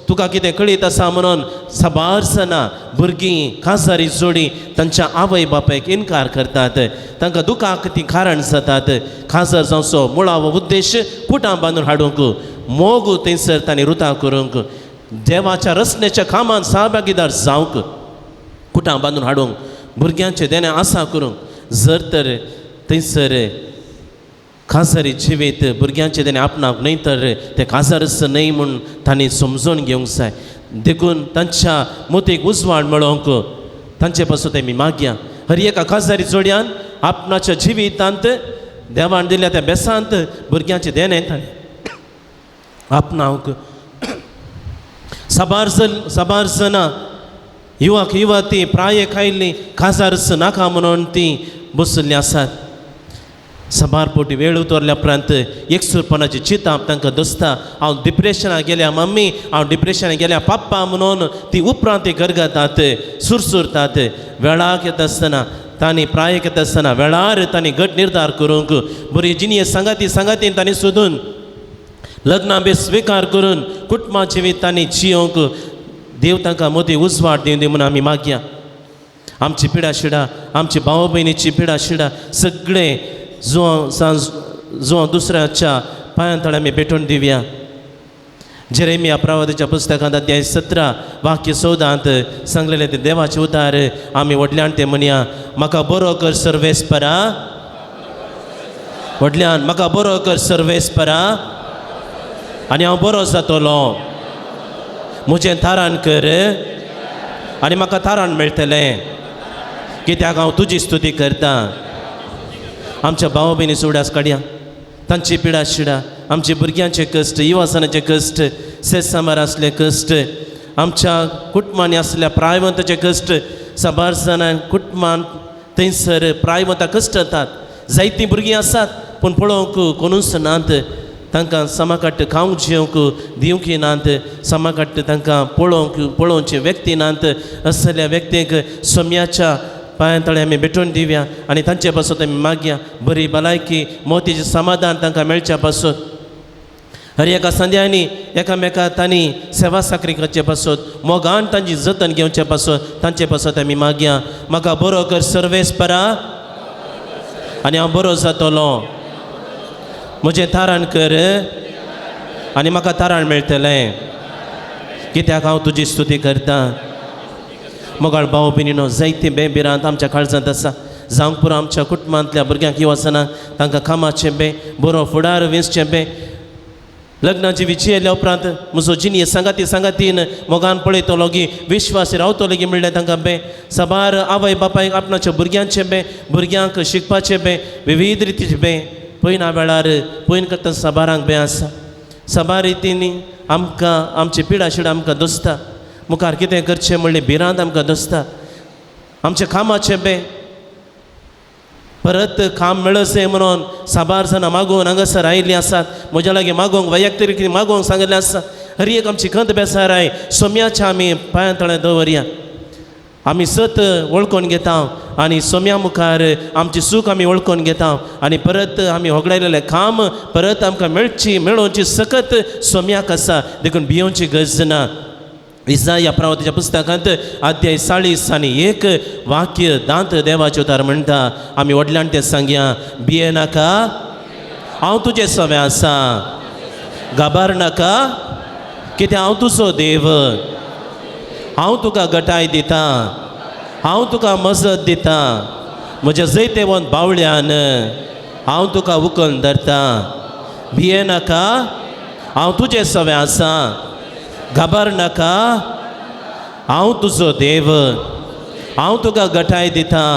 तुका कितें कळीत आसा म्हणून साबार जाणां भुरगीं काजारी जोडी तांच्या आवय बापायक इनकार करतात. तांकां दुखाक ती कारण जातात. काजार जावचो मुळावो उद्देश कुटां बांदून हाडूंक, मोग थंयसर तांणी रुता करूंक, देवाच्या रचनेच्या कामांत सहभागीदार जावंक, कुटां बांदून हाडूंक, भुरग्यांचें देणें आसा करूंक. जर तर थंयसर काजारी जिवीत भुरग्यांचें तेणें आपणाक न्हय तर तें काजारच न्हय म्हूण तांणी समजून घेवंक जाय. देखून तांच्या मोतीक उजवाड मेळोवंक तांचे पासून आमी मागया. हर एका काजारी जोडयान आपणाच्या जिवितांत देवान दिल्या त्या बेसांत भुरग्यांचें देणें ताणें आपणावंक. साबार साबार जाणां युवक युवती प्रायेक आयिल्ली काजारच नाका म्हणून ती बशिल्लीं आसात. साबार पोटी वेळ उतरल्या उपरांत एकसूरपणाची चिंताप तांकां दसता. हांव डिप्रेशनाक गेल्या मम्मी, हांव डिप्रेशनाक गेल्या पप्पा म्हणून ती उपरांत ती गरगतात, सुरसुरतात. वेळाक येता आसतना तांणी प्रायेक येता आसतना वेळार तांणी घट निर्धार करूंक, बरी जिणये सांगाती सांगातीन तांणी सोदून लग्नां बी स्विकार करून कुटुंबा जिवीत तांणी जियोंक देव तांकां मोदी उजवाड दिवं दी म्हणून आमी मागया. आमची पिडा शिडा, आमची भाव भयणीची पिडा शिडा सगळें जुवां दुसऱ्याच्या पांयां तळे आमी भेटून दिवया. जेरेमिया प्रवादाच्या पुस्तकांत अध्याय 17 वाक्य 14 सांगलेलें तें देवाचें उतार आमी व्हडल्यान तें म्हणया. म्हाका बरो कर सर्वेस्परा, व्हडल्यान म्हाका बरो कर सर्वेस्परा आनी हांव बरो जातलो. म्हजें थारान कर आनी म्हाका थारान मेळटलें, कित्याक हांव तुजी स्तुती करतां. आमच्या भाव भयणी उगडास काडया, तांची पिडा शिडा, आमच्या भुरग्यांचे कश्ट, युवासनाचे कश्ट, सेसामार आसले कश्ट, आमच्या कुटुंबांनी आसल्या प्रायवंताचे कश्ट. साबार जाणां कुटुंबान थंयसर प्रायवंता कश्ट जातात. जायतीं भुरगीं आसात पूण पळोवंक कोणूच नात. तांकां समाकाट खावंक जेवंक दिवंक नात, समाकाट तांकां पळोवंक पळोवचे व्यक्ती नात. असल्या व्यक्तींक सोम्याच्या पांयां तळे आमी भेटून दिवया आनी तांचे पासत आमी मागया बरी भलायकी, मोतीचें समाधान तांकां मेळच्या पासत. हर एका संद्यांनी एकामेका तांणी सेवा साकरी करचे पासत, मोगान तांची जतन घेवचे पासत तांचे पासत आमी मागया. म्हाका बरो कर सर्वेस्परा आनी हांव बरो जातलो. म्हजें थारान कर आनी म्हाका थारान मेळटलें, कित्याक हांव तुजी स्तुती करतां. मोगाळ भाव भयणीनो, जायती बेभिरांत आमच्या काळजांत आसा. जावंक पुरो आमच्या कुटुंबांतल्या भुरग्यांक वचना, तांकां कामाचें बें, बरो फुडार वेंचचें बें. लग्नाची विचियल्या उपरांत म्हजो जिणये सांगाती सांगातीन मोगान पळयतलो गी, विश्वास रावतलो गी म्हणल्यार तांकां बें. साबार आवय बापायक आपणाच्या भुरग्यांचें बें, भुरग्यांक शिकपाचें बें, विविध रितीचें बें. पयना वेळार पयन करता साबारांक बें आसा. साबार रितींनी आमकां आमची पिडा शिडा आमकां दोसता. मुखार कितें करचें म्हणलें भिरांत आमकां दोसता. आमच्या कामाचें बें, परत काम मेळचें म्हणून साबार जाणां मागून हांगासर आयिल्लीं आसात. म्हज्या लागीं मागोवंक वैयक्तीक मागोवंक सांगिल्लें आसा. हर एक आमची खंत बेसाराय सोम्याच्या आमी पांयां तळे दवरया. आमी सत वळखून घेता आनी सोम्या मुखार आमची सूख आमी वळखून घेता आनी परत आमी होगडायलेलें काम परत आमकां मेळची मेळोवची सकत सोम्याक आसा. देखून भियोवची गरज ना. इजाया प्रवादाच्या पुस्तकांत अध्याय 40 आनी 1 वाक्य दांत देवाचे उतार म्हणटा, आमी व्हडल्यान तें सांगया, भिये नाका, हांव तुजें सवें आसा, घाबर नाका, कित्याक हांव तुजो देव, हांव तुका गटाय दिता, हांव तुका मजत दिता, म्हज्या जैतेवंत बावळ्यान हांव तुका उखलून धरता, भिये नाका, हांव तुजें सवें आसा, घाबर नाका, हांव तुजो देव, हांव तुका गटाय दिता,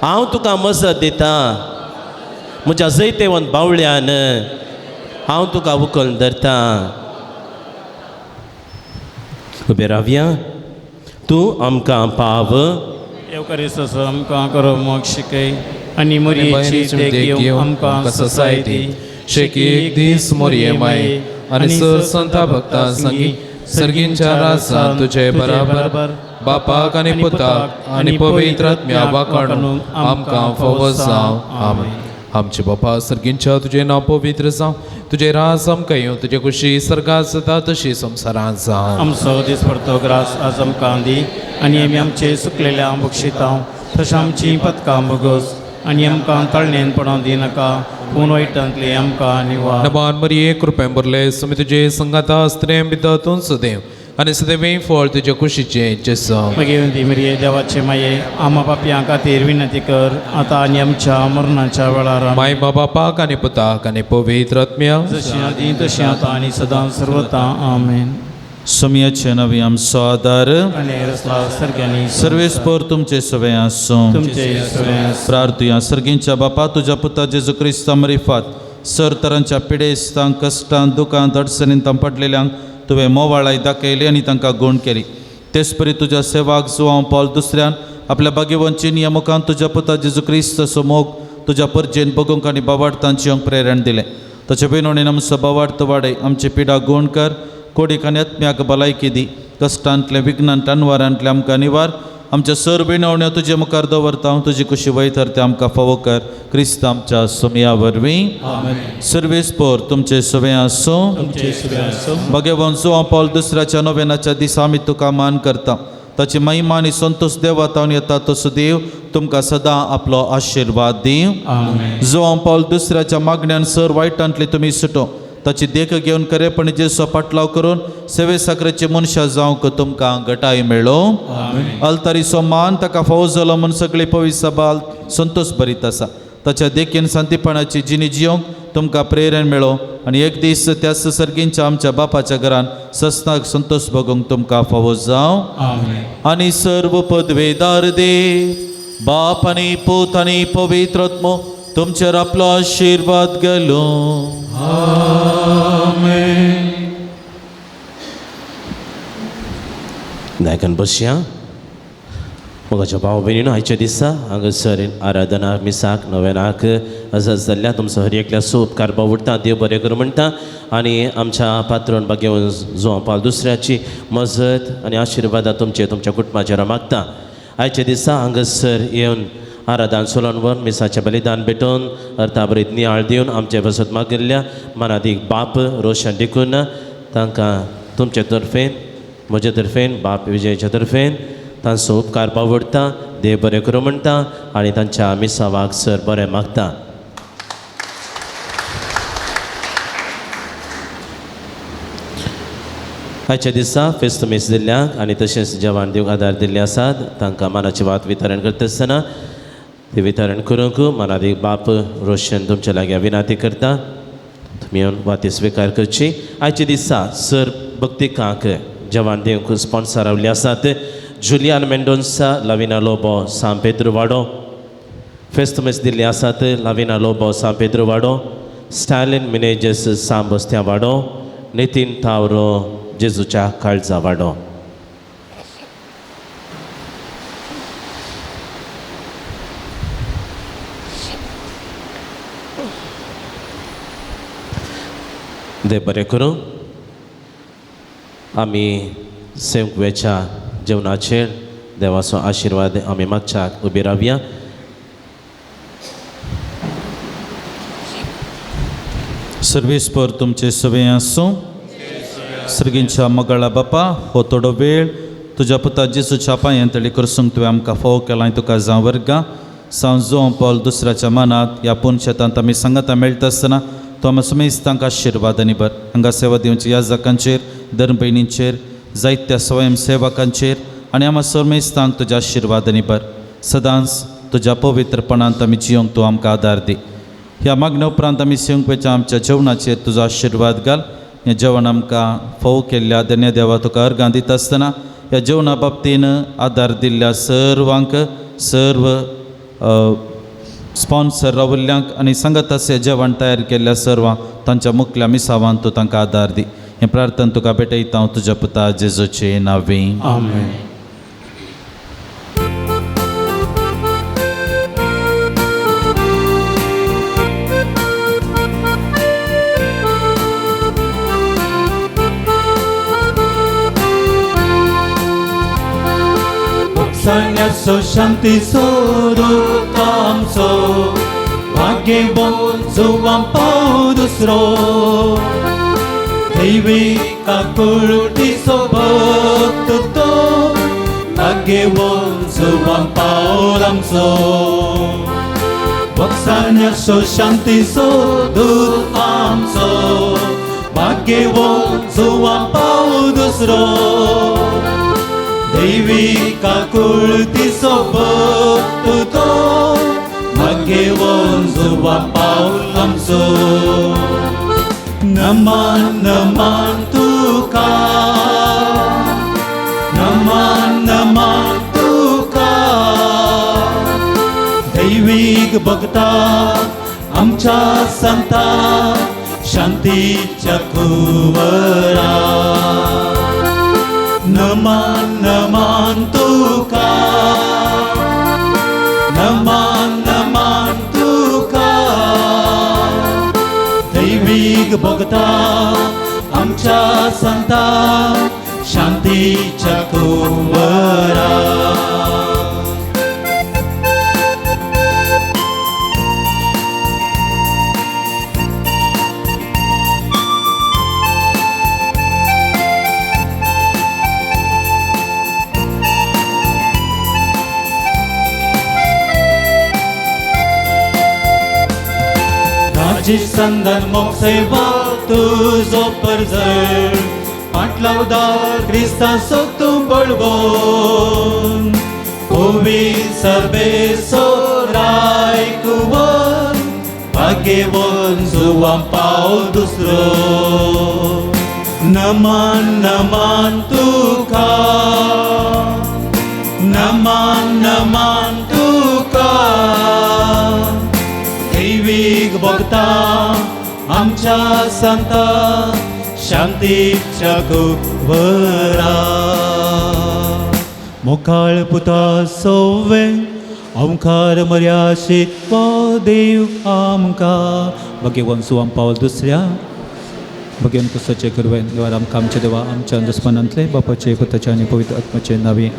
हांव तुका मजत दिता, म्हज्या जैतेवंत बावळ्यान हांव तुका उखलून धरता. उबे रावया, तूं आमकां पाव. येवकारीस आमकां करो मोग शिकय आनी मोरयेची देख घेवंक आमकां ससाय दी. शेकी एक दीस मोरये माये आनी सर संता भक्तां संगी सर्गींच्या राजांत तुजे बराबर बापाक आनी पुताक आनी पवित्र आत्म्या वाखाणूंक आमकां फावो जावं. आमेन. आमचे बापा सर्गींच्या तुजें नांव पवित्र जावं, तुजें राज आमकां येवं, तुजे कुशी सर्गात जाता तशी संवसारांत जावं. आमचो दिसपडतो ग्रास आज आमकां दी आनी आमी आमचे सुकलेल्या बक्षितां तशें आमचीं पदकां भोगोस आनी आमकां तळणेन पडोवंक दिनाका, पूण वायटांतली आमकां निवार. नबान मरिये कृपेन भरले, सुमी तुजे संगाता स्त्रियां भितर तूं सदैव आनी सदैव फळ तुजे कुशीचें जेजू. मागीर ती मरिये देवाचे माये आमा पापयां खातीर विनंती कर आतां आनी आमच्या मरणाच्या वेळार. माय बापाक आनी पुताक आनी पवित्र आत्म्या, जशी आदी तशी आतां आनी सदां सर्वता. आमेन. सोमयाचे नवी आमचो आदार आनी रसला सर्ग्यांनी सर्वेस्पर तुमचे सवें आसूं. तुमचे सवें. प्रार्थुया. सर्गींच्या बापा, तुज्या पुता जेजू क्रिस्ता मरिफात सर तरांच्या पिडेस्तांक, कश्टांत, दुखांत, अडचणींत पडलेल्यांक तुवें मोवाळाय दाखयली आनी तांकां गूण केली. तेच परी तुज्या सेवाक जुवांव पावल दुसऱ्यान आपल्या भाग्यवंची नियमुखान तुज्या पुता जेजू क्रिस्ताचो मोग तुज्या परजेन बगूंक आनी बावाडतांची येवंक प्रेरण दिलें. ताचे बेनोणेन आमचो बावार्थ वाडय, आमची पिडा गूण कर, कोडीक आनी आत्म्याक भलायकी दी, कश्टांतलें, विघ्नांतलें, अनवारांतलें आमकां निवार. आमच्या सर विणवण्यो तुजे मुखार दवरता, तुजी कुशी वयतर ते आमकां फावो कर, क्रिस्त आमच्या सोमया वरवीं. सर्वेस्पर तुमचे सवें आसूं. भगवान जुवां पावल दुसऱ्याच्या नोवेनाच्या दिसा आमी तुका मान करता. ताची महिमा आनी संतोश देवा तावन येता तसो देव तुमकां सदां आपलो आशिर्वाद दी. जुवां पावल दुसऱ्याच्या मागण्यान सर वायटांतले तुमी सुटो, ताची देख घेवन खरेपणी जेजूचो पाटलाव करून सेवे साकरेचे मनशां जावंक तुमकां गटाय मेळो. अल्तारीचो मान ताका फावो जालो म्हूण सगळी पवित्र सभा संतोश भरीत आसा. ताच्या देखीन शांतीपणाची जिणी जियोंक तुमकां प्रेरण मेळो आनी एक दीस त्याच सर्गींच्या आमच्या बापाच्या घरान सस्नाक संतोश भोगूंक तुमकां फावो जावं. आनी सर्व पदवेदार देव बाप आनी पूत आनी पवित्र आत्मो तुमचेर आपलो आशिर्वाद घालूं. आमेन. नायकान बसया. मोगाच्या भाव भयणीनो, आयच्या दिसा हांगासर आराधना मिसाक नवेनाक हजर जाल्ल्या तुमचो हर एकल्याचो उपकार बावुडटा, देव बरें करूं म्हणटा आनी आमच्या पात्रोन बागेवन जुवां पावल दुसऱ्याची मजत आनी आशिर्वादा तुमचे तुमच्या कुटुंबाचेर मागता. आयच्या दिसा हांगासर येवन आराधन सोलोन वर मिसाचें बलिदान भेटोवन अर्थाभरीत नियाळ दिवन आमचे वसत मागिल्ल्या मनादीक बाप रोशन डिकून तांकां तुमचे तर्फेन, म्हजे तर्फेन, बाप विजयाच्या तर्फेन तांचो उपकार पावडटा, देव बरें करूं म्हणटा आनी तांच्या मिसावाक सर बरें मागता. आयच्या दिसा फेस्त मीस दिल्ल्यांक आनी तशेंच जेवण दिवंक आदार दिल्ले आसात तांकां मानाची वात वितरण करता आसतना ती वितरण करूंक मनादीक बाप रोशन तुमच्या लागीं विनंती करता, तुमी येवन वाती स्विकार करची. आयच्या दिसा सर भक्तिकांक जेवण दिवंक स्पॉन्सर रावल्ले आसात जुलियान मेंडोन्सा, लाविना लोबो, सांत पेद्रू वाडो. फेस्त मीस दिल्ले आसात लाविना लोबो, सांत पेद्रू वाडो, स्टॅलिन मिनेजस, सांत बस्त्या वाडो, नितीन तावरो, जेजूच्या काळजा वाडो. देव बरें करूं. आमी सेवकवेच्या जेवणाचेर देवाचो आशिर्वाद आमी मागच्याक उबी रावया. सर्वेस्पर तुमचे सवें आसूं. सर्गींच्या मगळा बापा, हो थोडो वेळ तुज्या पुता जेजूच्या पांयांतली करसूंक तुवें आमकां फावो केलां, तुका जावं वर्गां. सांव जुवांव पावल दुसऱ्याच्या मनांत ह्या पूर्ण शेतांत आमी सांगाता मेळटा आसतना तो आमी समेस्तांक आशिर्वाद आनी बर. हांगा सेवा दिवची याजकांचेर, धर्म भयणींचेर, जायत्या स्वयं सेवकांचेर आनी आमा समेस्तांक तुज्या आशिर्वाद आनी बर. सदांच तुज्या पवित्रपणांत आमी जियोंक तूं आमकां आदार दी. ह्या मागण्या उपरांत आमी सेवंक आमच्या जेवणाचेर तुजो आशिर्वाद घाल. हें जेवण आमकां फोव केल्ल्या धन्य देवा तुका अर्गां दिता आसतना ह्या जेवणा बाबतीन आदार दिल्ल्या सर्वांक, सर्व स्पॉन्सर रावल्ल्यांक आनी सांगत आसा जेवण तयार केल्ल्या सर्वांक तांच्या मुखल्या मिसावान तूं तांकां आदार दी. हें प्रार्थना तुका भेटयता हांव तुज्या पुता जेजूचे नांवे. आमेन. भोगसण्याचो शांतीचो दूत आमचो, भाग्यवान जुवान पाव दुसरो, दैवी काकुळटीचो भक्त तो, भाग्यवान जुवान पावल आमचो. भोगसण्याचो शांतीचो दूत आमचो, भाग्यवान जुवान पाव दुसरो, दैवी काकुळटीचो भक्त तो, भाग्यवान जुवान पावल आमचो. नमन नमन तुका, नमन नमन तुका, दैवीक भक्ता आमच्या संता, शांतीच्या कुंवरा. नमन नमन तुका, नमन नमन तुका, दैवीक भक्ता आमच्या संता, शांतीच्या कुंवरा. संदन मोग सेवा तुजो परजळ, पाटलावदार क्रिस्ताचो तूं बळवोन, कोवी सभेचो राय कुंवर, भाग्यवान जुवान पाव दुसरो. नमन नमन तुका, नमन नमन तुका, दैवीक भक्ता आमच्या संता, शांतीच्या कुंवरा. मोखाळ पुता सोवे ओंकार मर्याशी वो देव आमकां. भगवान सुवाम पावल दुसऱ्या भगवान कुसाचे करवेन देवा आमकां आमच्या देवा आमच्या दुस्मानांतले बापाचे पुताचे आनी पवित्र आत्माचे नावे.